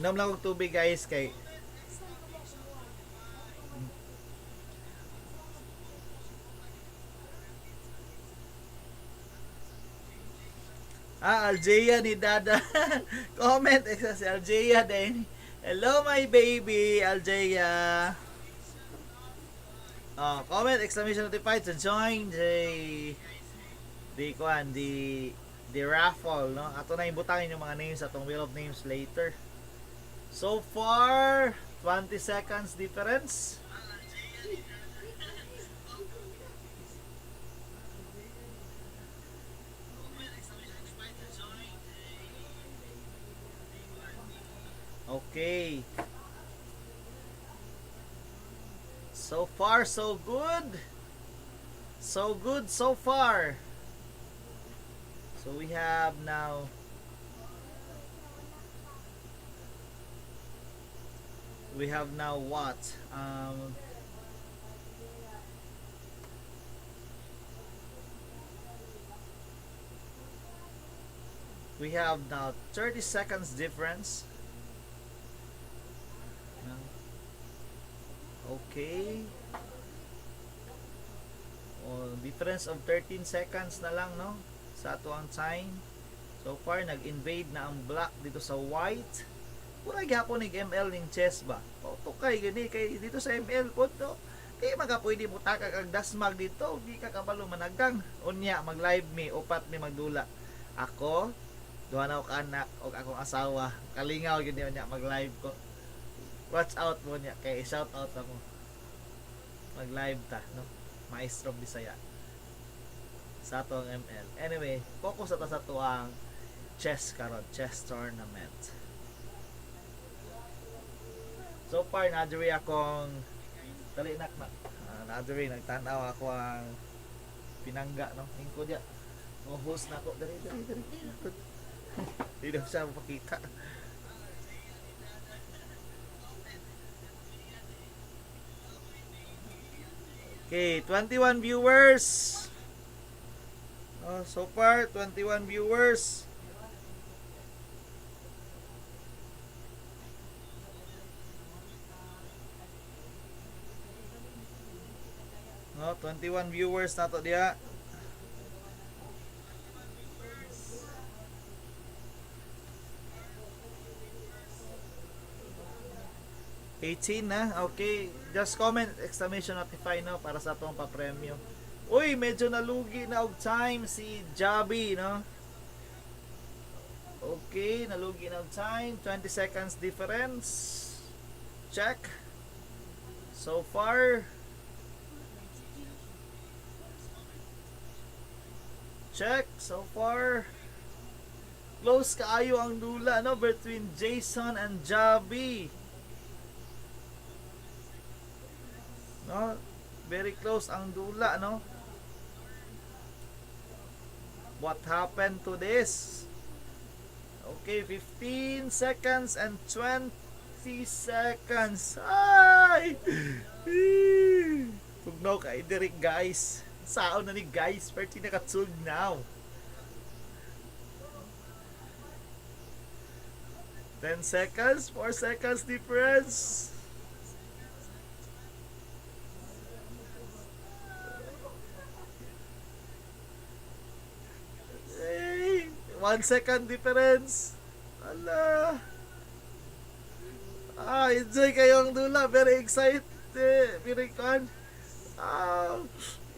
Inom lang og tubig guys kay Ah, Algeia ni Dada. Comment isa si Algeia din. Hello my baby, Algeia. Oh, comment exclamation notified to join the kuan the raffle, no? Ato na ibutangin yung mga names atong Wheel of Names later. So far, 20 seconds difference. Okay. So far, so good. So good so far. So we have now what? We have now 30 seconds difference. No. Okay. Oh, difference of 13 seconds na lang, no? Sa ato ang time. So far, nag-invade na ang black dito sa white. Pura gyapon nig ML ning chess ba? Pautukay gani kay dito sa ML pod, no? Di maga pwede mo takag ang dasmag dito, di ka kabalo managang. Unya mag-live mi, upat mi magdula. Ako, duha na ko ka anak og akong asawa. Kalingaw gyud niya mag-live ko. Watch out mo niya kay shout out ako. Mag-live ta, no? Maestro Bisaya sa ato ang ML. Anyway, focus ta sa ato ang chess karon, chess tournament. So far, nadiri akong dali nak na. Nadiri nagtan-aw ako ang pinangga, no. Ingko dia. Mo host na ako dali dali dali. Di daw siya mapakita. Okay, 21 viewers. Oh, so far 21 viewers. No, 21 viewers na to diha. 18 na. Okay, just comment exclamation notify, no, para sa atong papremyo. Uy, medyo nalugi na og time si Jabi, no? Okay, nalugi na og time. 20 seconds difference. Check. So far, check. So far, close kaayo ang dula, no, between Jason and Jabi. No? Very close ang dula, no? What happened to this? Okay, 15 seconds and 20 seconds. Ay! Tugnaw kay Derek, guys. Saon na ni, guys? Perti nakatsug now. 10 seconds, 4 seconds difference. Hey, 1 second difference. Ala. Ah, enjoy kayong dula. Very excited. Very fun. Ah.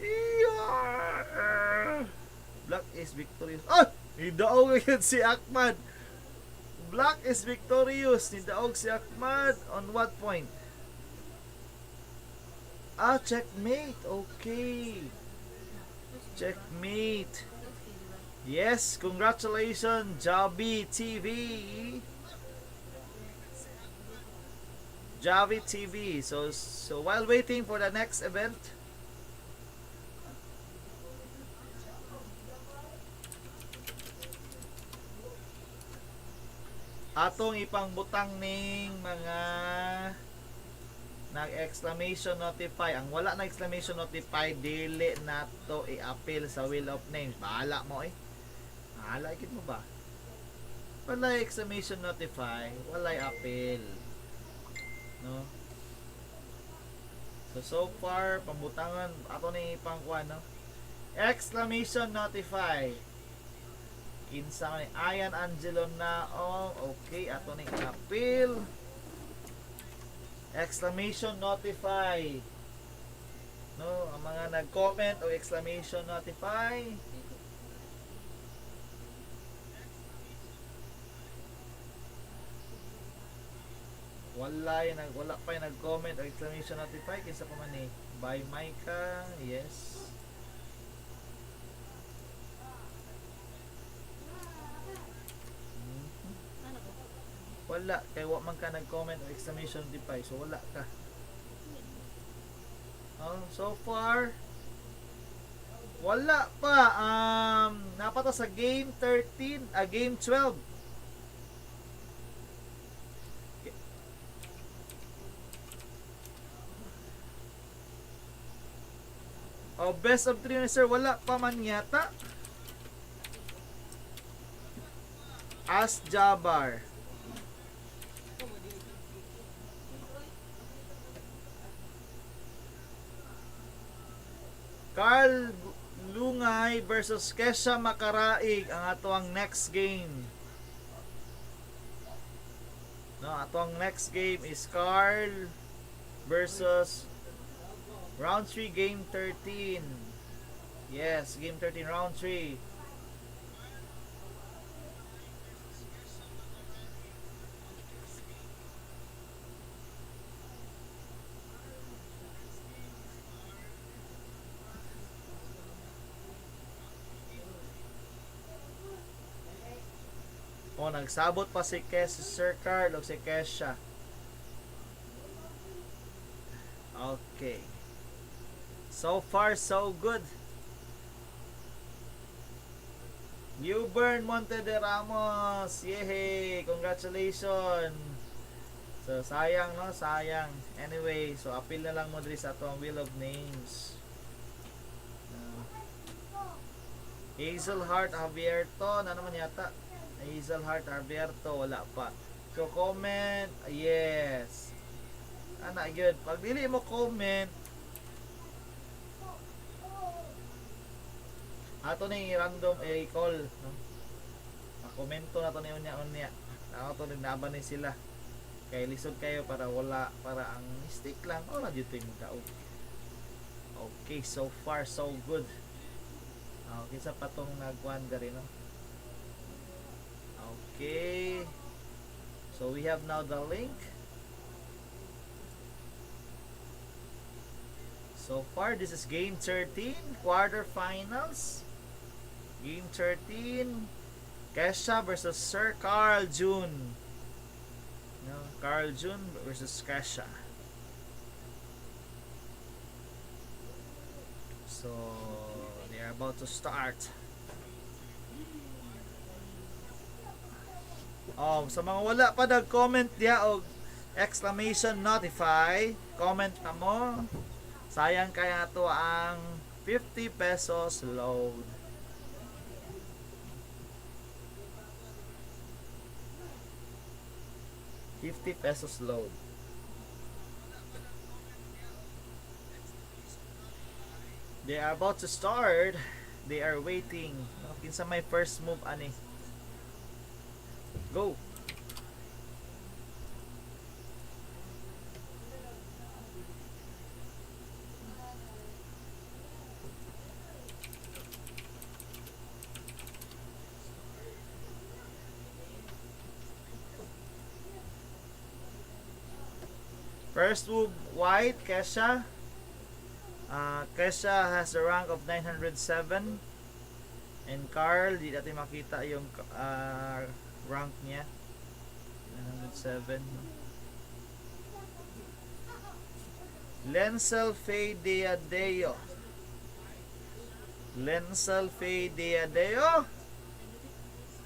Yeah. Black is victorious. Ah! Nidaog agad si Akman. Black is victorious. Nidaog si Akman. On what point? Ah, checkmate. Okay. Checkmate. Yes, congratulations, Javi TV. Javi TV. So while waiting for the next event, atong ipangbutang ning mga nag-exclamation notify. Ang wala na exclamation notify, dili nato i-appeal sa Wheel of Names. Bahala mo eh. Bahala gid mo ba? Wala exclamation notify, walay appeal. No? So, so far, pambutangan, ato ni pangkuan, no? Exclamation notify. Kinsa man ni Ayan Angelo Naong. Okay, ato ni appeal. Exclamation notify. No, ang mga nag-comment o exclamation notify. Wala pa yung nag-comment o exclamation notify kinsa pa man ni by Micah. Yes. Ano ko? Wala kay wa man ka nag-comment o exclamation notify, so wala ka. Oh, so far wala pa. Napata sa game 13, game 12. Oh, best of 3 na, sir, wala pa man yata. As Jabar. Carl Lungay versus Kesha Makaraig ang ato ang next game. No, ato ang next game is Carl versus round 3 game 13. Yes, game 13 round 3. O, nagsabot pa si Kes, si Sir Carl o si Kesha. Okay. So far, so good. Newburn Monte de Ramos. Yehey! Congratulations! So, sayang, no? Sayang. Anyway, so appeal na lang mo diri sa ato ang Wheel of Names. Hazel Heart Javierto. Na naman yata? Hazel Heart Javierto. Wala pa. So, comment. Yes. Ana, good. Pag dili mo comment, ato na yung random eh, call. No? Makomento na to ni unya unya. Ako to nagnaban ni sila. Kay lisod kayo para wala, para ang mistake lang wala dito yung daog. Okay, so far so good. Okay, sa patong nagwan rin, no? Okay. So we have now the link. So far, this is game 13, quarterfinals. Game 13, Kesha versus Sir Carl June. No, Carl June versus Kesha. So they are about to start. Oh, sa mga wala pa nag-comment diya og exclamation notify, comment na mo. Sayang kaya to ang 50 pesos load. ₱50 load. They are about to start. They are waiting. No, kinsa may first move ani? Go. First move, white, Kesha. Kesha has a rank of 907. And Carl, di natin makita yung rank niya. 907. Lensel Faye Diadeo. Lensel Faye Diadeo.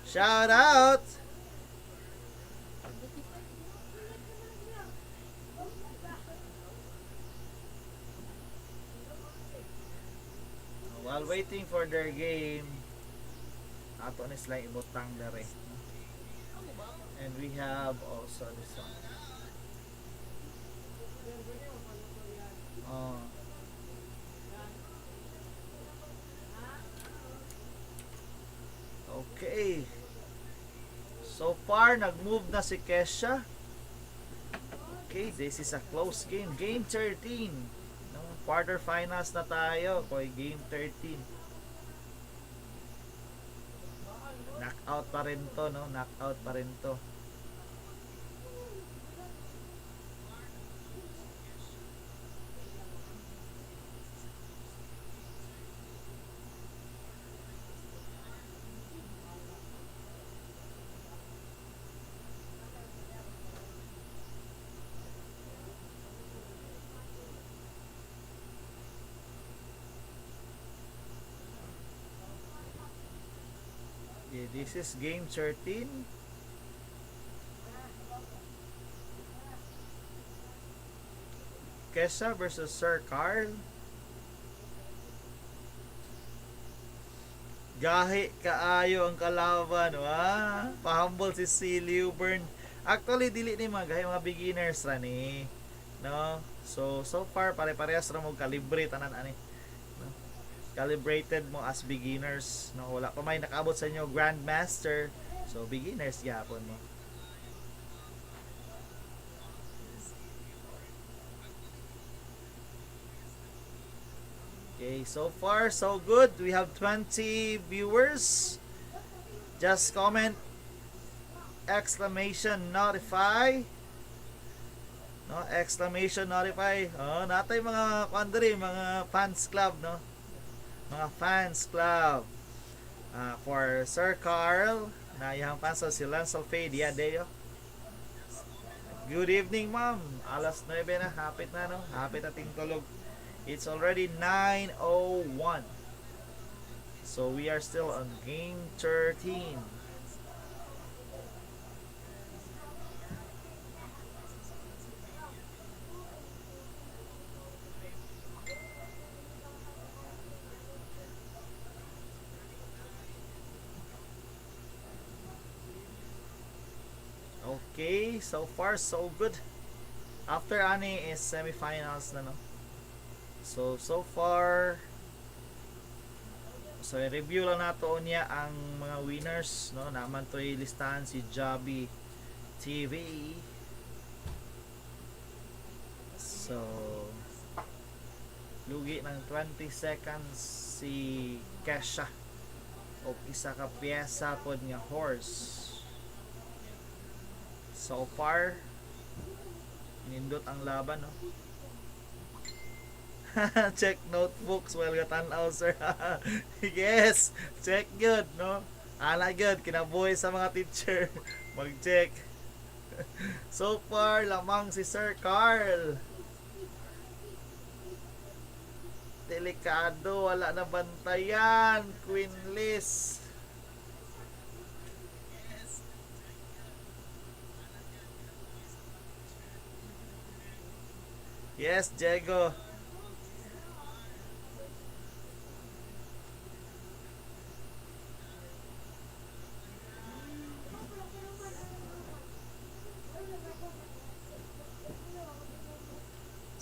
Shout out! While waiting for their game, ato ni sila ibutang dere. And we have also this one. Oh. Okay. So far, nag-move na si Kesha. Okay, this is a close game. Game 13. No, quarterfinals na tayo. Koy, game 13. Knockout pa rin to, no? Knockout pa rin to. Okay, this is game 13. Kesha versus Sir Carl. Gahi kaayo ang kalaban, wa. Pahambol si C. Lewburn. Actually, dili ni mga gahi, mga beginners ra ni. No? So, so far pare-parehas ra mo kalibre tanan ani. No? Calibrated mo as beginners, no? Wala pa may nakaabot sa inyo grandmaster. So, beginners gyapon mo. Okay, so far so good. We have 20 viewers. Just comment exclamation notify. No, exclamation notify. Oh, natay mga kuan diri, mga fans club, no? Mga fans club. For Sir Carl, na iyang fans si Lancel Faye Diadeo. Good evening, ma'am. Alas 9 na, hapit na, no? Hapit na tulog. It's already 9:01. So we are still on game 13. Okay, so far so good. After ani is semifinals na, no? So, so far, so i-review lang nato niya ang mga winners, no? Naman to listahan si Jabi TV. So, lugi ng 20 seconds si Kesha o isa ka pyesa pod nga horse. So far, nindot ang laban, no? Check notebooks while gatan-aw, sir. Yes, check good, no? Ana good, kinabuhi sa mga teacher. Mag-check. So far, lamang si Sir Carl. Delikado, wala na bantayan. Queen Liz. Yes, Diego.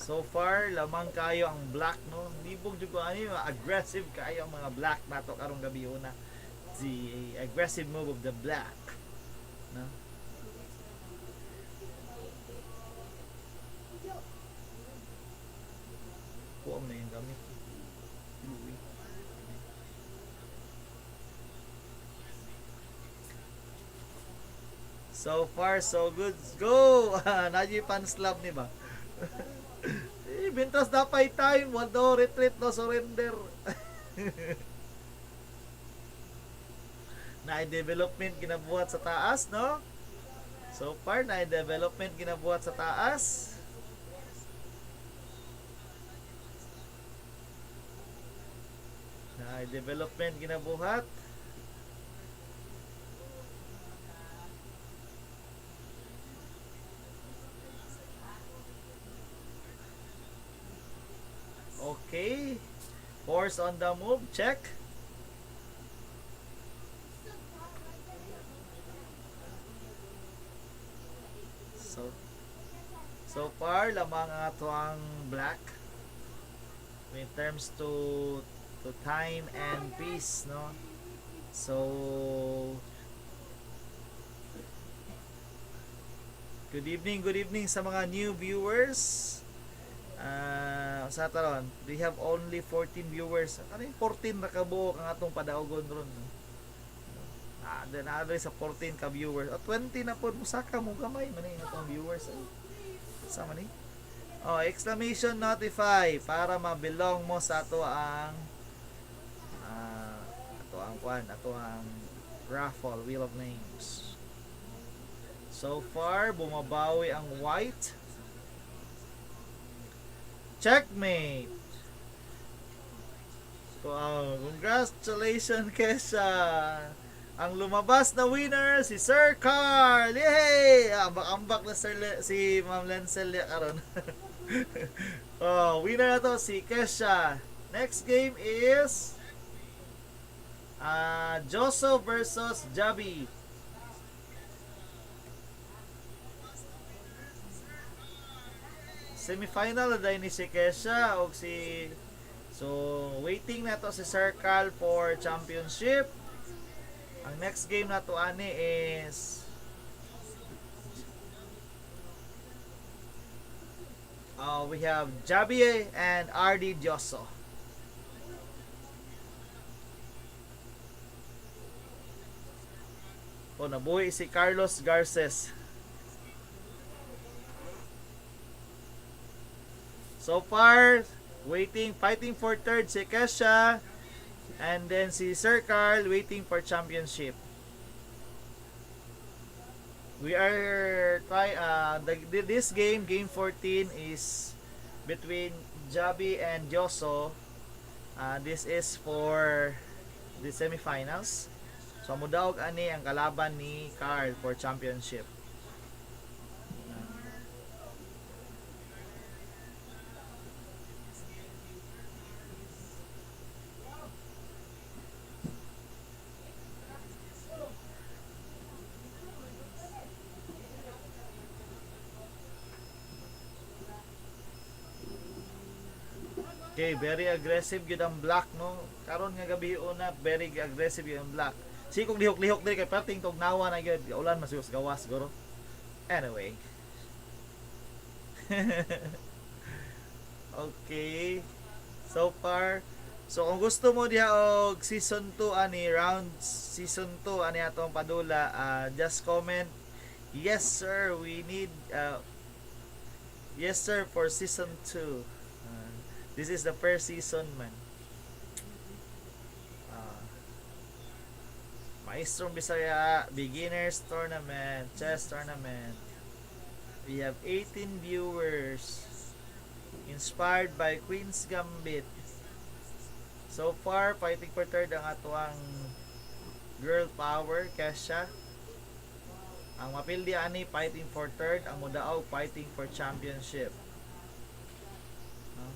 So far, lamang kayo ang black, no? Libog jud ko ani, aggressive kayo ang mga black nato karong gabi una. The aggressive move of the black. No? Kuha mo na yung gamit. Uwi. So far, so good. Go! Naji fans club ni ba? Eh, bintas na pa time. No retreat, no surrender. Na development ginabuhat sa taas, no? So far, na development ginabuhat sa taas. Na development ginabuhat. Okay. Horse on the move. Check. So far, lamang ang ato ang black in terms to time and peace, no? So, good evening sa mga new viewers. Sa taron, we have only 14 viewers. Ano yung 14 na kabuok ang atong padaugon ron? No? Ah, then sa 14 ka viewers. O 20 na po, musaka mo gamay man yung atong viewers. Ay. Sa man ni? Oh, exclamation notify para mabelong mo sa ato ang ato ang kwan, ato ang raffle wheel of names. So far, bumabawi ang white. Checkmate. So, congratulations, Kesha. Ang lumabas na winner si Sir Carl. Yay! Ambak-ambak na Sir si Ma'am Lencel ya karon. Oh, winner na to si Kesha. Next game is Joso versus Jabi. Semifinal na dahil ni si Kesha o si. So, waiting na to si Sir Carl for championship. Ang next game na to ani is we have Javier and RD Dioso. Oh, nabuhi si Carlos Garces. So far, waiting, fighting for third si Kesha and then si Sir Carl waiting for championship. We are try this game, game 14 is between Jabi and Joso. This is for the semifinals. So mudaog ani ang kalaban ni Carl for championship. Okay, very aggressive gyud ang black, no. Karon nga gabi una, very aggressive gyud ang black. Sikog lihok-lihok diri kay perting tugnawa na gyud, ulan mas gawas siguro. Anyway. Okay. So far, so kung gusto mo diha og season 2 ani round season 2 ani atong padula, just comment yes sir, we need yes sir for season 2. This is the first season man. Maestrong Bisaya Beginners Tournament, Chess Tournament. We have 18 viewers. Inspired by Queen's Gambit. So far, fighting for third ang atuang girl power, Kesha. Ang mapildi ani fighting for third, ang mudaog fighting for championship. No?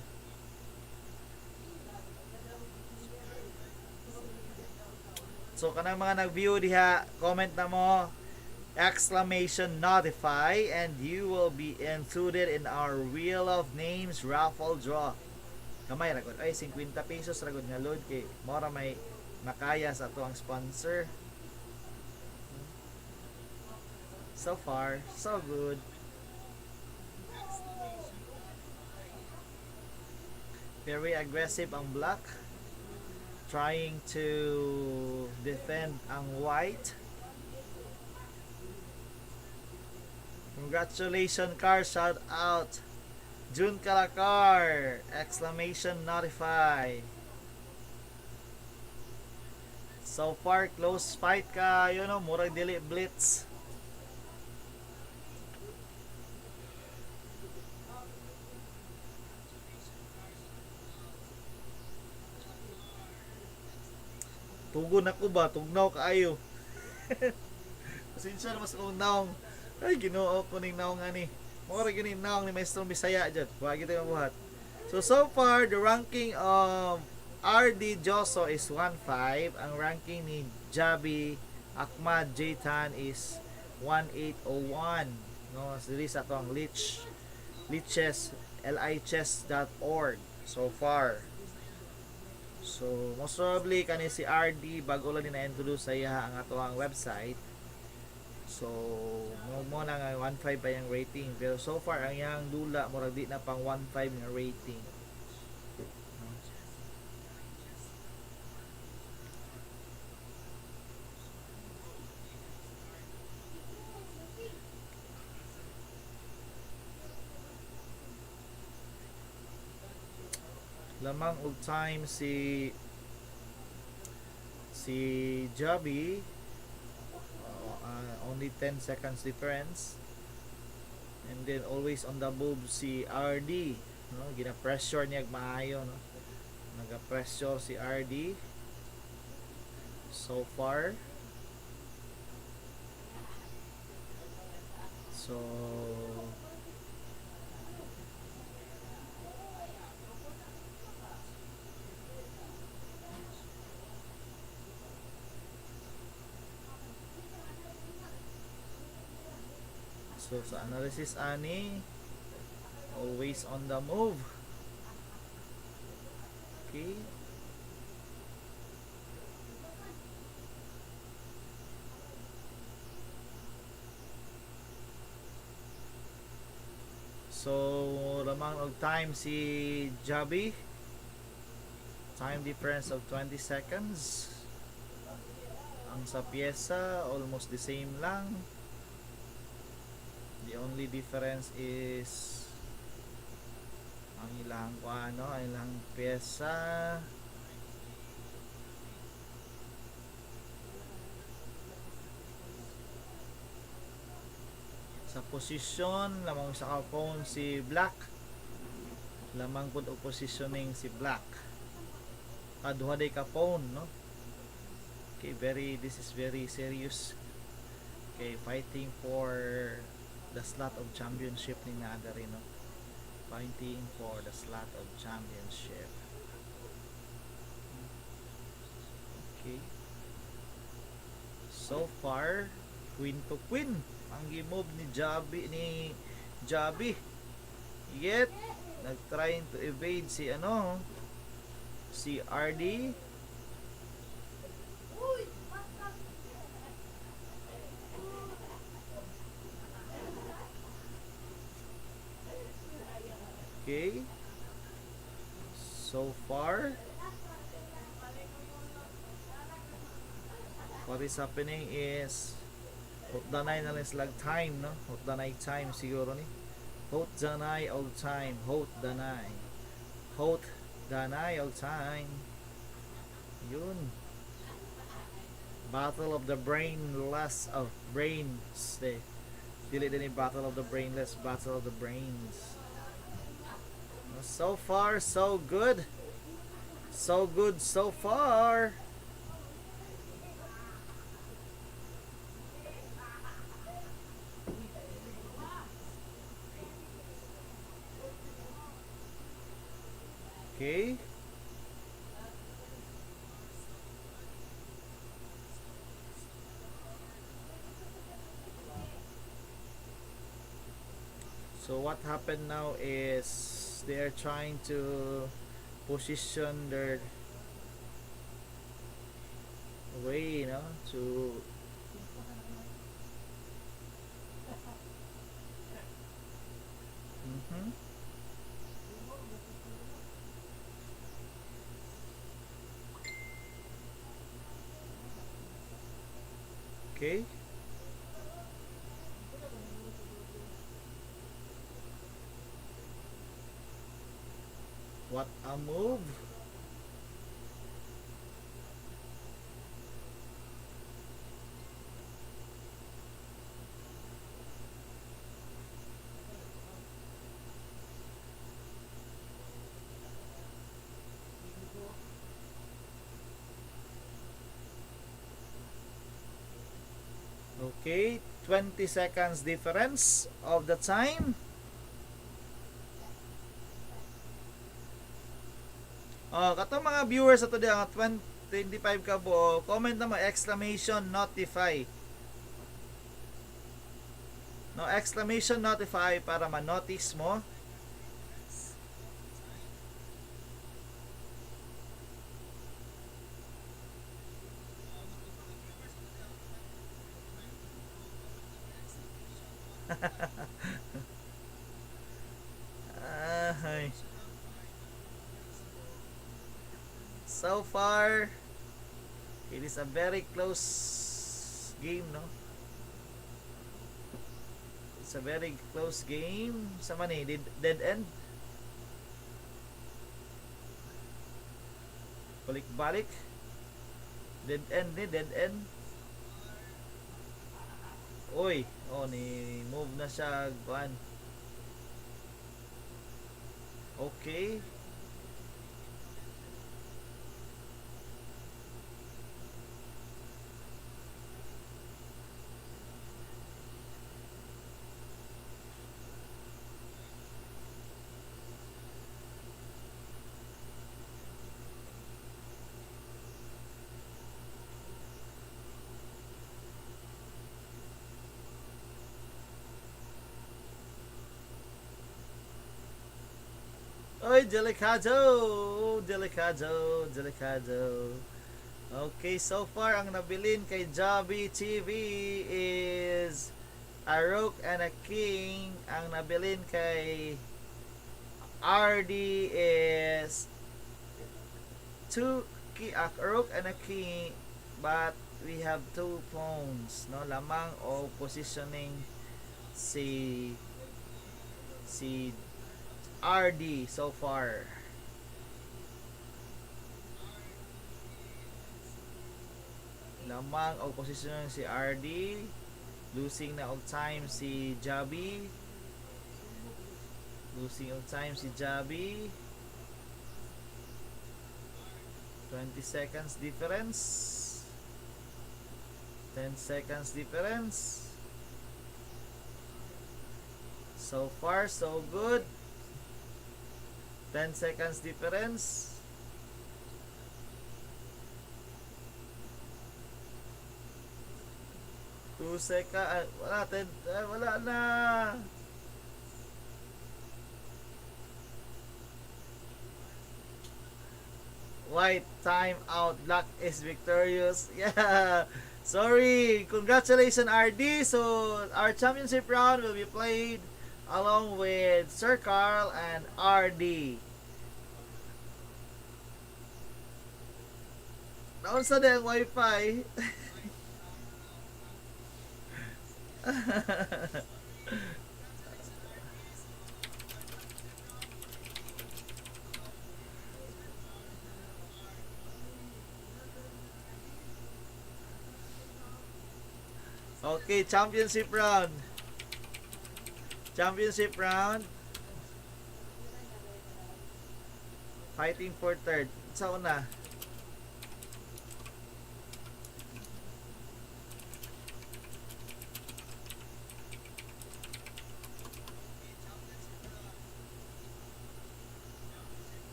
So kanang mga nag-view diha, comment na mo exclamation notify and you will be included in our Wheel of Names raffle draw. Gamay ra gud. Ay, 50 pesos ra gud nga load kay mora may makaya sa ato ang sponsor. So far, so good. Very aggressive ang black. Trying to defend ang white. Congratulations, Car. Shout out. June Kalakar. Exclamation notify. So far, close fight kayo, no? Murag dili blitz. Tugon ako ba? Tugnaw kaayo. Pasensya na mas akong naong. Ay, Ginoo ko ning naong ani. Mao ra gyud naong ni Maestro Bisaya dyan. Wa gyud mabuhat. So so far the ranking of RD Joso is 1.5. Ang ranking ni Jabi Ahmad Jaitan is 1801. No, diri sa ato ang Lich Lichess lichess.org so far. So, most probably kani si RD bago lang ni na-introduce sa iya ang ato ang website. So, mo na nga 1.5 pa yung rating. Pero so far ang iyang dula murag di na pang 1.5 nga rating. No? Lamang og time si Jabi, only 10 seconds difference, and then always on the move si RD, no? Gina-pressure niya maayo, no? Naga-pressure si RD so far. So sa analysis ani, always on the move. Okay. So lamang og time si Jabi. Time difference of 20 seconds. Ang sa pyesa almost the same lang. The only difference is ang ilang ano, ang ilang pyesa. Sa posisyon, lamang sa pawn si Black. Lamang pud og positioning si Black. Ah, duha day ka pawn, no? Okay, very this is very serious. Okay, fighting for the slot of championship ni naa rin, no? Fighting for the slot of championship. Okay. So far, queen to queen ang gi-move ni Jabi. Yet nag-trying to evade si ano, si RD. Okay. So far, what is happening is hutdanay na lang sila time, no? Hutdanay time siguro ni. Hutdanay og time, hutdanay. Hutdanay og time. Yun. Battle of the brainless of brains. De. Dili din ni battle of the brainless, battle of the brains. So far, so good. So good so far. Okay. So what happened now is they are trying to position their way, to Okay. What a move. Okay, 20 seconds difference of the time. Oh, katong mga viewers ato diha nga 20, 25 ka buo, comment na mo exclamation notify. No, exclamation notify para ma-notice mo. Ay. So far, it is a very close game, no? It's a very close game. Sa man eh, dead end. Balik-balik. Dead end ni, dead end. Uy, oh, ni move na siya, kuan. Okay. Oy, delikado! Delikado, delikado. Okay, so far ang nabilin kay Javi TV is a rook and a king. Ang nabilin kay RD is a rook and a king, but we have two pawns, no? Lamang o positioning si RD so far. Lamang o positioning si RD, losing na og time si Javi. Losing of time si Javi. 20 seconds difference. 10 seconds difference. So far, so good. 10 seconds difference. 2 seconds. Wala, 10, wala na. White time out. Black is victorious. Yeah. Sorry. Congratulations, RD. So our championship round will be played along with Sir Carl and RD. Naunsa na ang wifi? Okay, championship round. Championship round. Fighting for third. Sa una.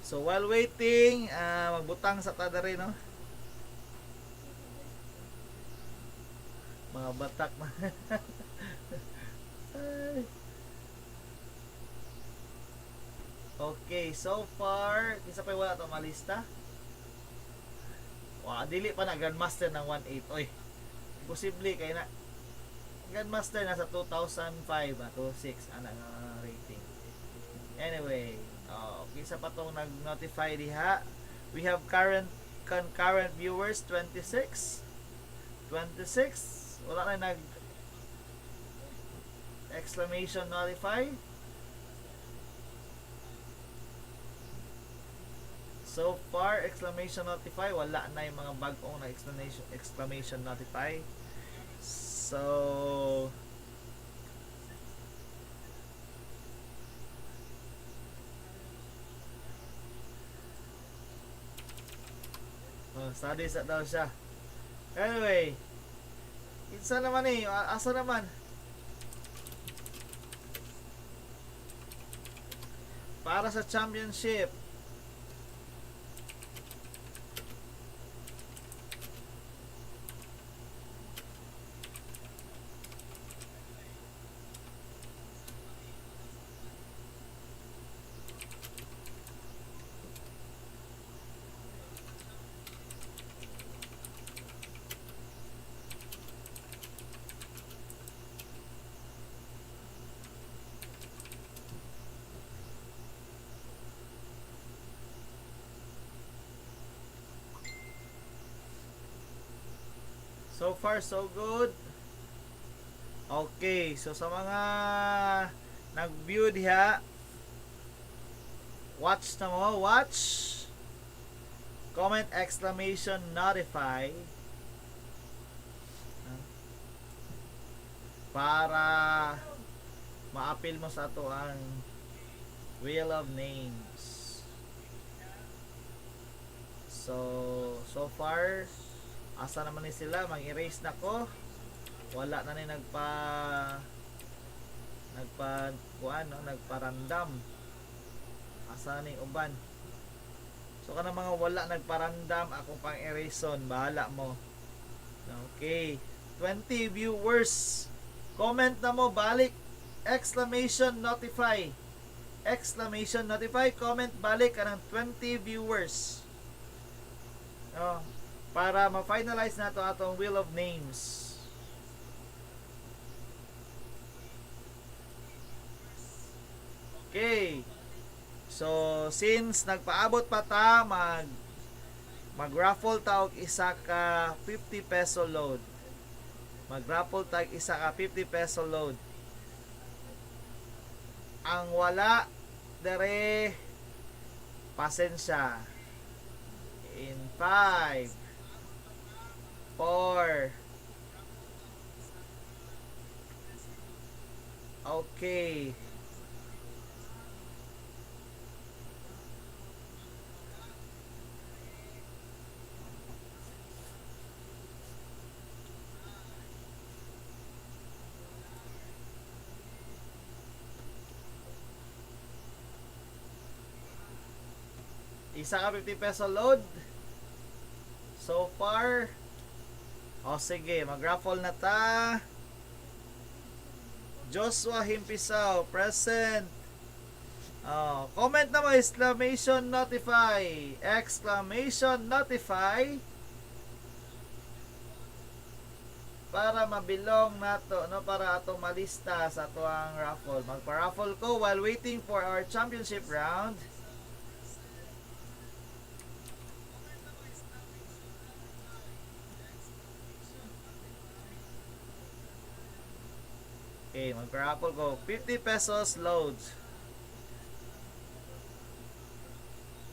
So while waiting, magbutang sa ta diri, no? Mga batak na. Ay. Okay, so far, kinsa pa wala to malista? Wa, dili pa na Grandmaster ng 1.8. Oy. Posible kay na Grandmaster nasa 2005 ba, 26 ana nga rating. Anyway, oh, kinsa pa tong nag-notify diha? We have current concurrent viewers 26. 26. Wala na nag exclamation notify. So far, exclamation notify, wala na yung mga bagong na exclamation notify. So, oh, study sa daw siya. Anyway, isa naman eh, asa naman? Para sa championship. So far, so good. Okay, so sa mga nag-view diha, watch na mo, watch. Comment exclamation notify para ma-appeal mo sa ato ang Wheel of Names. So far, asa naman ni sila, mag-erase na ko. Wala na ni nagpa kuan, no, nagparandam. Asa ni uban? So kana mga wala nagparandam, akong pang erason, bahala mo. Okay, 20 viewers. Comment na mo balik exclamation notify. Exclamation notify, comment balik kanang 20 viewers. No, para ma-finalize nato atong wheel of names. Okay. So, since nagpaabot pa ta, mag-raffle ta og isa ka 50 peso load. Mag-raffle ta og isa ka 50 peso load. Ang wala dere, pasensya. In 5, 4, okay. Isa ka 50 peso load. So far, o sige, mag-raffle na ta. Joshua Himpisaw, present. Oh, comment na mo, exclamation notify. Exclamation notify. Para mabilong nato, no, para atong malista sa atoang raffle. Magpa-raffle ko while waiting for our championship round. Okay, magpa-raffle ko. 50 pesos loads.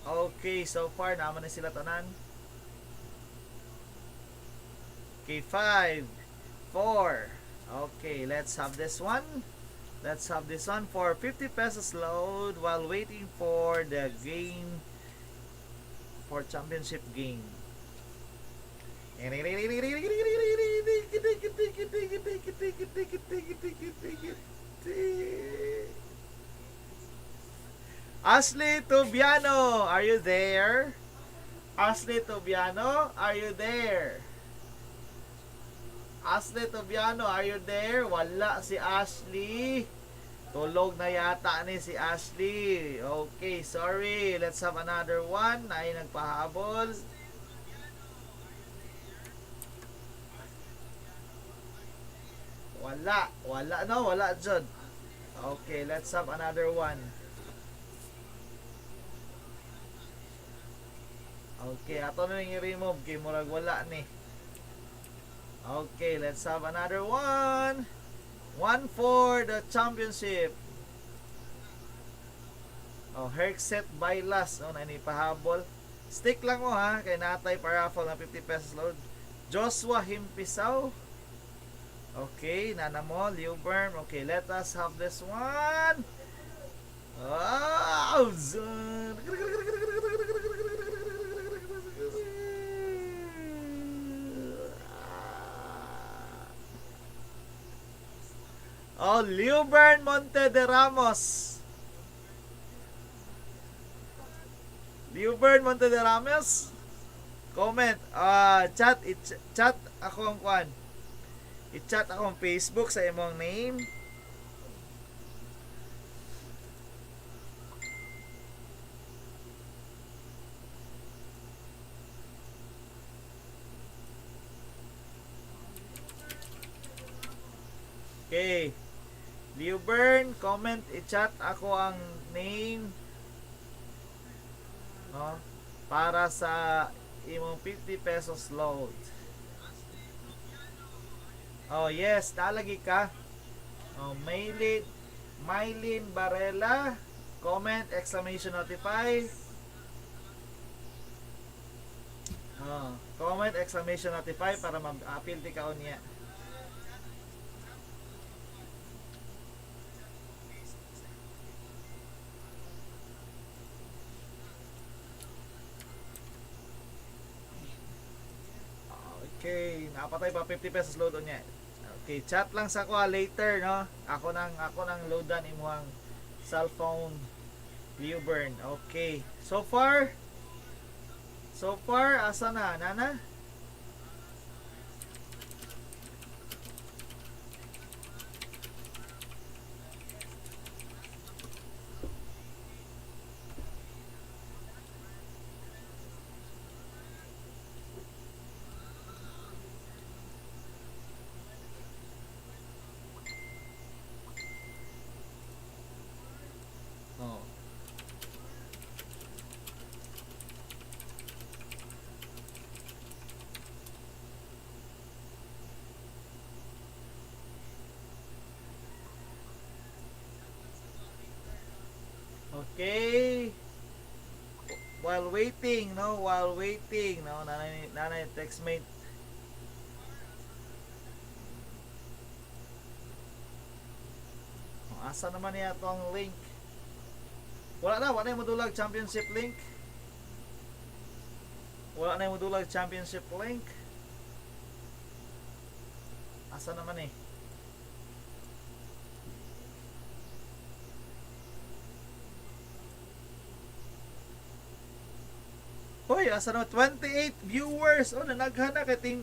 Okay, so far, naman na sila tanan. Okay, 5, 4. Okay, let's have this one. Let's have this one for 50 pesos load while waiting for the game, for championship game. Ashley Tobiano, are you there? Ashley Tobiano, are you there? Ashley Tobiano, are you there? Wala si Ashley. Tulog na yata ni si Ashley. Okay, sorry. Let's have another one. Ay, nagpahabol. Wala. Wala, no? Wala, Jud. Okay, let's have another one. Okay, ato na yung i-remove kay murag wala ni. Okay, let's have another one. One for the championship. Oh, Herxet by last. Oh, na pahabol. Stick lang mo ha, kay natay paraffle na 50 pesos load. Joshua Himpisaw. Okay, nana mo, Leo Berm. Okay, let us have this one. Oh, oh, Lubern Monte de Ramos. Lubern Monte de Ramos. Comment, chat, i-chat ako ang kwan. I-chat akong Facebook sa imong name. Okay. Lubern, comment, i-chat ako ang name. No? Para sa imong 50 pesos load. Oh, yes, nalagi ka. Oh, Maylin, Mylin Barella, comment, exclamation notify. Oh, comment, exclamation notify para mag-appeal ti ka niya. Okay, napatay pa 50 pesos load niya. Okay, chat lang sa ko later, no? Ako nang loadan imuhang cellphone, Lubern. Okay. So far asa na nana? Okay. While waiting, no? While waiting, no? Nanay, nanay textmate. Oh, asa naman niya tong link? Wala na, wala na yung modulag championship link. Wala na yung modulag championship link. Asa naman eh? Hoy, asa naman? 28 viewers. Oh, nanaghan na kay ting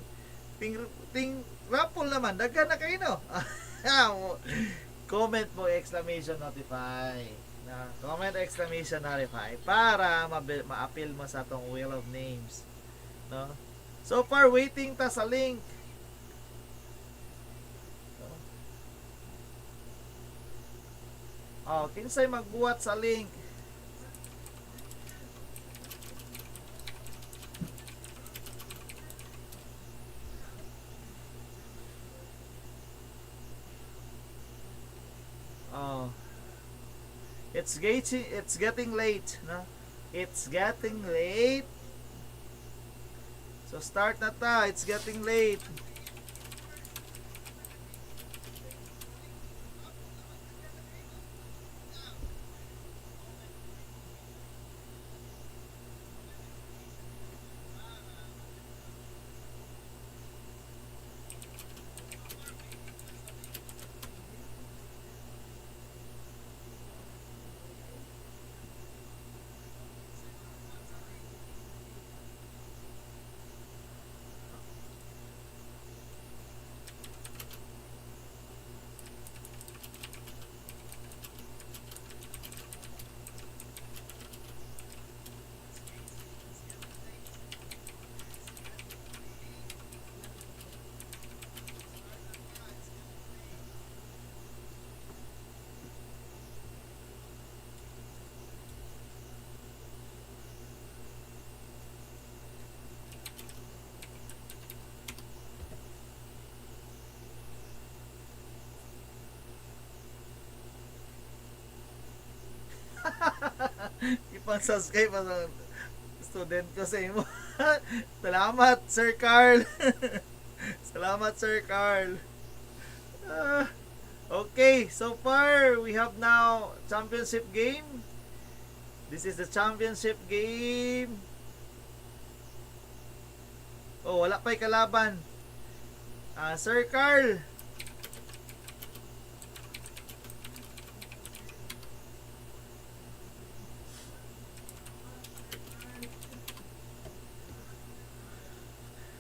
ting ting raffle naman. Daghan na kayo, no? Comment mo exclamation notify. Na, comment exclamation notify para ma-appeal mo sa atong wheel of names. No? So far waiting ta sa link. Oh, kinsay magbuhat sa link? Oh. It's getting late, no? It's getting late. So start na ta, it's getting late. Ipang-subscribe ang student ko sa imo. Salamat, Sir Carl. Salamat, Sir Carl. Ah, okay, so far we have now championship game. This is the championship game. Oh, wala pa'y kalaban. Ah, Sir Carl.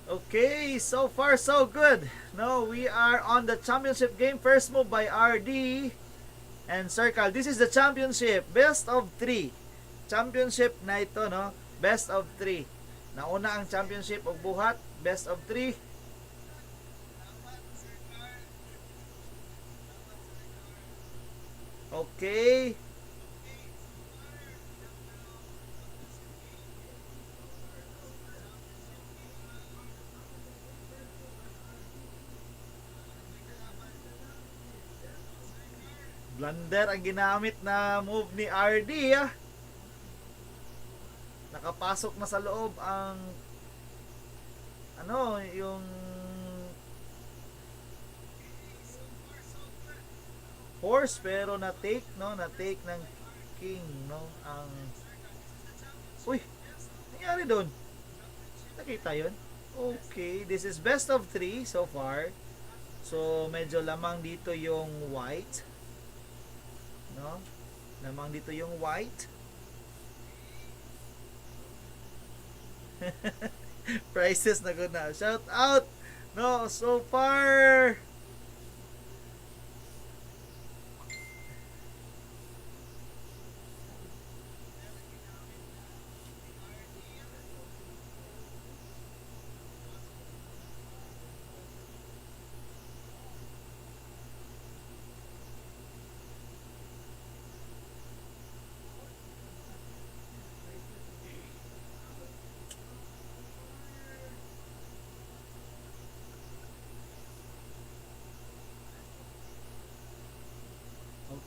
Okay, so far so good. No, we are on the championship game. First move by RD and Sir Carl. This is the championship. Best of three. Championship na ito, no? Best of three. Nauna ang championship og buhat. Best of three. Okay. Blunder ang ginamit na move ni RD, ah. Nakapasok na sa loob ang ano, yung horse, pero na take, no, na take ng king, no, ang. Uy, nangyari doon? Nakita yun? Okay, this is best of three so far. So medyo lamang dito yung white, no? Lamang dito yung white. Prices na good na. Shout out! No, so far.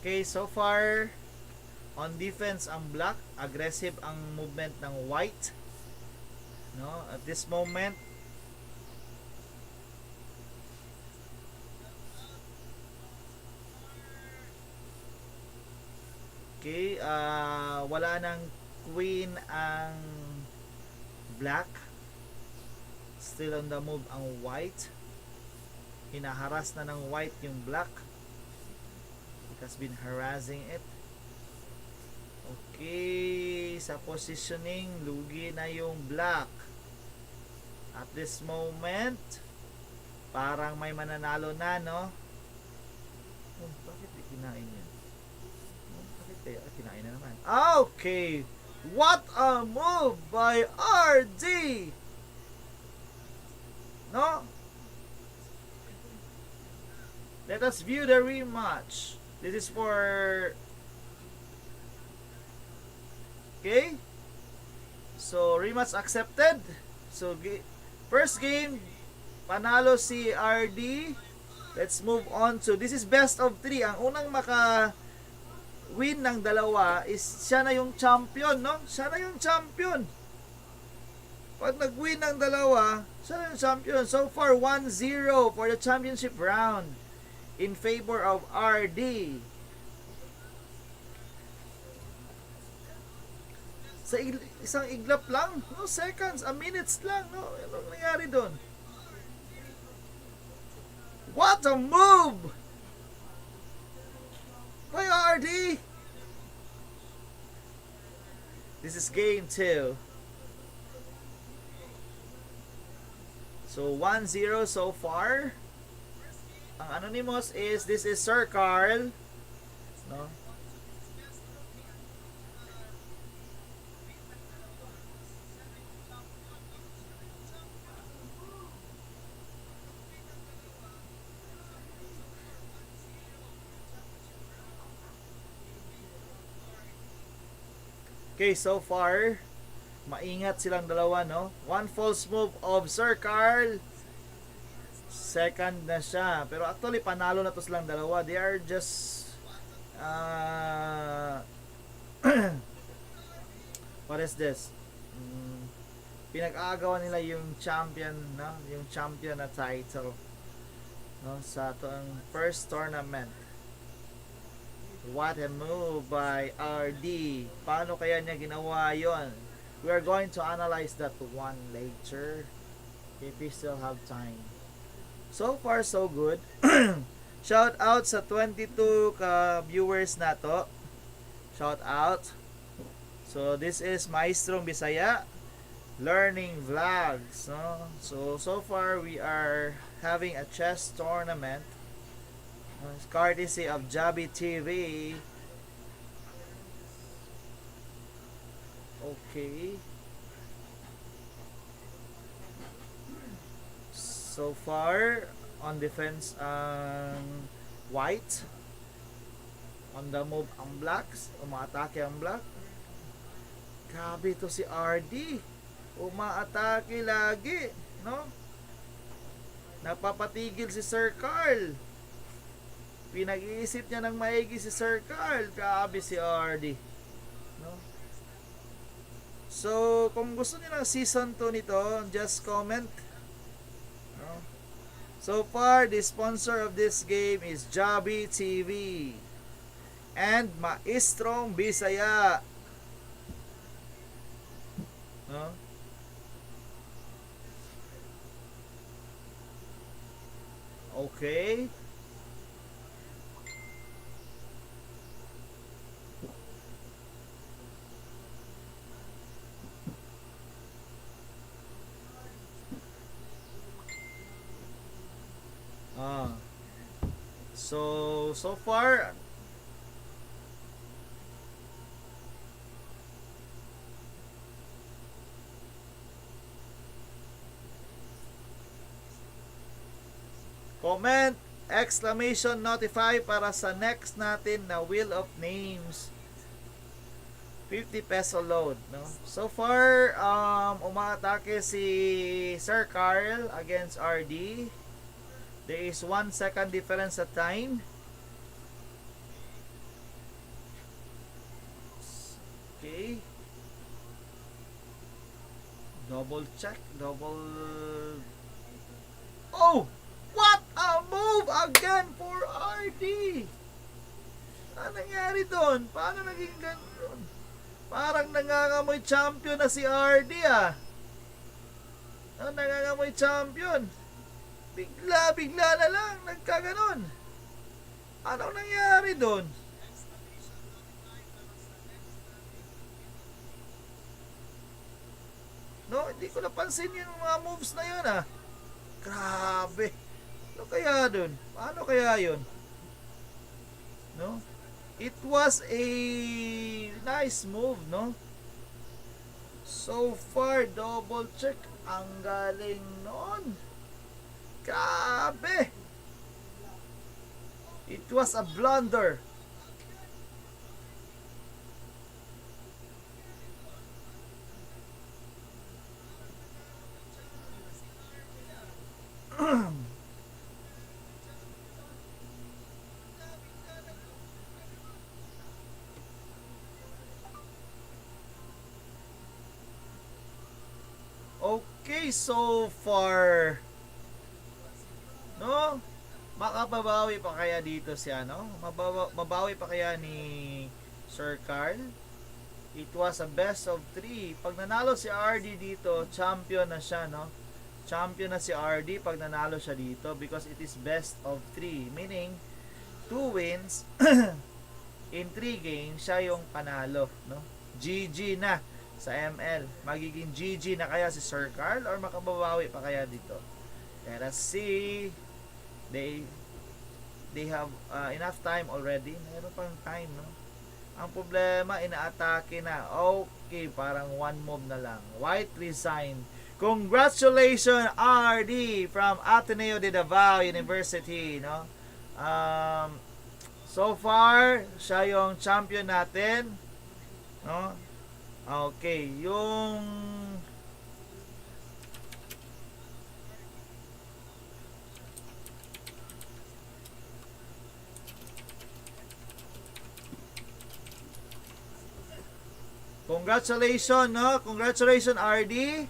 Okay, so far On defense ang black, aggressive ang movement ng white. No, at this moment, okay, wala nang queen ang black. Still on the move ang white. Hinaharas na ng white yung black. It has been harassing it. Okay, sa positioning, lugi na yung black. At this moment, parang may mananalo na, no? Oh, bakit di kinain yan? Oh, bakit kaya? Ah, kinain na naman. Okay! What a move by RD! No? Let us view the rematch. This is for... Okay? So, rematch accepted. So, first game, panalo si RD. Let's move on to, this is best of 3. Ang unang maka win ng dalawa is siya na yung champion, no? Siya na yung champion. Pag nag-win ng dalawa, siya na yung champion. So far, 1-0 for the championship round in favor of RD. Sa isang iglap lang, no, seconds, a minutes lang, no? Anong nangyari doon? What a move by RD! This is game 2. So 1-0 so far. Ang anonymous is, this is Sir Carl. No? Okay, so far, maingat silang dalawa, no? One false move of Sir Carl. Second na siya. Pero actually, panalo na to silang dalawa. They are just... what is this? Pinag-aagawan nila yung champion, no? Yung champion na title, no? Sa itong first tournament. What a move by RD. Paano kaya niya ginawa yon? We are going to analyze that one later if we still have time. So far, so good. Shout out sa 22 ka viewers nato. Shout out. So this is Maestrong Bisaya Learning Vlogs, no? So far we are having a chess tournament. It's courtesy of Jabi TV. Okay. So far, on defense ang white. On the move ang blacks. Umaatake ang black. Grabe to si RD. Umaatake lagi, no? Napapatigil si Sir Carl. Pinag-iisip niya ng maigi si Sir Carl. Grabe si RD. No? So, kung gusto niyo ng season 2 nito, just comment. No? So far, the sponsor of this game is Jabi TV and Maestrong Bisaya. No? Okay. Ah. So far, comment exclamation notify para sa next natin na Wheel of Names. 50 peso load, no? So far, umaatake si Sir Carl against RD. There is 1 second difference at time. Double check, double. Oh! What a move again for RD! Ano nangyari doon? Paano naging ganun? Parang nangangamoy champion na si RD ah. Ano, nangangamoy champion? Bigla, bigla na lang nagkaganon. Anong nangyari doon? No, hindi ko napansin yung mga moves na yun ah. Grabe. Ano kaya dun? Paano kaya yun? No? It was a nice move, no? So far, double check. Ang galing noon. Grabe. It was a blunder. Okay, so far, no? Makababawi pa kaya dito si ano? Mabawi pa kaya ni Sir Carl? It was a best of three. Pag nanalo si RD dito, champion na siya, no? Champion na si RD pag nanalo siya dito because it is best of three. Meaning, two wins in three games, siya yung panalo, no? GG na sa ML. Magiging GG na kaya si Sir Carl or makababawi pa kaya dito? Let us see. They have enough time already. Meron pang time, no? Ang problema, inaatake na. Okay, parang one move na lang. White resign. Congratulations, RD from Ateneo de Davao University, no? So far, siya yung champion natin, no? Okay, yung Congratulations, no? Congratulations, RD.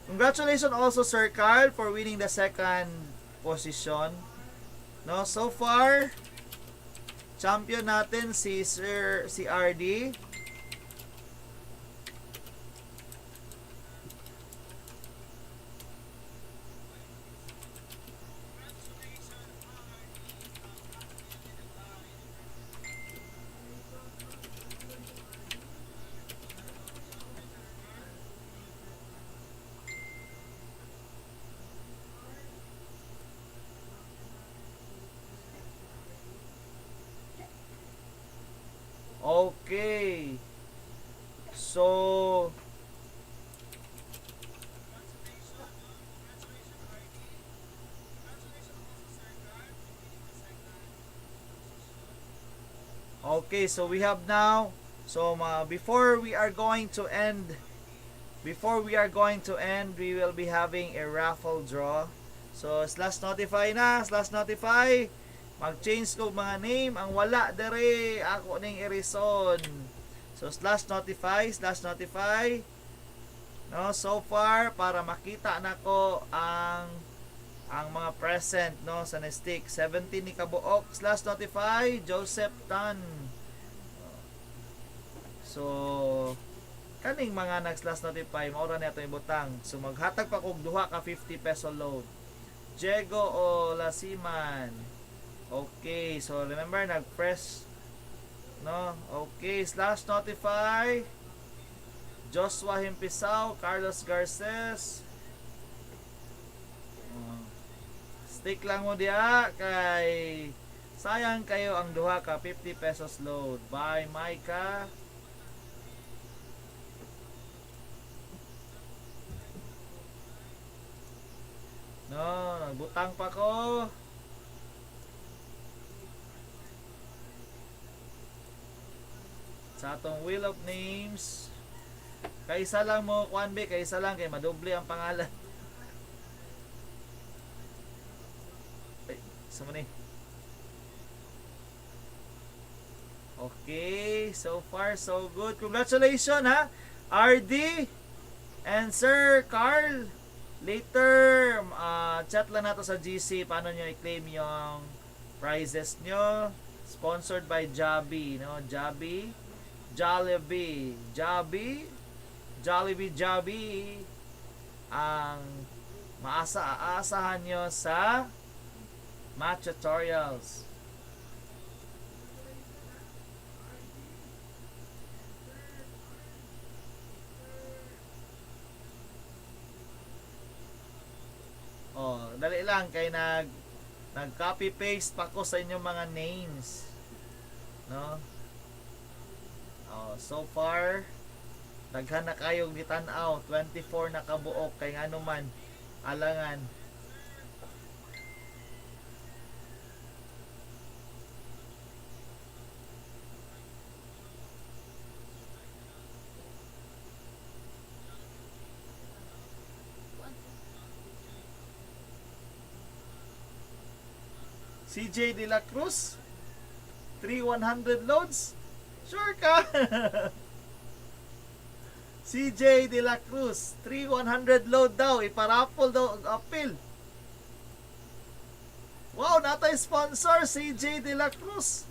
Congratulations also, Sir Carl, for winning the second position. No, so far, champion natin si RD. Okay. So, okay, so we have now, so before we are going to end, we will be having a raffle draw. So slash notify na, slash notify. Mag-change ko mga name, ang wala dere ako ning irison. So slash notify, slash notify. No, so far para makita nako ang mga present, no, sa Nestik 17 ni kabuok. Slash notify Joseph Tan. So kaning mga nag slash notify, mao ra ni atong ibutang. So maghatag pa kog duha ka 50 peso load. Diego o Lasiman. Okay, so remember nag-press, no? Okay, slash notify Joshua Himpisao, Carlos Garces. Oh. Stick lang mo diha kay sayang kayo ang duha ka 50 pesos load. Bye, Micah. No, nagbutang pa ko. Sa atong wheel of names. Kaysa lang mo kuan be, kaysa lang kay madoble ang pangalan. Ay, sa mo ni. Okay, so far so good. Congratulations ha. RD. And Sir Carl, later, chat lang nato sa GC paano nyo i-claim yung prizes nyo. Sponsored by Jabi, no? Jabi, Jollibee, Jabi, Jollibee, Jabi ang maasa-aasahan nyo sa math tutorials. Oh, dali lang kay nag copy paste pa ko sa inyong mga names. No? Oh, so far daghan na kayong gitan-aw, 24 na kabuok kay ngano man alangan. CJ De La Cruz, 3 100 loads. Sure ka? CJ De La Cruz, 3 100 load daw, iparaffle daw og appeal. Wow, natay sponsor CJ De La Cruz.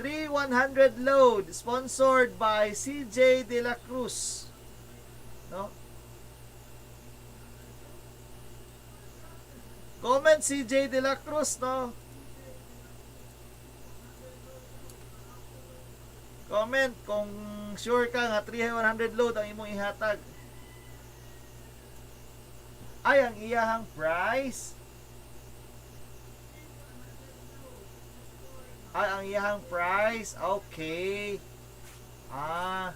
3 100 load sponsored by CJ De La Cruz. No? Comment CJ De La Cruz, no? Comment kung sure ka nga 3 100 load ang imong ihatag. Ay, ang iyahang price. Ay, ang iyahang price. Okay. Ah.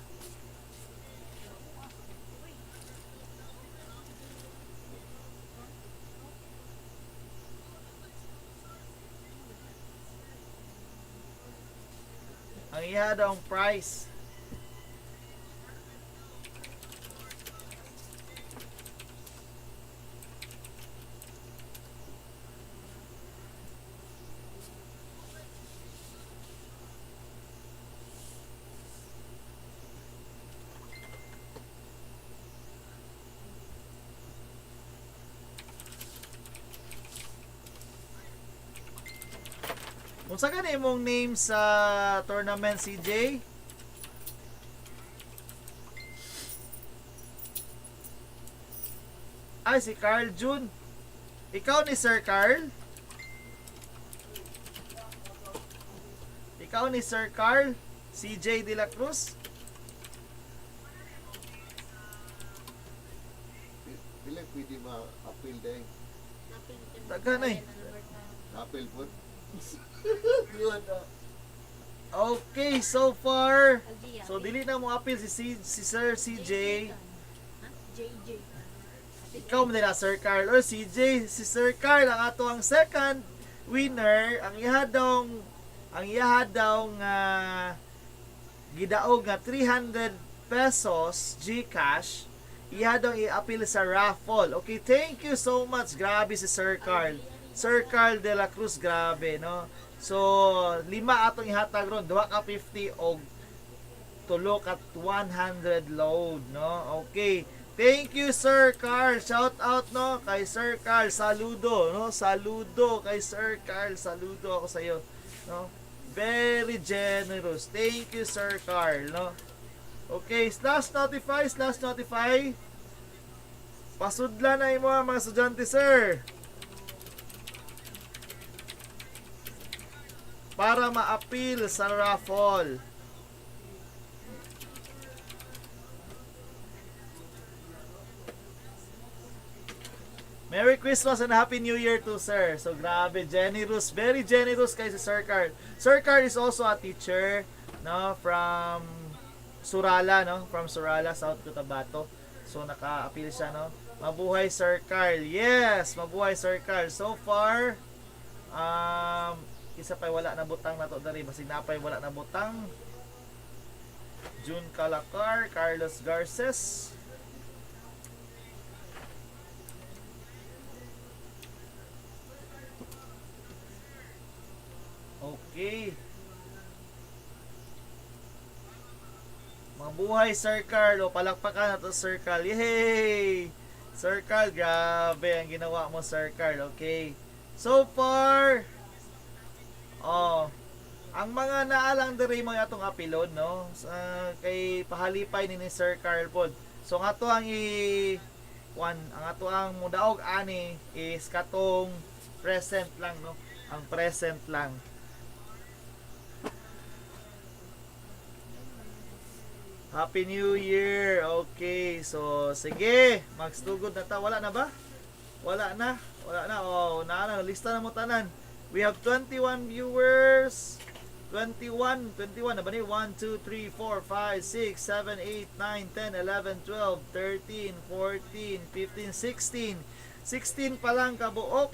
Ang iya daw ang price. Unsa gani imong name sa tournament, CJ? Ay, si Carl June. Ikaw ni Sir Carl? Ikaw ni Sir Carl? CJ De La Cruz? Pila pwede ma-appeal dahil? Daghan eh. Appeal po? Okay, so far, so dili na mo appeal si Sir CJ. JJ. Ikaw mo nila Sir Carl or CJ, si Sir Carl ang ato ang second winner, ang iha daw nga gidaog nga 300 pesos GCash, iha daw i-appeal sa raffle. Okay, thank you so much. Grabe si Sir Carl. Sir Carl de la Cruz, grabe, no? So, lima atong ihatag ron, duha ka 50 og tulo ka 100 load, no? Okay. Thank you, Sir Carl. Shout out, no, kay Sir Carl. Saludo, no? Saludo kay Sir Carl. Saludo ako sa iyo, no? Very generous. Thank you, Sir Carl, no? Okay, slash notify, slash notify. Pasudla na imo ang mga estudyante, sir. Para ma-appeal sa raffle. Merry Christmas and Happy New Year to sir. So grabe, generous, very generous kay si Sir Carl. Sir Carl is also a teacher, no, from Surala, no, from Surala, South Cotabato. So naka-appeal siya, no. Mabuhay Sir Carl. Yes, mabuhay Sir Carl. So far, isa pa wala na butang na to diri, basig napay wala na butang. June Calacar, Carlos Garces. Okay. Mabuhay, Sir Carl. O, palakpakan na to, Sir Carl. Yay! Sir Carl, grabe ang ginawa mo, Sir Carl. Okay. So far, oh, ang mga naalang diri mo atong apilon, no? Sa, kay pahalipay ni Sir Carl pod. So, ang ato ang i one, ang ato ang mudaog ani is katong present lang, no? Ang present lang. Happy New Year! Okay, so sige, magstugod na ta. Wala na ba? Wala na. Wala na. Oh, na na. Lista na mo tanan. We have 21 viewers. 21, 21 na ba ni? 1, 2, 3, 4, 5, 6, 7, 8, 9, 10, 11, 12, 13, 14, 15, 16. 16 pa lang kabuok.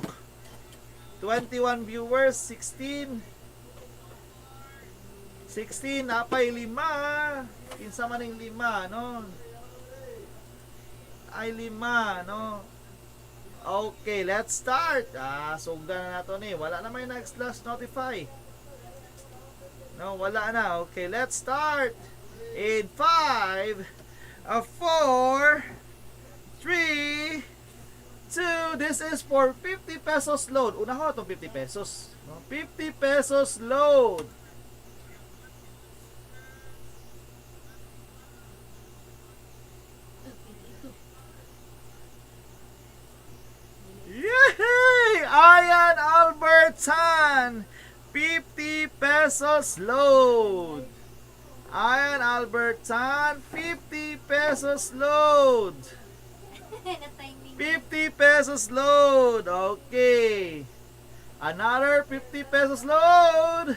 21 viewers, 16. 16, napay lima. Kinsa man ning lima, no? Ay lima, no? Okay, let's start. Ah, sugdan na nato ni. Wala na may nag-slash notify. No, wala na. Okay, let's start. In 5, 4, 3, 2, this is for 50 pesos load. Una ko itong 50 pesos. No? 50 pesos load. Yay! Ayan Albertan! 50 pesos load. Ayan Albertan, 50 pesos load. Na-timing. 50 pesos load. Okay. Another 50 pesos load.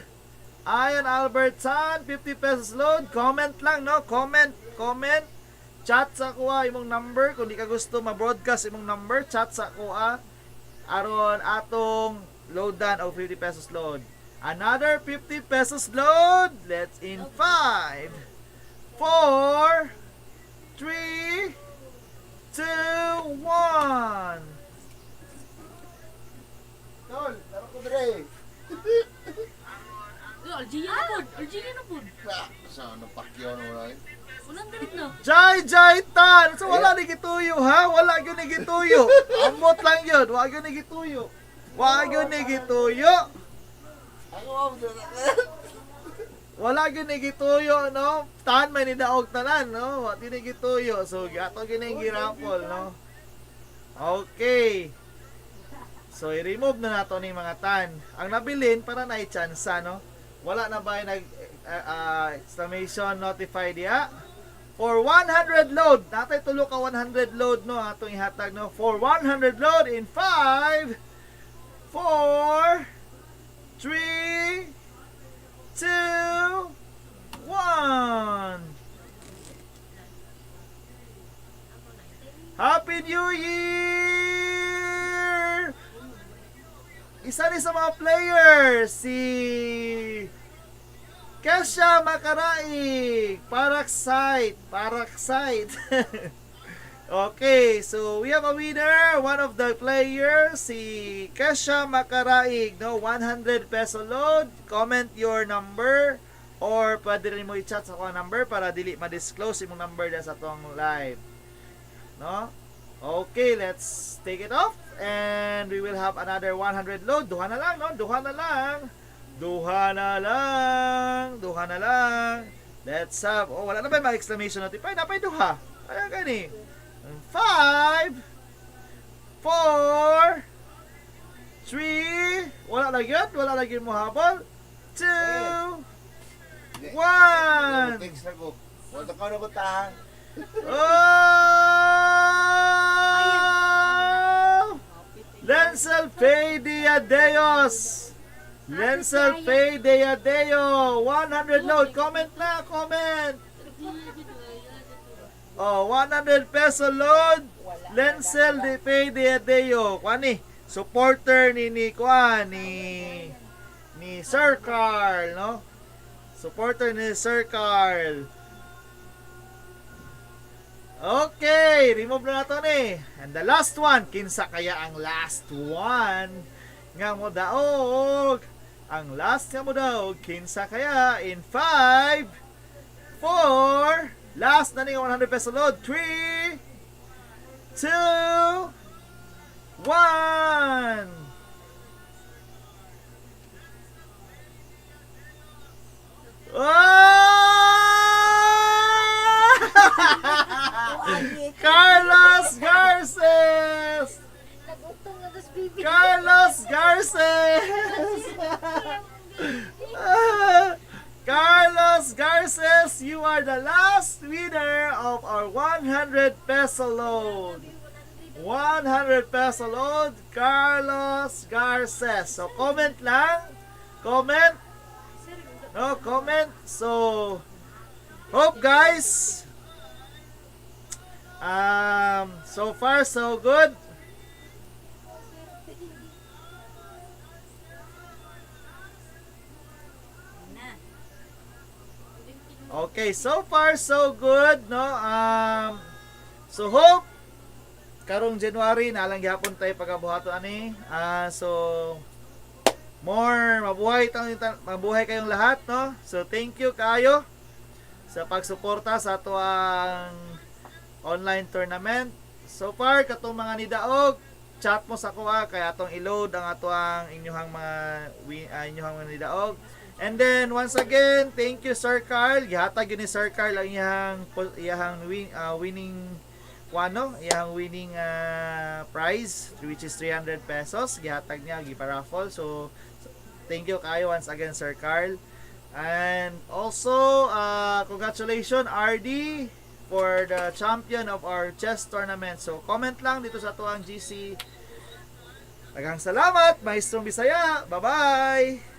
Ayan Albertan, 50 pesos load. Comment lang, no? Comment, comment. Chat sa kuha imong number kung di ka gusto ma-broadcast imong number, chat sa kuha aron atong loadan og 50 pesos load. Another 50 pesos load. Let's in 5, 4, 3, 2, 1. Tol, tara ko dire. Oh, Algeria na pod. Algeria na pod. Ah, sa ano pakyaw na wala eh. Unang dalit na. Jai Jai Tan! So wala ni gituyo ha? Wala gyud ni gituyo. Amot lang yun. Wala gyud ni gituyo. Wala gyud ni gituyo. Ako ang Wala gyud ni gituyo, no? Tan may nidaog tanan, no? Wa gyud ni gituyo. So ato gyud ning girapol, no? Okay. So i-remove na nato ni mga tan. Ang nabilin para na i-chance, no? Wala na ba yung nag exclamation notify diha? For 100 load, natay tulo ka 100 load, no, atong ihatag, no. For 100 load in 5, 4, 3, 2, 1. Happy New Year! Isa ni sa mga players, si Kesha Makaraig, Paraksite, Paraksite. Okay, so we have a winner, one of the players, si Kesha Makaraig, no, 100 peso load. Comment your number or pwede rin mo i-chat sa akong number para dili ma-disclose imong number na sa atong live. No? Okay, let's take it off and we will have another 100 load. Duha na lang, no? Duha na lang. Duha na lang. Duha na lang. Let's have, oh, wala na ba yung mga exclamation notify? Napay duha. Ayan gani. 5, 4, 3, wala na yun. Wala na yun mo habol. 2, 1. Text na ko. Wala ka na ba tahan? Oh! Lancel Pay Diadeos. Lancel Pay Diadeo. 100 load. Comment na, comment. Oh, 100 peso load. Lancel de Pay Diadeo. Kuan ni, supporter ni kuan ni Sir Carl, no? Supporter ni Sir Carl. Okay, remove na nato ni. And the last one, kinsa kaya ang last one nga mo daog? Ang last nga mo daog, kinsa kaya in 5, 4, Last na ni nga 100 peso load. 3, 2, 1. Oh! Carlos Garces! Nagutong na das bibi. Carlos Garces! Carlos Garces, you are the last winner of our 100 peso load. 100 peso load, Carlos Garces. So comment lang. Comment. No, comment. So hope, guys. So far so good. Na. Okay, so far so good, no? So hope karong January na lang gihapon tayo pagabuhaton ani. Ah, so more mabuhay tang mabuhay kayong lahat, no? So thank you kaayo sa pagsuporta sa ato ang online tournament. So far katong mga nidaog, chat mo sa kuha kay atong i-load ang ato ang inyong mga inyong mga nidaog. And then once again, thank you, Sir Carl. Gihatag yun ni Sir Carl ang iyang winning kuano, iyang winning prize, which is 300 pesos. Gihatag niya gipa-raffle. So thank you kayo once again, Sir Carl. And also, congratulations, RD, for the champion of our chess tournament. So comment lang dito sa atuang GC. Daghang salamat, Maestrong Bisaya. Bye-bye.